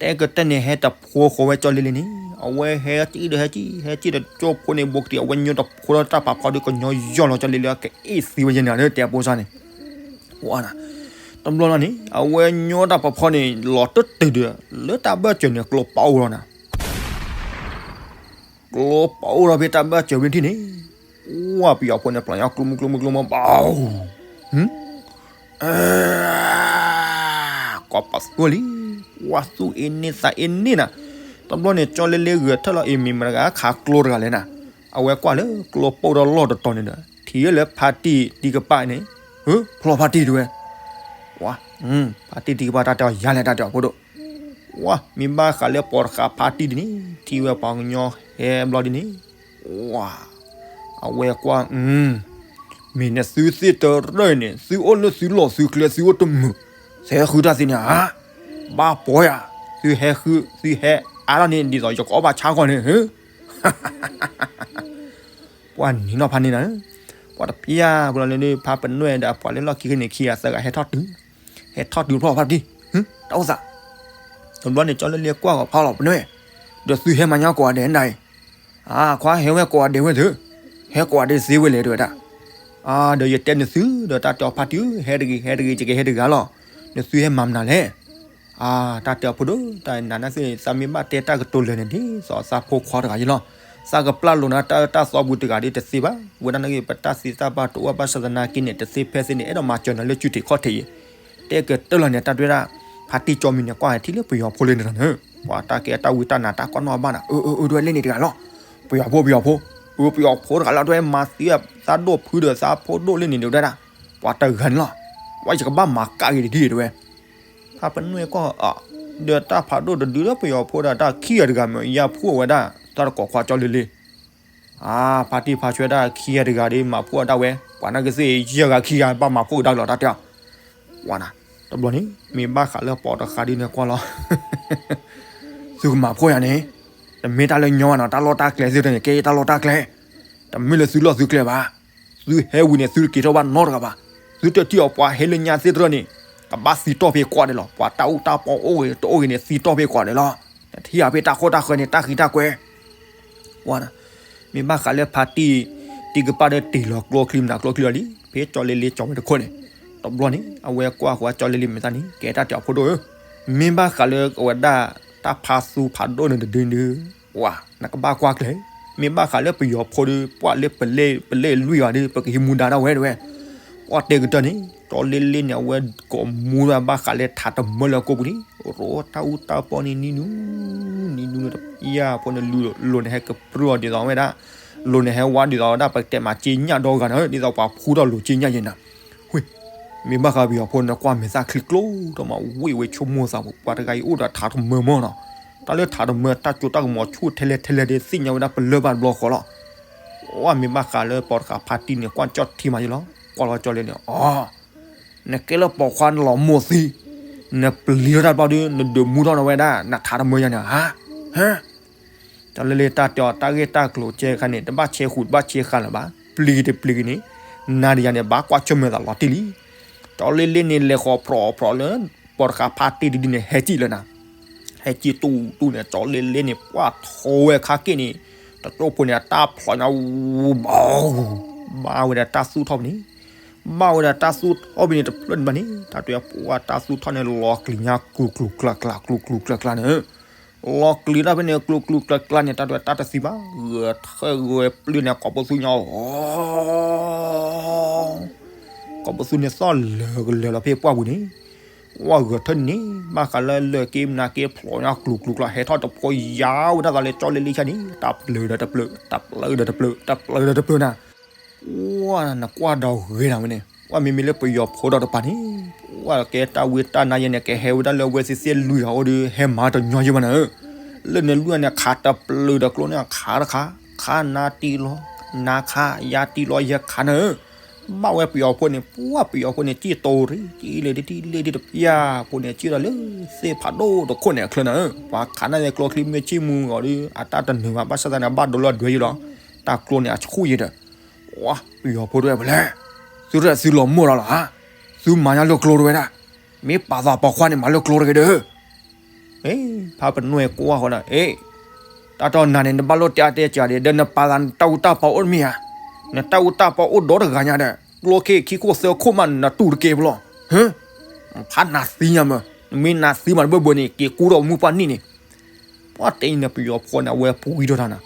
တဲကတၢၢ်န့ၣ် ဟဲတဖှိဃီၤဝဲကၠီလ့လ့န့ၣ်, အဝဲဟဲကံၣ်ဒီးဟဲကံၣ် ဟဲကံၣ်ဒီးကၠိဖိန့ၣ် ဘိကတံၢ် အဝဲညိတဖှိထီၣ်တၢ်ပာ်ဖီဒီးကညီယီၢ်လီၤကၠီလ့လ့ ကအ့ၣ်သံဝဲယဲန့ၣ် တဲပိစၢ်န့ၣ်, ဝါနၤ, တဘျီလီၤန့ၣ် အဝဲညိတၢ်ပာ်ဖီန့ၣ် လီၤတတုၤဒီး လၢတၢ်ဘၢၣ်စၢၤန့ၣ် ကျိပအိၣ်လီၤနၤ ကျိပအိၣ်ထီၣ်ဖဲတၢ်ဘၢၣ်စၢၤဝဲထံၣ်န့ၣ်, ဝါပယီၤဖိန့ၣ် ဖျိညါကျိမုကျိမုကျိမု ပအိၣ်, ကီးပသူလံ, ဝါသူၣ်အ့န့ၢ်သးအ့န့ၢ်နၤ, တဘျီန့ၣ် ကၠီလ့လ့ဂဲၤထၢၣ်လီၤအံၤ မ့ၢ်မတၤတဂၤခးကျိတဂၤလဲၣ်နၤ, အဝဲကွၢ်လၢကျိပအိၣ်ဒီးလီၢ်တတီၤန့ၣ်ဒီး ထံၣ်လၢဖါတံၢ်တံကပၤန့ၣ်, ဖျိဖါတံၢ်တဝဲ, ဝါ, ဖါတံၢ်တံကပၤတၢ်တဲအီၤယၤလဲၣ်တၢ်တဲအီၤဖိဒိၣ် ဝါ မ့ၢ်ဘၣ်ဃးလၢပိာ်တဃာ်ဖါတံၢ်ဒ်န့ၣ် ထံၣ်ဝဲပှၤကညီဟဲဘျီဒ်န့ၣ်, ဝါ, အဝဲကွၢ်, မ့ၢ်နသုသ့ၣ်တရၢၢ်န့ၣ် သုအိၣ်လၢသုလီၢ်သုကျဲ သုအိၣ်တမုာ်, သုဟဲဃုတၢ်သ့န့ၣ်ဧါ, ဘၣ်ပှၤယၤ, သုဟဲဃု သုဟဲအါထီၣ်န့ၣ် ဒ်သိးယကအီၣ်ဘၣ်ဆါဂီၢ်န့ၣ် ပှၤနံၤနီၢ်ဖးန့ၣ်နၤ, ပှၤတဖျၢၣ်ဖိလီၤလၢဖါပနွဲၣ်ဒီးအပှၤလၢလီၢ်ခံန့ၣ်ခံဂၤသၢဂၤဟဲထီၣ်တုၤ, ဟဲထီၣ်တုၤဖျီၣ်ဖါတံၢ်, တၢ်အိၣ်သး, တဘျီန့ၣ် ကၠီလ့လ့ကွၢ်ဂီၤဖးလီၤပနွဲၣ်, ဒီးသုဟဲမၤညါကိးဂၤဒဲးနၤအံၤ, အခွါဟဲဝဲကိးဂၤဒဲးဝဲသု, ဟဲကိးဂၤဒဲးသ့ဝဲလဲၣ်တဲဝဲဒၣ်, အဒီးယတဲနသုဒီးတၢ်တဲအီၤဖါတံၢ်ဧၢ ဟဲတဂ့ၤ ဟဲတဂ့ၤ ယကဟဲတဂ့ၤဧါလီၤ, ဒီးသုဟဲမၤမနုၤလဲၣ် အတၢ်တဲအီၤဖိဒိၣ် တၢ်နးနးသ့ၣ် သးမ့ၢ်ဘၣ်တဲတၢ်ကတိၤလၢာ်န့ၣ် ဒ်သိးသးဖိခွါတဂၤယဲလီၤ. သးကပျၢ်လိာ်နၤတၢ်အၢတၢ်သီပူၤတဂၤဒီးတသ့ဘၣ်. ဝဲဒၣ်န့ၣ်ဂ့ၤ ပတၢ်သံတၢ်ဘၣ်တအိၣ်ဘၣ်ဆၣ်သနာ်က့န့ၣ် တသ့ဖဲသ့န့ၣ် အဲၣ်ဒိးမၤစၢၤနၤလၢစုထံးခီၣ်ထံးအံၤ. တဲကတၢၢ်လီၤန့ၣ် တၢ်ဒွဲဒၣ် ဖါတံၢ်ကၠီမံၤန့ၣ် ကွၢ်ဟဲထံၣ်လၢပယီၤဖိလၢန့ၣ်တဂၤန့ၣ် ပှၤတၢ်ကဲတၢ်ဝံတၢ်နါတၢ်ကွၢ်နီၣ်အဘၣ်နၤ အၢ အၢ အၢ ဒွဲလၢန့ၣ်တဂၤလီၤ. ပယီၤဖိ ပယီၤဖိ အၢ ပယီၤဖိတဂၤလီၤ ဒွဲမၤသံအသးဒိၣ်ဖုဒီးသးဖိဒိၣ်လၢန့ၣ် ဒွဲဒၣ် ပှၤတဂၤန့ၣ်လီၤ. ဝဲယကဘၣ်မၤကၣ်ဂ့ၤတဒ်ဒွဲ ဖါပနွဲၢ်ကွၢ်အီၤ ဒီးတၢ်ဖးဒိၣ်တဒုလၢပယီၤဖိဒီးတၢ်ခံဂၤတဂၤမ့ၢ် ယၤဖှူအဝဲဒၣ် တၢ်တကိးခွါကၠီလ့လ့ အါ ဖါတံၢ်ဖါဆွဲဒၣ်ခံဂၤတဂၤဒီး မၤဖှူအဒၣ်ဝဲ ပှၤနာ်က့သ့ၣ်ယဲၢ်ဂၤခံဂၤဘၣ်မၤဖှူအဒၣ်လီၤတၢ်တဲအီၤ ဝဲနၤ တဘျီန့ၣ် မ့ၢ်ဘၣ်ဃးလၢပီတခါဒ်န့ၣ်ကွၢ်လီၤ သုကမၤဖှူယၤန့ၣ် တမ့ၢ်တၢ်လၢညီဘၣ်နီၤ တၢ်လီၢ်တၢ်ကျဲသ့ၣ်တဖၣ်န့ၣ် ကဲတၢ်လီၢ်တၢ်ကျဲ တမ့ၢ်လၢသုလီၢ်သုကျဲဘၣ်. သုဟဲဝံၤန့ၣ် သုတက့ၤထီၣ်ဘၣ်နီတဂၤဘၣ်. သုတထံၣ်အီၤပှၤဟဲလၢညါသ့ၣ်တဖၣ်န့ၣ် ကဘၣ်သံတီၢ်ဖဲကွၢ်ဒဲးလီၤ. ပှၤတၢ်အူတၢ်ပီအိၣ်ဂ့ၤ တအိၣ်ဂ့ၤန့ၣ် သံတီၢ်ဖဲကွၢ်ဒဲးလီၤ. နထံၣ်အဖဲတၢ်ခိၣ်တၢ်ဃၢၤန့ၣ် တၢ်ဃံတၢ်ကွဲ ဝဲနၤ မ့ၢ်ဘၣ်ဃးလၢဖါတံၢ် တံၢ်ကပၢ်ဒီးတ့ၢ်လီၤကျိချံမနုၤကျိချံလီၤလံ ဖဲကၠီလ့လ့ကၠီဝဲတခိၣ်န့ၣ် တဘျီန့ၣ် အဝဲကွၢ်ဃီကၠီလ့လ့မ့ၢ်တၢ်န့ၣ် ကဲတၢ်တဲအီၤဖိဒိၣ်ဧၢ မ့ၢ်ဘၣ်ဃးလၢအဝဲဒၣ် တၢ်ဖးသူဖးဒိၣ်န့ၣ်တဒုဒု ဝဲ နကဘၣ်ကွၢ်ကျဲၤ မ့ၢ်ဘၣ်ဃးလၢပယီၤဖိဒီး ပှၤလၢပလဲၢ်ပလဲၢ်လွံၢ်ဂၤဒီး ပကဟံးမူဒါဒၣ်ဝဲတဝဲ ပှၤတဲကတၢၢ်န့ၣ် ကၠီလ့လ့န့ၣ် အဝဲကိးမူဒါဘၣ်ဃးလၢထးတမၢလၢအကိာ်ပူၤန့ၣ် ရိတၢ်အူတၢ်ပီန့ၣ်နံၤနူ နံၤနူန့ၣ်တပျၢ်ဖိန့ၣ် လိၤန့ၣ်ဟဲကပြုၢ်အီၤဒ်သိးဝဲဒၣ် လိၤန့ၣ်ဟဲဝါဒ်သိးဝဲဒၣ် ပကတဲမၤက့ညၣ်ဒီဂၤန့ၣ် ဒ်သိးပှၤဖှူထီၣ်လိၤက့ညၣ်ယဲနၤ ဝ့ၢ် မ့ၢ်ဘၣ်ဃးပယီၤဖိန့ၣ် ကွၢ်မဲာ်သၣ်ချံကျိ ဒီးမၤဝ့ၢ်ဝဲဆိကမိၣ်သး ပှၤတဂၤအံၤအိၣ်ဒီးထးတမၢမၢနီၤ တၢ်လၢထးတမၢ တၢ်စိတၢ်ကမီၤဆူၣ်ထဲလဲၣ်ထဲလဲၣ်ဒီး သ့ၣ်ညါဝဲဒၣ်ပလၢၢ်ဘၣ်တဘျီဃီလီၤ ဝဲမ့ၢ်ဘၣ်ဃးလၢပီတခါဖါတံၢ်န့ၣ် ကွၢ်ကၠီၣ်ထံမးယလီၤ ကွၢ်လီၤကၠီလ့လ့န့ၣ် အိ နကဲလၢပိာ်ခွါနလီၤမိၢ်သံ နပျံၤထီၣ်တၢ်တဘျီဒီး နဒုးမူထီၣ်နဝဲဒၣ် နထးတမၢယၤန့ၣ် ဟါ ဟါ ကၠီလ့လ့တၢ်တဲအီၤ တၢ်ဂ့ၢ်တၢ်ကျိၤကဲခါန့ၣ် တဘၣ်ဆဲးဃုာ်တဘၣ်ဆဲးဃာ်လၢၤဘၣ် ပျံၤတပျံၤဂ့ၤန့ၣ် နၤဒီးယၤန့ၣ် ဘၣ်ကွၢ်ဆၢၣ်မဲာ်သးလီၤတံၢ်လံ ကၠီလ့လ့န့ၣ် လဲၤဃီၤဖြီဖြီလၢ ပိာ်တခါဖါတံၢ်တဒုန့ၣ် ဟဲစံၣ်လၢနၤ ဟဲစံၣ်တူၢ်တူၢ်န့ၣ် ကၠီလ့လ့န့ၣ် ပှၢ်ထီဝဲခါက့ၢ်န့ၣ် တကၠိၢ်ဖိန့ၣ် အတၢ်ဖျိးညါ ဘၣ်ဝဲဒၣ်တၢ်သူၣ်ထီၣ်ပူၤန့ၣ် ဘၣ်ဝဲဒၣ်တၢ်သူၣ်ထီၣ်ပူၤန့ၣ် တဖျၢၣ်န့ၣ်ဘၣ်န့ၣ် တၢ်တဲပှၢ်တၢ်သူၣ်ထီၣ်န့ၣ် လီၤကလံၤညါကျူၤကျူၤကျါကျါ ကျူၤကျူၤကျါကျါန့ၣ် လီၤကလံၤတၢ်ဖဲန့ၣ် ကျူၤကျူၤကျါကျါန့ၣ် တၢ်တဲတၢ်တသံဘၣ် ဂဲၤထၢၣ်ဂဲၤပျုၢ်န့ၣ် ကိာ်ပသူညါ ကိာ်ပသူန့ၣ်သီၣ်လၢာ်ကလၢာ်လီၤဖဲပှၢ်ပူၤန့ၣ် ဝဲဂဲၤထၢၣ်န့ၣ် ဘၣ်ဃးလၢလၢာ်က့မနုၤက့ ဖျိးညါကျူၤကျူၤကျါ ဟဲထီၣ်တဖိယါဝဲဒၣ်သးလၢကၠီလ့လ့ဆၢန့ၣ် တၢ်ပျၢၤဒီးတပျၢၤ တၢ်ပျၢၤဒီးတပျၢၤ တၢ်ပျၢၤဒီးတပျၢၤနၤ ဝဲနကွၢ်ဒီးဂ့ၤနၤဝဲန့ၣ် ဝဲမ့မ့ၢ်လၢပယီၤဖိဒီးတပၤန့ၣ် ဝဲကဲတၢ်ဝံတၢ်နါယဲန့ၣ် ကဟဲဝဲဒၣ်လၢအဝဲသ့ၣ်သ့ၣ်လွံၢ်ဂၤအိၣ်ဒီး ဟဲမၤတညီယဲဘၣ်နၤဧၢ လၢန့ၣ်လွံၢ်ဂၤန့ၣ် ခးတပျုၤဒီးကျိန့ၣ် ခးတခါ ခးနၤတံၢ်လီၤ နၤခးယၤတံၢ်လီၤယဲခးနၤဧၢ ဘၣ်ဝဲပယီၤဖိန့ၣ် ပှၢ်ပယီၤဖိန့ၣ် စံၣ်တိၤရံၣ် စံၣ်လ့ၤတထံၣ်လ့ၤတထံၣ်တပျၢ်ဖိန့ၣ် စံၣ်ဒီးလၢသ့ၣ်ဖးဒိၣ်တခိၣ်န့ၣ်အချၢနၤဧၢ ပှၤခးနၤန့ၣ် ကျိချံမ့ၢ်ဆံၣ်မူဂီၤဒီး အတၢ်တနုာ်ဘၣ် ဘၣ်ဆၣ်သနာ်က့ ဘၣ်ဒိလၢအဒွဲယဲလီၤ တၢ်ကျိန့ၣ်အဆူၣ်ယဲဒီး ဝဲပယီၤဖိတဝဲပလဲၣ် သုတသုလီၤမိၢ်လီၤလီၤဧါ သုမၤညါလၢကျိတဝဲဒၣ် မ့ၢ်ပာ်သးပိာ်ခွါန့ၣ် မၤလၢကျိတဂ့ၤဒီး အ့ ဖါပနွဲၢ်ကွၢ်ဃီဒီး အ့ တၢ်တီနၤန့ၣ် နဘၣ်လိၣ်တဲအါတဲစှၤဒီး ဒီးနပာ်သးနတၢ်အူတၢ်ပီအိၣ်တမ့ၢ်ဧါ, နတၢ်အူတၢ်ပီအိၣ်ဒီတဂၤညါဒီး ကျိခ့ခံခိၣ်သၢခိၣ်မး နတူၢ်တကဲဘၣ်လီၤ. ဟၢ, ဖးနးသံညါမး, နမ့ၢ်နးသံမးတဘၢၣ်ဘၢၣ်န့ၣ် က့ၤကူထီၣ်မူပှၢ်နံၣ်န့ၣ် ပှၢ်တဲအံၤန့ၣ် ပယီၤဖိန့ၣ် အဝဲပှံၤထီၣ်တၢ်နၤ,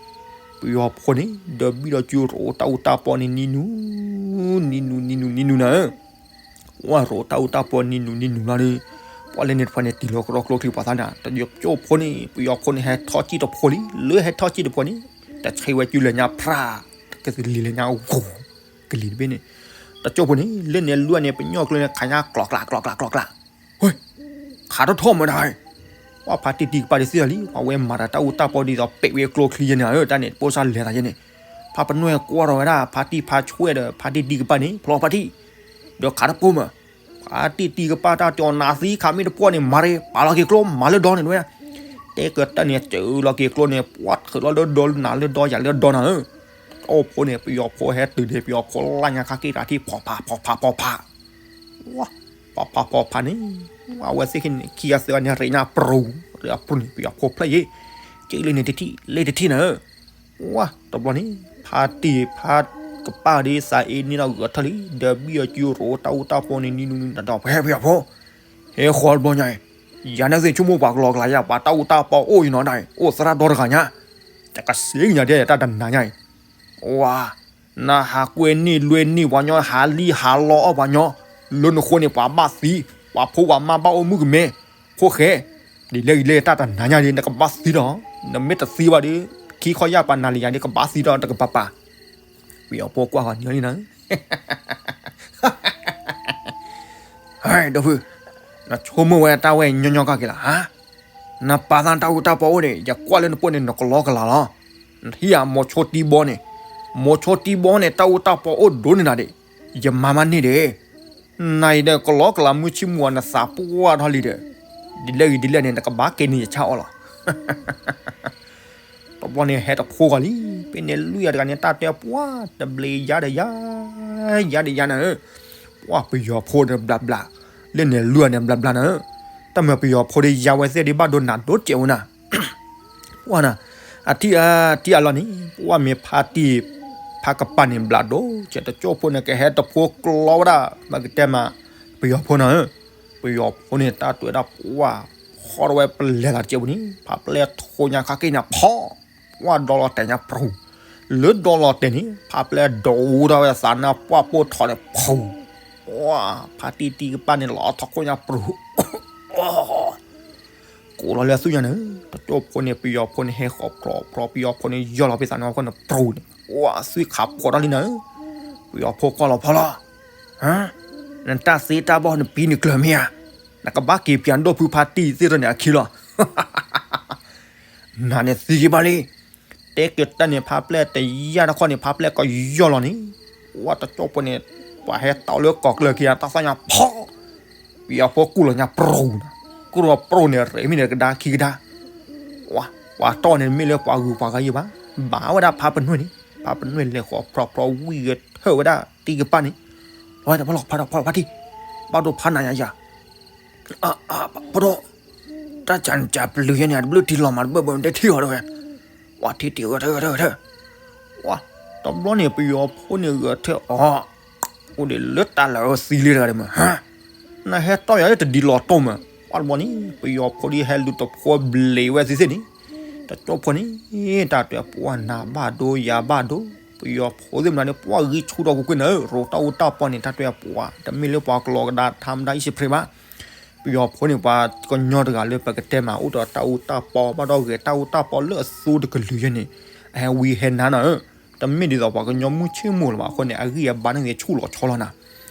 ပယီၤဖိန့ၣ် ဒီးဘံၣ်ဒီးကၠူရိတၢ်အူတၢ်ပီန့ၣ် နံၤနူၤ, နံၤနူၤ နံၤနူၤ နံၤနူၤနၤဧၢ ဝဲရိတၢ်အူတၢ်ပီနံၤနူၤနံၤနူၤလီၤဒီး ပှၢ်လၢန့ၣ်တဖၣ်န့ၣ် တ့ၢ်လီၤကရီကျိချံပှၤသးနၤ တယိၤကၠိဖိန့ၣ် ပယီၤဖိန့ၣ် ဟဲထီၣ်ကံၣ်တဖိလံ, လၢဟဲထီၣ်ကံၣ်တဖိန့ၣ် တဆဲးဝဲကၠူလဲၤညါဖြၣ်, ကသလံၤလဲၤညါဂီၤ, ကလံၤတဘ့ၣ်န့ၣ်, တကၠိဖိန့ၣ် လၢန့ၣ်လွံၢ်န့ၣ် ပညိၣ်ကျိန့ၣ် ခးညါကျီကျီကျီကျီကျီကျီ ဝဲ, ခးထီၣ်ထီၣ်မးဒၣ်, ပှၢ်ဖါတံၢ်တံၢ်ကပၢ်ဒ်သ့ၣ်လီၤလံ, ပှၤဝဲမၤတၢ်တၢ်အူတၢ်ပီဒ်သိး ပဲာ်ဝဲကျိချံယဲန့ၣ်ဧၢ, တၢ်န့ၣ် တပိၢ်စၢ်လဲၤသးယဲန့ၣ်, ဖါပနွဲၢ်ကွၢ်ထီၣ်ဝဲဒၣ် ဖါတံၢ်ဖါဆွဲၣ်ဒီး ဖါတံၢ်တံၢ်ကပၢ်န့ၣ် ဖျီဖါတံၢ်, ဒီးခးတပိၢ်မး, ဖါတံၢ်တံၢ်ကပၢ်တၢ်တဲအီၤနးသံခးမ့ၢ်တပိၢ်န့ၣ် မၤရ့ ပာ်လီၤက့ၤကျိ မၤလၢဒီန့ၣ်ဝဲ, တဲကတၢၢ်န့ၣ် စၢၤလီၤက့ၤကျိန့ၣ် ပှၢ်ထုးလီၤလၢဒီနၤလၢဒီယၤလၢဒီနၤဧၢ, တၢ်အိၣ်ဖိန့ၣ် ပယီၤဖိဟဲတုၤန့ၣ် ပယီၤဖိလၢညါခါက့ၢ်တၢ်ထံၣ်ဖီဖးဖီဖးဖီဖး ဝါ, ဖီဖးဖီဖးန့ၣ်, အဝဲသ့ၣ်ခဲန့ၣ်ခံဂၤသၢဂၤန့ၣ် ရ့ညါပြူၤ, ရ့ညါပြူၤန့ၣ် ပယီၤဖိဖျဲၣ်ယဲ, က့လၢန့ၣ်တထံၣ် လၢတထံၣ်နၤဧၢ, ဝါ, တဘျီန့ၣ် ဖါတံၢ်ဖါကပၢ်ဒ်သးအ့န့ၣ်ဒီးဂဲၤထၢၣ်လံ, ဒီးဘံၣ်အကၠူရိတၢ်အူတၢ်ပီန့ၣ် နံၤနူၤနံၤနူၤဒီး ပှၤဟဲပယီၤဖိ, ဟဲဃီတဘျီညါအံၤ, ယၤန့ၣ်သ့ၣ်ဆိကမိၣ်ပှၤကလီကလီယၤ ပှၤတၢ်အူတၢ်ပီအိၣ်ယနီၤဒၣ်အံၤ အိၣ်သရၣ်ဒီတဂၤညါ, က တကစ့ကညးဒ်တၢ်တနၤညါအံၤ, ဝါ, နဟးကွဲန့ၢ်လွဲန့ၢ်ပှၤညီ ဟးလံဟးလီအီၣ်ပှၤညီ, လၢနဃိန့ၣ် ပှၤဘၣ်သံ, ပှၤဖိပှၤမါဘၣ်အိၣ်မုၣ်ကမဲ, ဖိၣ်ဃဲ, ဒ်လဲၣ်ဂ့ၤလဲၣ်တၢ်တနၤညါဒီး နကဘၣ်သံဒီး, နမ့ၢ်တသံဘၣ်ဒီး ခံခီယၢ်ပာ်နၤလံယၤဒီး ကဘၣ်သံဒီးတကပၤပၤ ပယီၤဖိကွၢ်ဃီၤန့ၣ်လံနၤ, ဒီပုၢ်, နဆိကမိၣ်ဝဲတၢ်ဝဲညီညီကီၢ်က့ၤလီၤ, နပာ်သးတၢ်အူတၢ်ပီအိၣ်န့ၣ် ယကွၢ်လၢနပိာ်န့ၣ် နကလီကလၤလီၤ, နထံၣ်ဧါ မိၤဆိတံဘီန့ၣ်, မိၤဆိတံဘီန့ၣ် တၢ်အူတၢ်ပီအိၣ်ဒိၣ်န့ၢ်နၤဒံး, ယမၤမးန့ၢ်ဒံး နၤအံၤဒီးကလီကလၤမုၢ်ဆ့ၣ်မူၤအီၤ နသးပှၢ်ထီၣ်လံဒီး, ဒ်လဲၣ်ဂ့ၤဒ်လဲၣ်န့ၣ် နကဘၣ်က့ၤန့ၢ်ယဆၣ်အီၣ်လီၤ. တဘျီန့ၣ်ဟဲတဖိဂီၤလံ, ပ့ၤန့ၣ်လွံၢ်အတဂၤန့ၣ် တၢ်တဲပှၢ်တဘျ့ယါဒီးယါ, ယါဒီးယါနၤဧၢ, ပှၢ်ပယီၤဖိဒီးဘျးဘျး, လၢန့ၣ်လွံၢ်အန့ၣ်ဘျးဘျးနၤဧၢ, တၢ်မၤပယီၤဖိဒီးယါဝဲသ့ၣ်ဒ်ဘၣ်ဒိနးဒိၣ်စဲးဝဲနၤ ပှၢ်နၤ, အထံၣ်အါထံၣ်အါလီၤန့ၣ် ပှၢ်မ့ၢ်ဖါတံၢ်, ဖါကပၤန့ၣ်ဘျးဒိၣ်စဲး တကၠိၢ်ဖိန့ၣ် ကဟဲတဖိကျီဝဲဒၣ် ပကတဲမး, ပယီၤဖိနၤဧၢ, ပယီၤဖိန့ၣ် တၢ်တွဲဒၣ်ပှၢ်, ဖီထီၣ်ဝဲပလဲၤသးတကဲးပူၤန့ၣ် ဖးပျဲၢ်ထိညါခါက့ၤညါဖီ, ပှၢ်ဒီလီၤတဲာ်ညါပရူၤ, လၢဒီလီၤတဲာ်န့ၣ် ဖးပျဲၢ်ဒိၣ်ထီၣ်ဝဲသးနါ ပှၢ်ပိၢ်ထီၣ်န့ၣ်ဖူ, ပှၢ်ဖါတံၢ်တံၢ်ကပၤန့ၣ် လီၤထီၣ်ခိၣ်ညါပရူၤ ကိးလီၤလၢသူၣ်ညါန့ၣ်, တကၠိၢ်ဖိန့ၣ် ပယီၤဖိန့ၣ် ဟဲဃီၤပြီပြီ ပယီၤဖိန့ၣ် ယီၢ်လီၤဖဲသးနါခိၣ်န့ၣ်ပရူၤန့ၣ် ပှၢ်သွံၣ်ခးဖှီးထီၣ်လံနၤဧၢ, ပယီၤဖိကွၢ်လီၤဖီလီၤ, နတၢ်သ့တၢ်ဘီၣ်နပံၤနကျၢၤမ့ၢ်ဧါ, နကဘၣ်က့ၤပၠးဒိၣ်ဖုဖါတံၢ်သ့ၣ်ထီၣ်န့ၣ်အခံလီၤ နၤန့ၣ်သံက့ၤဘၣ်လံ, တဲကတၢၢ်န့ၣ် ဖးပျဲၢ်တယၢ်တခီန့ၣ် ဖးပျဲၢ်ကယီၢ်လီၤန့ၣ်, ပှၢ်တကၠိၢ်ဖိန့ၣ်, ပှၤဟဲတီလၢကိးကျၢၢ်ခံ တၢ်သီၣ်ညါဖီ, ပယီၤဖိကူၣ်လီၤညါပရူၤန့ၣ်, ကူၣ်လီၤပရူၤန့ၣ် ရ့မ့ၢ်န့ၣ်ကဒါခံကဒါ, ပှၤတီၢ်န့ၣ် မ့ၢ်လၢပှၤဂုၤပှၤဂၤယံၤဘၣ်, ဘၣ်ဝဲဒၣ်ဖးပနွဲၣ်န့ၣ်, ဖးပနွဲၣ်လဲၤဃီၤပြီပြီဝံၤဂဲၤထၢၣ်ဝဲဒၣ်တံၢ်ကပၤန့ၣ်, လီၤဝဲတဖီလီၤ ဖးဒီးဖီဖါတံၢ်, ဘၣ်ဒိဖးနၤယၤယၤ ပဒီ, တၢ်ကၢ်နကၢ်ပျုၤယဲန့ၣ် တဘျုးထံလီၤမးတဘၢၣ်ဘၢၣ် နတဲထံၣ်အီၤတဝဲ, ပှၤထံၣ်တံၢ်ဂဲၤထၢၣ်ဂဲၤထၢၣ်ဂဲၤထၢၣ်, ပှၢ်, တဘျီန့ၣ် ပယီၤဖိန့ၣ်ဂဲၤထၢၣ်အီၤ, အိၣ်ဒံးလၢတၢ်လၢာ်အသံလံတဂၤဒီးမး, နဟဲတီၢ်ယၤလၢတဒ်လီၤတိၢ်မး, ပှၢ်တဘျီန့ၣ် ပယီၤဖိဒ်ဟဲလူၤတဖိဘျ့ဝဲသ့ၣ်သ့ၣ်န့ၣ်, တကၠိၢ်ဖိန့ၣ်, တၢ်တဲပှၢ်နၤဘၣ်ဒိယၤဘၣ်ဒိ, ပယီၤဖိသ့ၣ်မနုၤန့ၣ် ပှၢ်ဂံၢ်ဆူၣ်ထီၣ်ကွ့ၢ်ကွ့ၢ်နၤဧၢ, ရိးတၢ်အူတၢ်ပီန့ၣ် တၢ်တဲပှၢ် တမ့ၢ်လၢပှၤကလီၤကဒါထါမတၤအံၣ်စဖရ့းဘၣ်, ပယီၤဖိန့ၣ် ပှၤကညီတဂၤလၢပကတဲမး အိၣ်ဒီးတၢ်အူတၢ်ပီ ဘၣ်ဒီးဂဲၤတၢ်အူတၢ်ပီလၢအသူတကလုာ်ယဲန့ၣ်, အဟဲဝံဟဲနၤနၤဧၢ, တမ့ၢ်ဒ်သိးပှၤကညီမုၢ်ဆ့ၣ်မိၢ်လၢၤဘၣ်အဃိန့ၣ် အဂံၢ်အဘါန့ၣ်ဂ့ၤဆူၣ်လီၤဆီလီၤနၤ,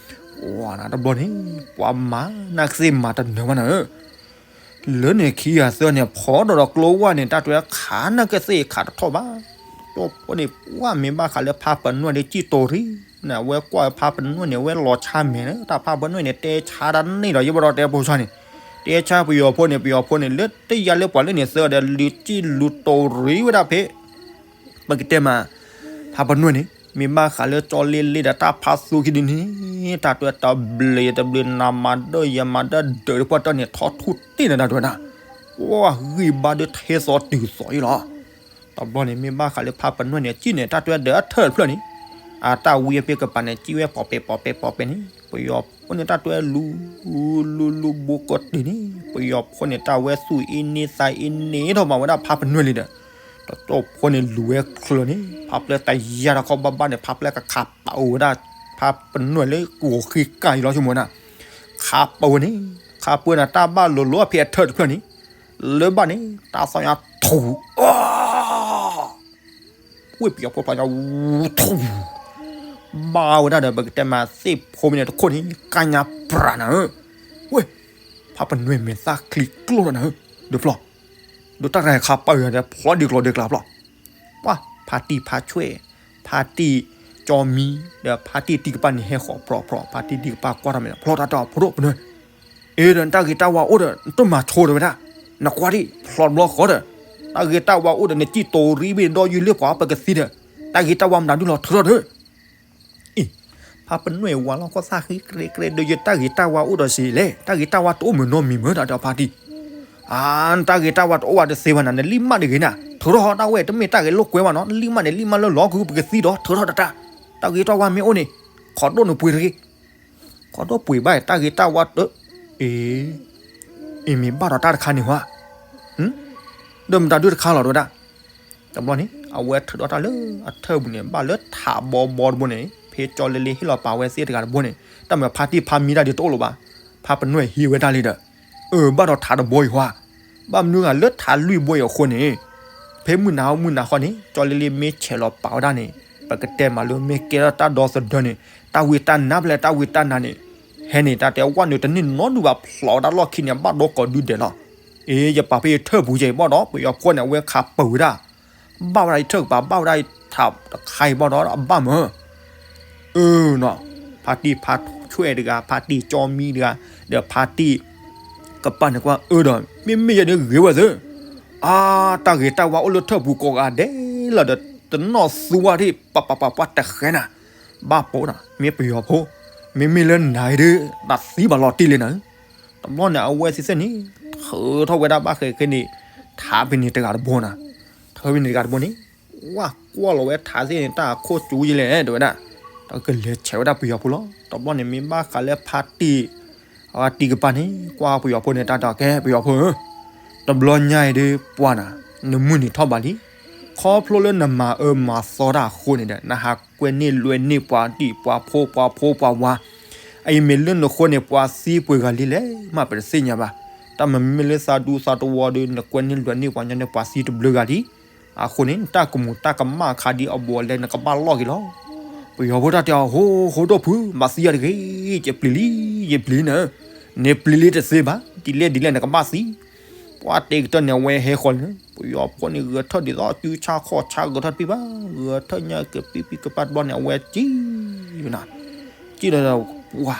ပှၢ်နၤတဘျီန့ၣ် ပှၤမၤနၢ်ကသ့ၣ်မၤတနၢၤဘၣ်နၤဧၢ လၢန့ၣ်ခံဂၤသၢန့ၣ် ဖီဒီးဒီးကျိဝၢ်န့ၣ် တၢ်တွဲခးနၢ်ကသ့ၣ်ခးတထီၣ်ဘၣ်, တကၠိၢ်ဖိန့ၣ် ပှၢ်မ့ၢ်ဘၣ်ဃးလၢဖးပနွဲၣ်ဒီးစံၣ်တိၤရံ, နဝဲကွၢ်ဖးပနွဲၣ်န့ၣ် ဝဲလီၤဆါမဲာ်လၢ တၢ်ဖးပနွဲၣ်န့ၣ် တဲဆါတၢ်န့ၣ်ဒီး ယဘၣ်ဒီးတဲဖိဆါန့ၣ်, တဲဆါပယီၤဖိန့ၣ် ပယီၤဖိန့ၣ် လၢတယါလၢပှၤလၢန့ၣ်သၢဒီး လူၤစံၣ်လူၤတိၤရံဝဲဒၣ်ဖဲ ပကတဲမး ဖးပနွဲၣ်န့ၣ် မ့ၢ်ဘၣ်ဃးလၢကၠီလ့လ့ဒီးတၢ်ဖးသူခံဒ်န့ၣ်, တၢ်တွဲတဘျုးယတဘျုး နမၤဒၣ်ယမၤဒၣ်ဒၢးတပှၢ်တၢၢ်န့ၣ် ထီထူၣ်တ့ၢ်နတၢ်တွဲဒၣ်, ပှၢ်ဂံၢ်ဘါဒုးထဲသိးတုၤသိးအံၤလီၤ. တဘျီန့ၣ် မ့ၢ်ဘၣ်ဃးလၢဖးပနွဲၣ်န့ၣ် စံၣ်န့ၣ် တၢ်တွဲဒၢးအထၢၣ်တဖျၢၣ်န့ၣ်, အတၢ်ဝံအဖ့ကပၤန့ၣ် စံၣ်ဝဲပိာ်ပဲာ်ပိာ်ပဲာ်ပိာ်ပဲာ်န့ၣ် ပယီၤဖိန့ၣ် တၢ်တွဲလူၤ လူၤလူၤဘူးကတ့ၢ်န့ၣ် ပယီၤဖိန့ၣ် တၢ်ဝဲသူၣ်အ့န့သးအ့န့ထီၣ်မးဝဲဒၣ်ဖးပနွဲၣ်လံဒီး, တကၠိၢ်ဖိန့ၣ် လူၤဝဲချၢန့ၣ် ဖးပျဲၢ်တယါတခီဘၣ်ဘၣ်န့ၣ် ဖးပျဲၢ်ကခးပာ်အိၣ်ဝဲဒၣ် ဖးပနွဲၣ်လၢကအိၣ်ဃ့ကၢ်အံၤလီၤဆိကမိၣ်နၤ, ခးပာ်ဝဲန့ၣ်, ခးပာ်ဝဲန့ၣ် တၢ်ဘၣ်လိၤလိၤအဖ့အထၢၣ်တဖျၢၣ်န့ၣ်, လၢဘၣ်န့ၣ် တၢ်သီၣ်ညါထူၣ် ဝ့ၢ်ပယီၤဖိဖျါညါ ထူၣ်, ဘၣ်ဝဲဒၣ်ဒီး ပကတဲမးသ့ၣ်ဖိမ့ၢ်န့ၣ်တခိၣ်န့ၣ် ကါညါပြးနၤဧၢ, ဝ့ၢ်, ဖးပနွဲၣ်မဲာ်သၣ်ချံကျိၣ်လီၤနၤဧၢ, ဒုးဖျီ, ဒုးတၢ်တခါခးပာ်ဝဲဒီး ဖျီဒံးကျီၤဒံးကျါဖျီ, ပှၢ်, ဖါတံၢ်ဖါဆွဲၣ်, ဖါတံၢ်ကၠီမံ, ဒီးဖါတံၢ်တံၢ်ကပၤန့ၣ်ဟဲဃီၤပြီပြီ ဖါတံၢ်တံၢ်ကပၤကွၢ်ထီၣ်မဲာ် ဖျီတၢ်တီၢ်ဖိဒိၣ်ပနွဲၣ် အ့ဒီးနတၢ်ဂ့ၤတၢ်ဝါအိၣ်ဒီး နတမၤဆိဒီးဝဲဒၣ်, နကွၢ်ဒံး ဖျီတဘျီဃီဒီး, တၢ်ဂ့ၤတၢ်ဝါအိၣ်ဒီး နစံၣ်တိၤရံဘ့ၣ်ဒီး ယုၢ်လၢပှၤပကသံဒီး, တၢ်ဂ့ၤတၢ်ဝါမတၤဒုလီၤထုးထီၣ်ဒီး, အ့, ဖးပနွဲၣ်ဝါလီၤခီၣ်သၣ်ဃံကြဲးကြဲးဒီး ယတၢ်ဂ့ၤတၢ်ဝါအိၣ်ဒီးစ့လဲၣ်, တၢ်ဂ့ၤတၢ်ဝါတအိၣ်မုၢ်နီတမံၤမ့ၢ်တၢ်ဒီးဖါတံၢ်, အါ, နတၢ်ဂ့ၤတၢ်ဝါတအိၣ်ဝဲတသ့ဘၣ်နၤ, နလံၢ်မၢ်တဂ့ၤနၤ, ထုးထီၣ်ဟီၣ်ဒၣ်ဝဲ တမ့ၢ်တၢ်ဂ့ၤလိာ်ကွဲဘၣ်နီၤ, နလံၢ်မၢ်န့ၣ် လံၢ်မၢ်လၢလီၤကပကသံဒီး ထုးထီၣ်တတၢ်, တၢ်ဂ့ၤတၢ်ဝါမ့ၢ်အိၣ်န့ၣ်, ခီဒိၣ်နပှ့ၤတဂ့ၤ ခီဒိၣ်ပှ့ၤဘၣ် တၢ်ဂ့ၤတၢ်ဝါတ, အ့, အ့မ့ၢ်ဘၣ်ဒီးတၢ်တခါန့ၣ်ဟါ, ဒီးမတၤဒုတခါလီၤတဝဲဒၣ်, တဘျီန့ၣ် အဝဲထုးထီၣ်တၢ်လၢအထၢၣ်ပူၤန့ၣ် ဘၣ်လၢထးဘီဘီတဘိန့ၣ် ဖဲကၠီလ့လ့ဟ့ၣ်လီၤပာ်ဝဲသ့ၣ်တဂၤတဘိန့ၣ် တၢ်မၤဖါတံၢ်ဖါမံတၢ်ဒ်တအိၣ်လၢၤဘၣ်. ဖါပနွဲၢ်ဟံးဝဲဒၣ်လံဒီး အၢ ဘၣ်ဒီးထးတဘိအံၤဟါ, ဘၣ်မနုၤဂၤလၢထးလွံၢ်ဘိအံၤအဃိန့ၣ် ဖဲမုၢ်နၤဟီမုၢ်နၤဃီန့ၣ် ကၠီလ့လ့မ့ၢ်ဆဲးလီၤပာ်ဝဲဒၣ်န့ၣ် ပကတဲမးလၢမ့ၢ်ကဲထီၣ်တၢ်ဒီသဒၢန့ၣ် တၢ်ဝံတၢ်နါဖဲလဲၣ် တၢ်ဝံတၢ်နါန့ၣ် ဟဲန့ၣ် တၢ်တဲဝဲနုာ်တန့ၢ်နီတဒူၣ်ဘၣ် ဖျိးဝဲဒၣ်လီၢ်ခံန့ၣ် ဘၣ်ဒီကိးဒုဒဲးလီၤ. အ့ ယပာ်ဖဲယထၢၣ်ပူၤယဲအံၤဘၣ်ဒီး ပယီၤဖိန့ၣ် အဝဲခးပၢၤဝဲဒၣ် ဘၣ်ဝဲဒၣ်ယထၢၣ်ကပၤ ဘၣ်ဝဲဒၣ်ယထးတခါအံၤဘၣ်ဒီး အဘၣ်မး အၢနီၤ, ဖါတံၢ်ဖါဆွဲၣ်တဂၤ ဖါတံၢ်ကၠီမံတဂၤ ဒီးဖါတံၢ်ကပၤန့ၣ်ကွၢ်အၢဒီး မ့မ့ၢ်ယဲန့ၣ်ဂ့ၤဝဲသ့ၣ်, အါ တၢ်ဂ့ၤတၢ်ဝါအိၣ်လၢထၢၣ်ပူၤကိးဂၤဒဲးလီၤဒီး တနီၣ်သူဝါထံၣ် ပပပပှၤတဃဲနၤ, ဘၣ်ပိနီၤ မ့ၢ်ပယီၤဖိ, မ့မ့ၢ်လၢနၤအံၤဒီး တၢ်သံဘၣ်လီၤတံၢ်လံနၤ တဘျီန့ၣ် အဝဲသ့ၣ်သ့ၣ်န့ၣ် ထုးထီၣ်ဝဲဒၣ်ဘၣ်ဃဲးဃဲန့ၣ် ထးဖဲန့ၣ်တဂၤတဘိနီၤ, ထးဖဲန့ၣ်တဂၤတဘိန့ၣ် ဝါကွၢ်လီၤဝဲထးသ့ၣ်န့ၣ် တၢ်အခိၣ်ကၠူယလဲၣ် တဲဝဲဒၣ်, ဒီးကလဲၤဆဲးဝဲဒၣ်ပယီၤဖိလီၤ. တဘျီန့ၣ်မ့ၢ်ဘၣ်ဃးလၢဖါတံၢ် အဝဲတံၢ်ကပၤန့ၣ် ကွၢ်ပယီၤဖိန့ၣ် တၢ်ဒီးကဲပယီၤဖိဧၢ တဘျီညါအံၤဒီးပှၤနၤ နမုၢ်နံၤထီၣ်ဘးလံ, ခီဖျိလၢနမၤအၢမၤသီတၢ်အဃိန့ၣ်ဒီး နဟးကွဲန့ၢ်လွဲန့ၢ်ပှၤဒံၣ်ပှၤဖိပှၤဖိပှၤဝါ, အအံၤမ့ၢ်လၢနဃိန့ၣ် ပှၤသံပှဲၤဂၤလံလဲၣ် မ့ၢ်ပတသ့ၣ်ညါဘၣ်. တၢ်မ့မ့ၢ်လၢသးဒူသးတဝီဒီး နကွဲန့ၢ်လွဲန့ၢ်ပှၤညီန့ၣ် ပှၤသံတဘျုးဂၤလံ. အဃိန့ၣ် နတၢ်ကမူးတၢ်ကမၣ်အခါဒ်အဘူးအလဲ နကဘၣ်လီၢ်က့ၤလီၤ. ပယီၤဖိတၢ်တဲအီၤ ဟိ ဟိဒိၣ်ဖု မၤသံယၤတဂ့ၤ, ယပျံၤလံ, ယပျံၤလံနၤ, နပျံၤလံတသ့ဘၣ်, ဒ်လဲၣ်ဒ်လဲၣ်နကဘၣ်သံ ပှၤတဲကတၢၢ်န့ၣ် အဝဲဟဲဃီၤန့ၣ် ပယီၤဖိန့ၣ် ဂဲၤထၢၣ်ဒ်သိးအစုဆၣ်ခီၣ်ဆၣ် ဂဲၤထၢၣ်တပံၢ်ဘၣ်, ဂဲၤထၢၣ်ညါကပံၢ်ပံၢ်ကပၤတဘျီန့ၣ် အဝဲစံၣ်ဝဲနၤ, စံၣ်ဒီး ပှၤ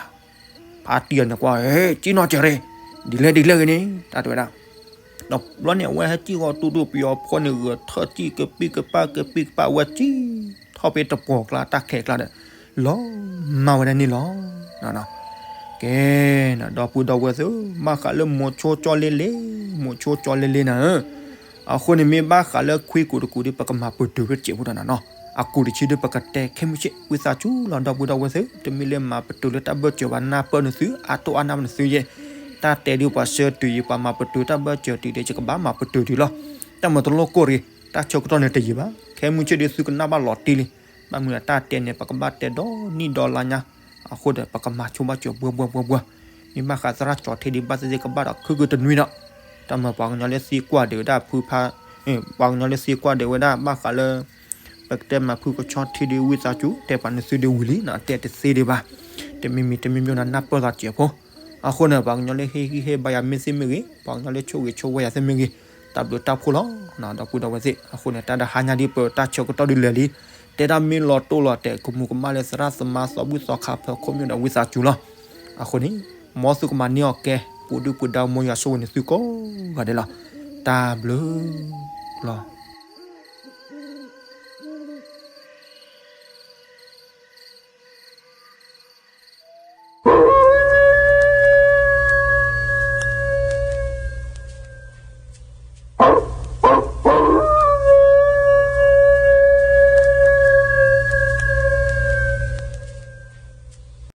ဖါတံၢ်အီၤန့ၣ်ကွၢ် စံၣ်နီၢ်ကဲးရ့ၣ်, ဒ်လဲၣ်ဒ်လဲၣ်ဂ့ၤန့ၣ် တၢ်တဲဝဲဒၣ်, ဒီးတဘျီန့ၣ် အဝဲဟဲစံၣ်ဃီၤတူၢ်တူၢ် ပယီၤဖိန့ၣ် ဂဲၤထၢၣ်စံၣ်ကပံၢ်ကပၤ ကပံၢ်ကပၤ အဝဲစံၣ်ထီၣ်ဖဲတပှီၤကျါ တၢ်ခဲးကျါဒီး လီၤမၢ်ဝဲဒၣ်န့ၣ်လီၤ. ကဲ ဒီပုၢ်ဒီဝဲၢ်သ့ၣ်, ဘၣ်ဃးလၢမိၤဆိကၠီလ့လ့, မိၤဆိကၠီလ့လ့နၤဧၢ, အဃိန့ၣ်မ့ၢ်ဘၣ်ဃးလၢခွံကူးတကူးဒီး ပကမၤပတုာ်ဖဲတစဲးဖိဒီးနၤနီၤ, အကူးတဆံဒီး ပကတဲခဲမုၢ်ဆ့ၣ် ဝံသးစူၤလီၤ ဒီပုၢ်ဒီဝဲၢ်သ့ၣ်, တမ့ၢ်လၢမၤပတုာ်လၢတၢ်ဘၢၣ်စၢၤဘၣ် နၢ်ပၢၢ်နသု အါတိၢ်အါနၢ်ပနသုယဲ, တၢ်တဲဒ်ပှၤဆှၢတုၤယံၤ ပှၤမၤပတုာ်တၢ်ဘၢၣ်စၢၤတုၤဒီး ယကဘၣ်မၤပတုာ်တုၤလီၤ. တၢ်မၤတလိၣ်ကိၢ်ရ့ၣ် တၢ်ဆၢကတီၢ်န့ၣ်တယံာ်ဘၣ်, ခဲမုၢ်ဆ့ၣ်ဒီးသုကနၣ်ဘၣ်လီၤတံၢ်လံ, ဘၣ်မနုၤတၢ်တဲန့ၣ် ပကဘၣ်တဲဒီနံၣ်ဒီလါညါ, အဃိဒီး ပကမၤဆိဘၣ်စၢၤဘှဲဘှဲဘှဲဘှဲ, မ့ၢ်ဘၣ်ဃးသရၣ်ကၠီၤထံဒံးဘၣ်သ့ၣ်သ့ၣ် ကဘၣ်ဒီးခုကတနွံဒီး, တၢ်မၤပှၤကညီလၢသံကွၢ်ဒံးဝဲဒၣ်ဖုဖါ ပှၤကညီလၢသံကွၢ်ဒံးဝဲဒၣ် ဘၣ်ဃးလၢ ပကတဲမၤဖုကဆီထံဒံး ဝံသးစူၤ တဲပှၤနသုဒံးဝံၤလံနီၤ, တဲတသ့ဒံးဘၣ်, တမံၤမံၤတမံၤမံၤနၤ နၢ်ပၢၢ်သးစဲးဖိ, အဃိန့ၣ် ပှၤကညီလၢဟ့ၣ်ဂံၢ်ဟ့ၣ်ဘါယၤမ့ၢ်သ့ၣ်မ့ၢ်ဂ့ၤ, ပှၤကညီလၢဆိၣ်ဂ့ၤဆိၣ်ဝါယၤသ့ၣ်မ့ၢ်ဂ့ၤ, တၢ်ဘျုးတၢ်ဖှိၣ်လီၤ, ဒီပုၢ်ဒီဝဲၢ်သ့ၣ်, အဃိန့ၣ် တၢ်တဟါညါဒ်ပတၢ်ဆၢကတီၢ်ဒ်လဲၣ်လံ, တဲဒၣ်မ့ၢ်လီၤတိၢ်လီၤတဲာ် ကမူၤကမၣ်လၢသရၣ်သမါသီဘူၣ်သီခါဖၢခိၣ်မ့ၢ်ဒီး ဝံသးစူၤလီၤ, အဃိန့ၣ် မ်သုကမၤန့ၢ်အီၤကဲ ပူၤဒုၣ်ပူၤဒါ မ်ယွၤဆိၣ်ဂ့ၤန့ၢ်သုကိးဂၤဒဲးလီၤ, တၢ်ဘျုးလီၤ.